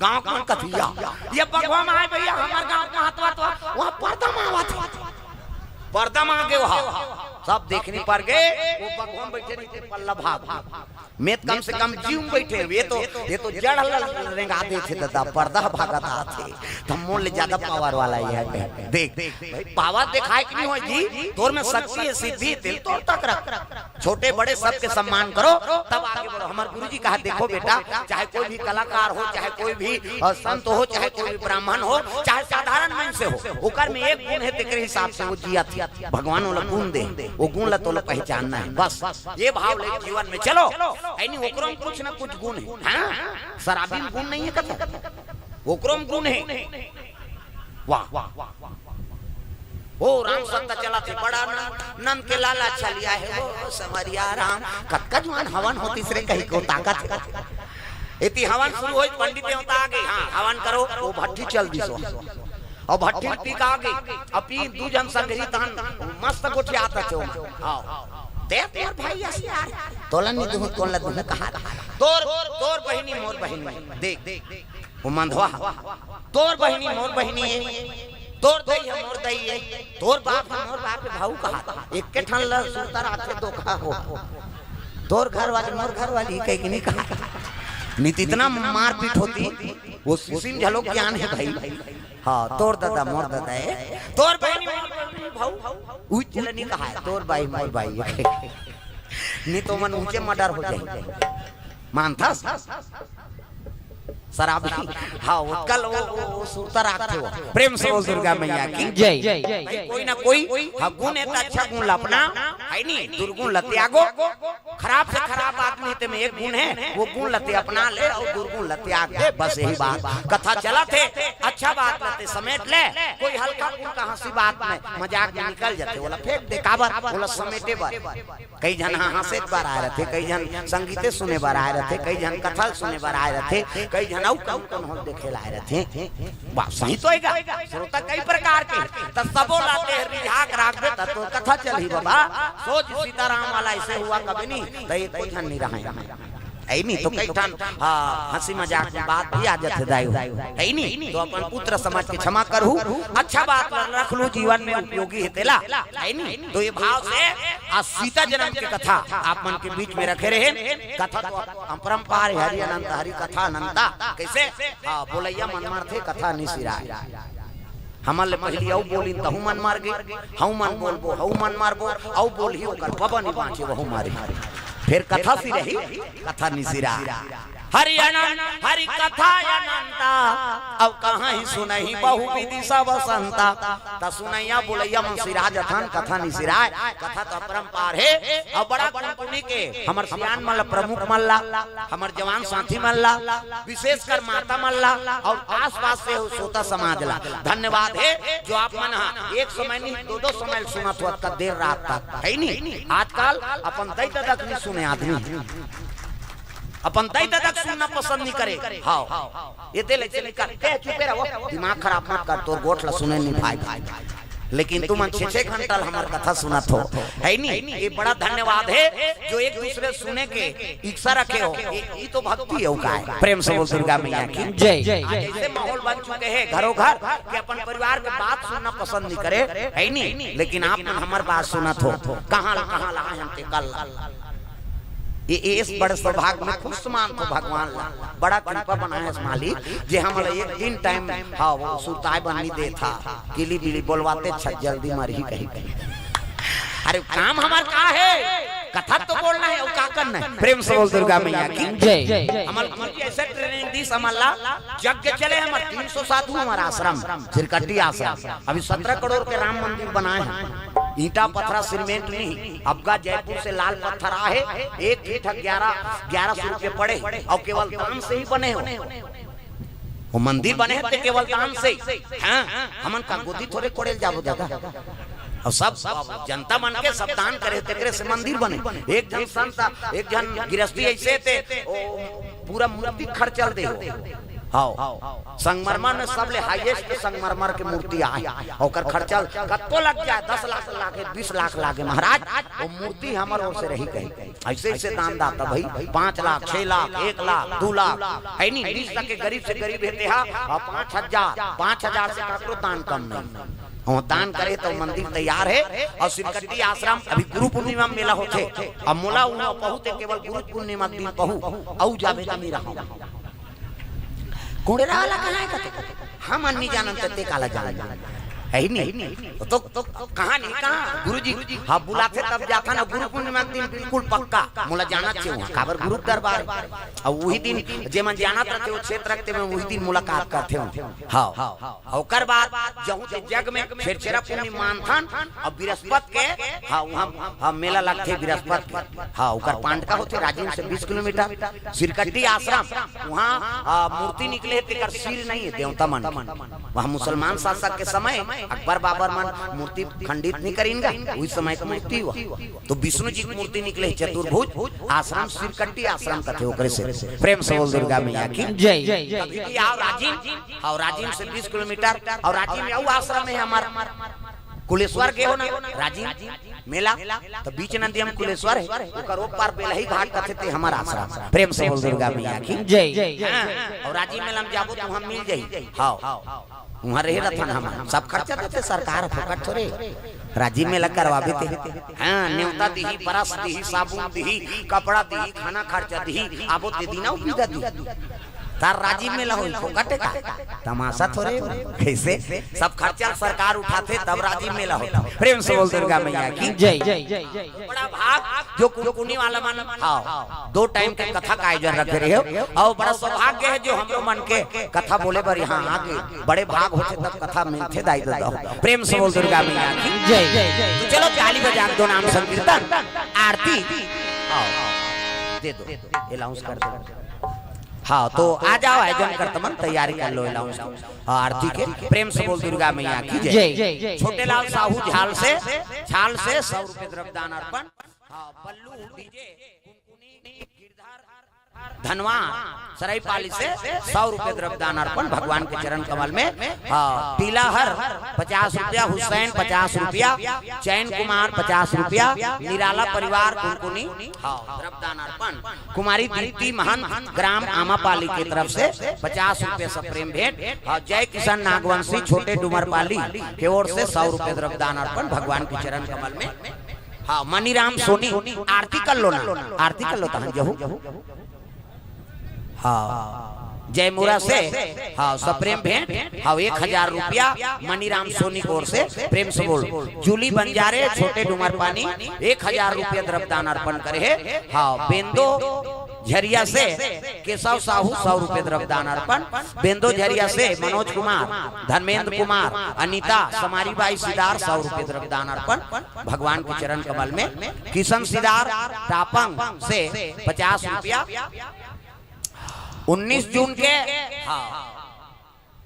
गांव के मन कथे, "या, ये बघवा म आय भइया, हमर गांव के महत्व तो वहाँ पर्दा में आवत हे।" पर्दा में आ गे वहाँ, सब देखनी पर गे, वो बघवा में बइठे रहिथे पल्ला भाग। में त कम से कम जीव में बइठे, ये तो, ये तो जड़ ल रेंगा देथे ददा, पर्दा भागत आथे, त मोर ले ज्यादा पावर वाला ये हे। देख, भाई, पावर देखाय के नहीं होय जी, तोर में शक्ति हे, सिद्धि हे, तेल तोर तक रख। छोटे बड़े सबके सम्मान करो, तब आगे बढ़ो। हमर गुरुजी कहा, देखो बेटा, चाहे कोई भी कलाकार हो, चाहे कोई भी, अ, संत हो, चाहे कोई भी ब्राह्मण हो, चाहे साधारण मनुष्य हो, ओकर में एक गुण हे, तेकरे हिसाब से वो जियत हे। भगवान ओला गुण दे, वो गुण ला तोला पहचानना हे, बस। ये भाव ले जीवन में चलो। है नी, ओकरो में कुछ ना कुछ गुण हे। हाँ, शराबी में गुण नहीं हे कथे, ओकरो में गुण हे। वाह, ओ राम सत्ता चलत हे, बड़ा नंद, नंद के लाला चलिया हे, ओ समरिया राम, कतका जुआन हवन होतिस रे कही को ताकत हे। एती हवन शुरू होइस, पंडित देवता आगे, हाँ, हवन करो, ओ भट्ठी चल दिस। अउ भट्ठी ल पी के आगे, अउ पी दू झन संगही तहन मस्त गोठियात रथे ओमा। हाँ। ते तोर भाई अस यार, तोला नी दुहूं, कोन ला दुहूं कहा। तोर, तोर बहिनी मोर बहिनी, देख, ओ मंधवा, तोर बहिनी मोर बहिनी ए, तोर दई हे मोर दई ए, तोर बाप हे मोर बाप ए, भाऊ कहा, एके ठन ला सुरता राखे धोखा हो। तोर घर वाली मोर घर वाली कहिके नी कहा। नी त इतना मारपीट होतिस, ओ शिशिन घलो ज्ञान हे भाई। हाँ, तोर ददा मोर ददा ए, तोर बहिनी मोर बहिनी भाऊ, उही ला नी कहा, तोर बाई मोर बाई ए। नी त ओमन ऊंचे मर्डर हो जाही। मानथस? शराबी। हाँ, ओतका ल ओ, ओ, ओ सुरता राखथे ओ। प्रेम से बोल दुर्गा मैया की। जय। भाई, कोई ना कोई, हाँ, गुण हे त अच्छा गुण ला अपना, हे नी? दुर्गुण ला त्यागो। खराब से खराब आदमी हे, तेमे एक गुण हे, ओ गुण ला ते अपना ले अउ दुर्गुण ला त्याग दे, बस यही बात। कथा चलत हे, अच्छा बात ला ते समेट ले, कोई हल्का फुल्का हंसी बात में, मजाक में निकल जाथे, ओला फेंक दे, काबर, ओला समेटे बर। कई झन ह हंसे बर आए रथे, कई झन संगीते सुने बर आए रथे, कई झन कथा सुने बर आए रथे, कई झन अउ कौन कौन होल देखे ला आए रथे। बात सही तो हे गा, श्रोता कई प्रकार के, त सबो ला ते रिझा के राखबे, त तोर कथा चलही बाबा। सोच सीताराम वाला अइसे हुआ कभी नहीं, त एको झन नहीं रहे। हे नी, त कई ठन, हाँ, हंसी मजाक में बात भी आ जाथे दाई हो। हे नी, त अपन पुत्र समझ के क्षमा करहू, अच्छा बात रख लू, जीवन में उपयोगी हे तेला। हे नी, त ये भाव से आज सीता जन्म के कथा आप मन के बीच में रखे रहे। कथा तो अपरंपार हे, हरि अनंत, हरि कथा अनंता। कइसे? हाँ, बोलइया मन मारथे, कथा नी सिराय। हमन ले पहिली अउ बोलिन, तहू मन मार गे। हऊ मन बोलबो, हऊ मन मारबो, अउ बोलही ओकर बबा नी बांचे, वहू मारही। फेर कथा सिरही, कथा नी सिराय। हरि अनंत, हरि कथा अनंता, अउ कहाहीं सुनही बहु विधि सब संता। त सुनइया बोलइया मन सिरा जथन, कथा नी सिराय। कथा त अपरंपार हे, अउ बड़ा कुनकुनी के हमर सियान मन ला, प्रमुख मन ला, हमर जवान साथी मन ला, विशेषकर माता मन ला अउ आसपास से हो श्रोता समाज ला धन्यवाद हे, जो आप मन ह एक समय नहीं, दो दो समय सुनत हो, अतका देर रात तक, हे नी? आजकल अपन दई ददा के नी सुने आदमी, अपन दई ददा के सुनना पसंद नी करे। हाँ, ये दे ले चले कर, ते चुपे रहो, दिमाग खराब मत कर, तोर गोठ ला सुने नी भाई, भाई। लेकिन तुमन छे छे घंटा ल हमर कथा सुनत हो, हे नी? ये बड़ा धन्यवाद हे, जो एक दूसरे सुने के इच्छा रखे हो। ये, ये तो भक्ति हे, अउ का हे? प्रेम से बोल दुर्गा मैया की। जय। आज ऐसे माहौल बन चुके हैं घरों घर कि अपन परिवार के बात सुनना पसंद नहीं करे, हे नी? लेकिन आप मन हमर बात सुनत हो, कहाँ ल, कहाँ ला हम ते कल ला। ये, ये इस बड़े सौभाग्य में खुश मानथो भगवान ला, बड़ा कृपा बनाए हे मालिक, जे हमला एक दिन टाइम, हाँ, वो सुताए बर नी देथा, किली बिली बोलवाते छ जल्दी मरही कही कही। अरे काम हमर का हे? कथा तो बोलना हे, अउ का करना हे? प्रेम से बोल दुर्गा मैया की। जय। हमर गुरुजी ऐसे ट्रेनिंग दिस हमला, यज्ञ चले हमर तीन सौ साधु हमर आश्रम, सिरकट्टी आश्रम। अभी सत्रह करोड़ के राम मंदिर बनाए हे, ईंटा पथरा सीमेंट नहीं, अबका जयपुर से लाल पत्थर आहे, एक फीट ग्यारह, ग्यारह सौ रुपये पड़े, अउ केवल दान से ही बने हो। वो मंदिर बने हे ते केवल दान से। हाँ, हमन का गोदी थोरे कोड़े ल जाबो दादा। अउ सब, सब जनता मन के सब दान करे, तेकरे से मंदिर बने। एक झन संत, एक झन गिरस्ती ऐसे ते, ओ, पूरा मूर्ति खर्चल दे हो। हाँ, संगमरमर में सबले highest संगमरमर के मूर्ति आए, ओकर खर्चल कतको लग जाए, दस लाख लागे, बीस लाख लागे महाराज, वो मूर्ति हमर ओर से रही कही। ऐसे ऐसे दान दाता भाई, पाँच लाख, छह लाख, एक लाख, दो लाख, हे नी? बीस तक के गरीब से गरीब हे तेहा, अउ पाँच हजार, पाँच हजार से काकरो दान कम नहीं। हाँ, दान करे त मंदिर तैयार हे। अउ सिरकट्टी आश्रम अभी गुरु पूर्णिमा मेला होथे, अउ मोला उहाँ पहुँचे केवल गुरु पूर्णिमा के दिन पहू, अउ जाबे त नी रहा। कुड़ेरा वाला कहाँ हे कथे? हमन नी जानन त ते काला जानन? हे नी? तो, तो कहाँ नी, कहाँ? गुरुजी, हाँ, बुलाथे तब जाथन, गुरु पूर्णिमा के दिन बिल्कुल पक्का। मोला जाना चाहिए उहाँ, काबर गुरु दरबार हे। अउ उही दिन जेमन जानत रथे, वो क्षेत्र रखते में उही दिन मुलाकात करथे उहाँ। हाँ। ओकर बाद जहूँ के जग में छेरछेरा पुन्नी मानथन, अउ बिरस्पत के, हाँ, उहाँ, हाँ, मेला लगथे बिरस्पत के। हाँ, ओकर पांडका होथे राजिम से बीस किलोमीटर, सिरकट्टी आश्रम, उहाँ, आ, मूर्ति निकले हे, तेकर सिर नहीं हे, देवता मन के। वहाँ मुसलमान शासक के समय अकबर बाबर मन मूर्ति खंडित नहीं करिन गा, उही समय के मूर्ति हुआ। तो विष्णु जी के मूर्ति निकले चतुर्भुज, आश्रम सिरकट्टी आश्रम कथे ओकरे से। प्रेम से बोल दुर्गा मैया की जय। कभी भी आओ राजिम, और राजिम से बीस किलोमीटर, और राजिम में अउ आश्रम है हमार कुलेश्वर के हो ना, राजिम मेला, तो बीच नदी हम कुलेश्वर है, ओकर ओ पार बेलही घाट कथे ते हमार आश्रम। प्रेम से बोल दुर्गा मैया की जय। हाँ, और राजिम मेला में जाबो तो हम मिल जाई। हाँ, उहाँ रहे रथन हम, सब खर्चा देथे सरकार, फोकट थोरे। राजिम मेला करवाबे ते। हाँ, नेवता दिही, बरस दिही, साबुन दिही, कपड़ा दिही, खाना खर्चा दिही, आबो ते दिना उपीदा दिही। तार राजिम मेला होई, फोकट का? तमाशा थोरे, कैसे? सब खर्चा सरकार उठाथे, तब राजिम मेला होथे। प्रेम से बोल दुर्गा मैया की जय। बड़ा भाग जो कुनकुनी वाला मन, हाँ, दो टाइम के कथा का आयोजन रखे रहे हो, और बड़ा सौभाग्य है जो हमरो मन के कथा बोले बर यहाँ आके बड़े भाग होथे तब कथा मिलथे दाई ददा। प्रेम से बोल दुर्गा मैया की जय। तो चलो ताली बजा के दो नाम संकीर्तन आरती, हाँ, दे दो, अनाउंस कर दो। हाँ, तो आ जाओ, आयोजन करत मन तैयारी कर लो, अनाउंस। हाँ, आरती के प्रेम से बोल दुर्गा मैया की जय। जय। छोटे लाल साहू झाल से, झाल से सौ रुपये द्रव्य दान अर्पण। हाँ, बल्लू डीजे, कुनकुनी, गिरधर, धनवा, सरायपाली से सौ रुपये द्रव्य दान अर्पण भगवान के चरण कमल में। हाँ, टीलाहर पचास रुपया, हुसैन पचास रुपया, चैन कुमार पचास रुपया, निराला परिवार कुनकुनी, हाँ, द्रव्य दान अर्पण। कुमारी दीप्ति महंत ग्राम आमापाली के तरफ से पचास रुपये सप्रेम भेंट। हाँ, जय किशन नागवंशी छोटे डुमरपाली के ओर से सौ रुपये द्रव्य दान अर्पण भगवान के चरण कमल में। हाँ, मनीराम सोनी, आरती कर लो ना, आरती कर लो तहन जहू। हाँ, जयमुरा से, हाँ, सप्रेम भेंट, हाँ, एक हजार रुपया मनीराम सोनी की ओर से, प्रेम से बोल। जूली बंजारे, छोटे डुमरपानी, एक हजार रुपया द्रव्य दान अर्पण करे हे। हाँ, बेंदो झरिया से केशव साहू सौ रुपये द्रव्य दान अर्पण, बेंदो झरिया से मनोज कुमार, धर्मेंद्र कुमार, अनिता, समारी बाई सिदार सौ रुपये द्रव्य दान अर्पण भगवान के चरण कमल में, किशन सिदार टापंग से पचास रुपया, उन्नीस जून के, हाँ,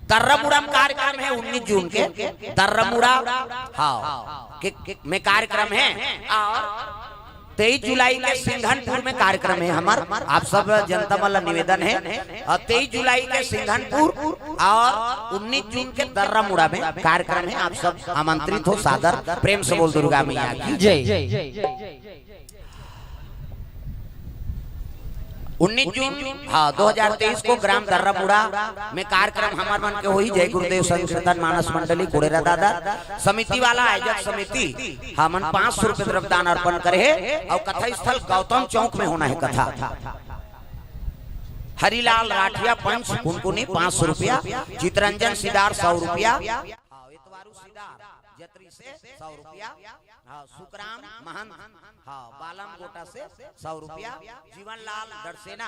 दर्रा मुड़ा में कार्यक्रम है उन्नीस जून के, दर्रा मुड़ा, हाँ, के, के, में कार्यक्रम है, और तेईस जुलाई के सिंघनपुर में कार्यक्रम है हमार। आप सब जनता मन ला निवेदन है, और तेईस जुलाई के सिंघनपुर और उन्नीस जून के दर्रा मुड़ा में कार्यक्रम है। आप सब आमंत्रित हो सादर। प्रेम से बोल दुर्गा मैया की जय। उन्नीस जून, हाँ, दो हजार तेईस को ग्राम दर्रामुड़ा में कार्यक्रम हमर मन के होही। जय गुरुदेव संकीर्तन मानस मंडली कुड़ेरा दादा समिति वाला आयोजक समिति हमन पाँच सौ रुपये द्रव्य दान अर्पण करे हे और कथा स्थल गौतम चौक में होना है कथा। हरिलाल राठिया पंच कुनकुनी पाँच सौ रुपया, चितरंजन सिदार सौ रुपया, हाँ, एतवारू सिदार जतरी से सौ रुपया, हाँ, सुखराम महंत, हाँ, बालम गोटा से सौ रुपया, जीवनलाल दरसेना,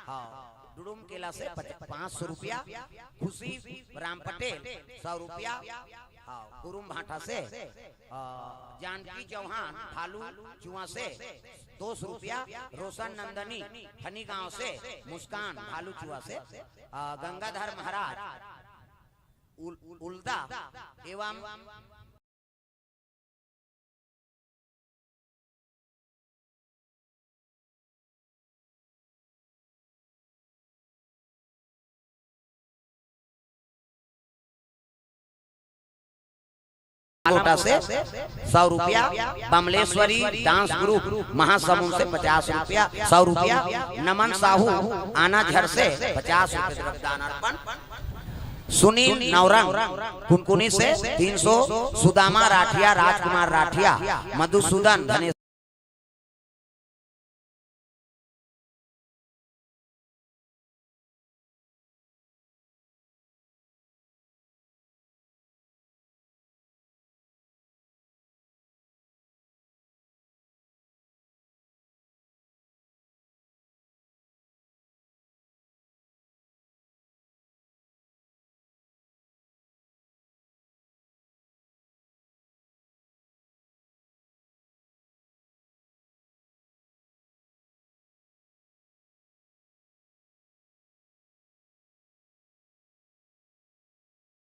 हाँ, डुडुम केला से पच-, पाँच सौ रुपया, खुशी राम पटेल सौ रुपया, हाँ, गुरुम भाटा से, हाँ, जानकी चौहान भालू चुआ से दो सौ रुपया, रोशन नंदनी फनी गांव से, मुस्कान भालू चुआ से, हाँ, गंगाधर महाराज उल-, उल्दा एवं कोटा से सौ रुपया, बमलेश्वरी डांस ग्रुप महासमुंद से पचास रुपया, सौ रुपया, नमन साहू आना झर से पचास रुपये द्रव्य दान अर्पण, सुनील नौरंग कुनकुनी से तीन सौ, सुदामा राठिया, राजकुमार राठिया, मधुसूदन धनेश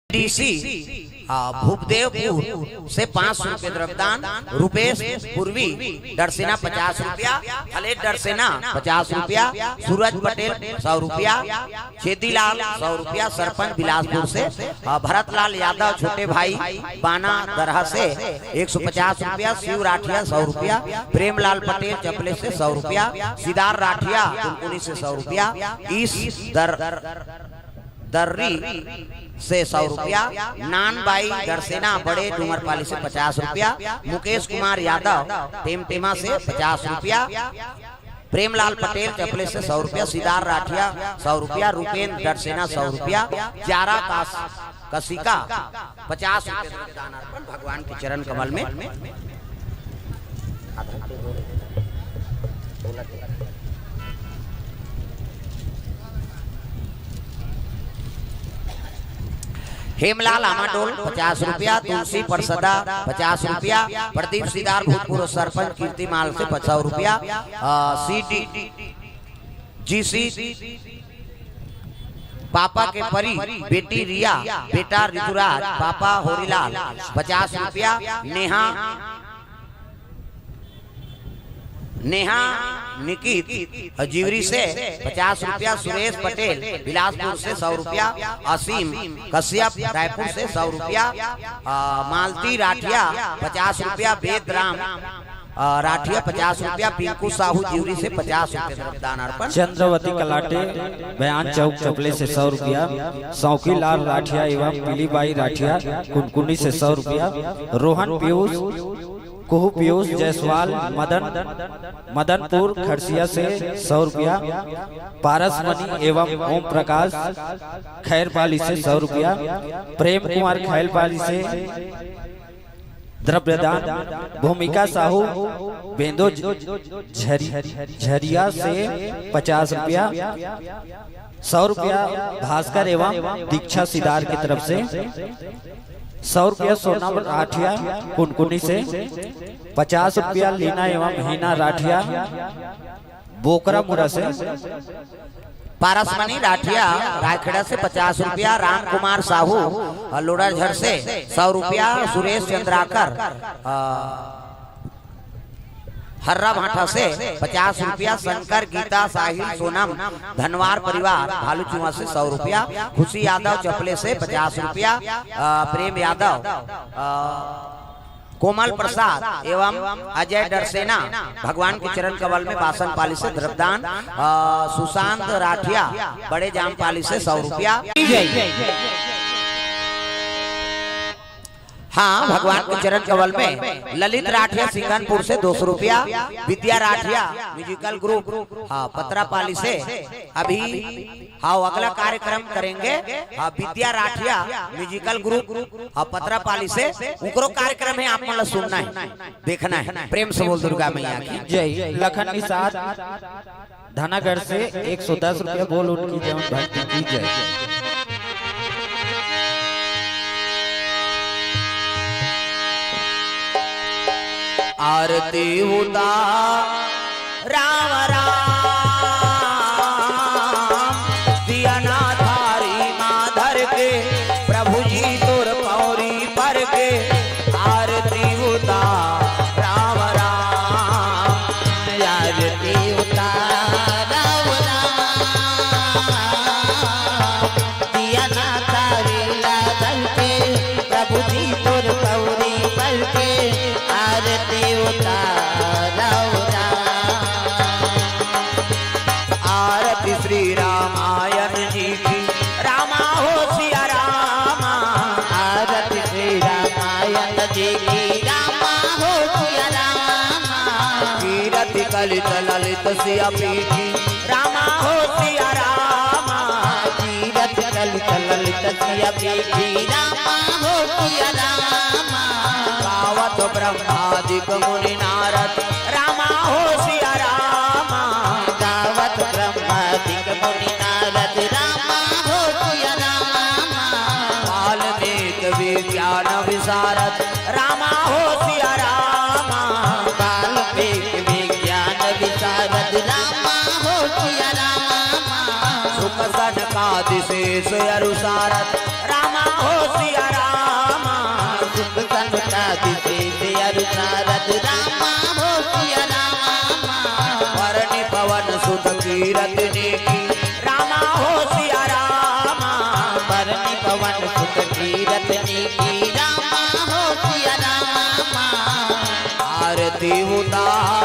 डीसी हाँ, भूपदेवपुर से पाँच सौ रुपये द्रव्यदान, रुपेश पूर्वी डरसेना पचास रुपया, खलेद डरसेना पचास रुपया, सूरज पटेल सौ रुपया, चेदीलाल सौ रुपया, सरपंच बिलासपुर से, अ, भरतलाल यादव छोटे भाई बाना दरहा से एक सौ पचास रुपया, शिव राठिया सौ रुपया, प्रेमलाल पटेल चपले से सौ रुपया, सिदार राठिया कुनकुनी से सौ रुपया, ईश दर, दर्री से सौ रुपया, नानबाई दरसेना बड़े डूमरपाली से पचास रुपया, मुकेश कुमार यादव टेमटेमा से पचास रुपया, प्रेमलाल पटेल चपले से सौ रुपया, सिदार राठिया सौ रुपया, रूपेंद्र डरसेना सौ रुपया, जारा कास-, कसिका पचास रुपया द्रव्यदान अर्पण भगवान के चरण कमल में। हेमलाल आमाडोल पचास रुपया, तुलसी परसदा पचास रुपया, प्रदीप सिदार भूतपूर्व सरपंच कीर्तिमाल से सौ रुपया, अ, सी डी जी सी पापा के परी, बेटी रिया, बेटा ऋतुराज, पापा होरीलाल पचास रुपया, नेहा, नेहा निकित जीवरी से पचास रुपया, सुरेश पटेल बिलासपुर से सौ रुपया, असीम कश्यप रायपुर से सौ रुपया, अ, मालती राठिया पचास रुपया, वेद राम, अ, राठिया पचास रुपया, पिंकू साहू जीवरी से पचास रुपया द्रव्यदान अर्पण। चंद्रवती कलाटे, बयान चौक चपले से सौ रुपया, सौकी लाल राठिया एवं पीलीबाई राठिया कुनकुनी से सौ रुपया, रोहन पीयूष, कुहू पीयूष जायसवाल, मदन, मदनपुर खड़सिया से सौ रुपया, पारस मणि एवं ओम प्रकाश खैरपाली से सौ रुपया, प्रेम कुमार खैरपाली से द्रव्यदान, भूमिका साहू बेंदो झ-, झरि-, झरिया से पचास रुपया, सौ रुपया भास्कर एवं दीक्षा सिदार की तरफ से, सौ रुपया सोनम राठिया कुनकुनी से, पचास रुपया लीना एवं हीना राठिया बोकरा मुरा से, पारसमणि राठिया रायखेड़ा से पचास रुपया, राम कुमार साहू लोड़ाझर से सौ रुपया, सुरेश चंद्राकर, अ, हर्रा भाठा से पचास रुपया, शंकर, गीता, साहिल, सोनम, धनवार परिवार भालूचुआ से सौ रुपया, खुशी यादव चपले से पचास रुपया, अ, प्रेम यादव, अ, कोमल प्रसाद एवं अजय डरसेना भगवान के चरण कमल में बासन पाली से द्रव्यदान, अ, सुशांत राठिया बड़े जाम पाली से सौ रुपया। हाँ, भगवान के चरण कमल में ललित राठिया सिंगनपुर से दो सौ रुपया, विद्या राठिया म्यूजिकल ग्रुप, हाँ, पतरापाली से अभी, हाँ, अगला कार्यक्रम करेंगे, हाँ, विद्या राठिया म्यूजिकल ग्रुप, हाँ, पतरापाली से उनकरो कार्यक्रम है, आप मन ला सुनना है, देखना है। प्रेम से बोल दुर्गा मैया की। जय। लखन निषाद धनागढ़ से एक सौ दस रुपया बोल उठकी जय भक्ति की जय। आरती उतार राम राम, दिया ना थारी माधर के, प्रभु जी तोर पौरी पर के, आरती उतार राम राम। आरती उतार राम राम, दिया ना थारी लागल के, प्रभु जी तोर पौरी पर के, आरती उतार राम राम। आरती श्री रामायण जी की, रामा हो सिया रामा। आरती श्री रामायण जी की, रामा हो सिया रामा। कीरति कलित ललित सिया पीठी, रामा हो सिया रामा। कीरति कलित ललित सिया पीठी, रामा हो सिया रामा। गावत ब्रह्मादिक मुनि नारद, रामा हो सिया रामा। गावत ब्रह्मादिक मुनि नारद, रामा हो सिया रामा। वाल्मीकि विज्ञान विशारद, रामा हो सिया रामा। वाल्मीकि विज्ञान विशारद, रामा हो सिया रामा। सुख सनकादि शेष अरु सारद, रामा हो सिया रामा। विशेष अरु नारद रामा हो सिया रामा। परनि पवन सुत कीरत नीकी रामा हो सिया रामा। परनि पवन सुत कीरत नीकी रामा हो सिया रामा। आरती उतार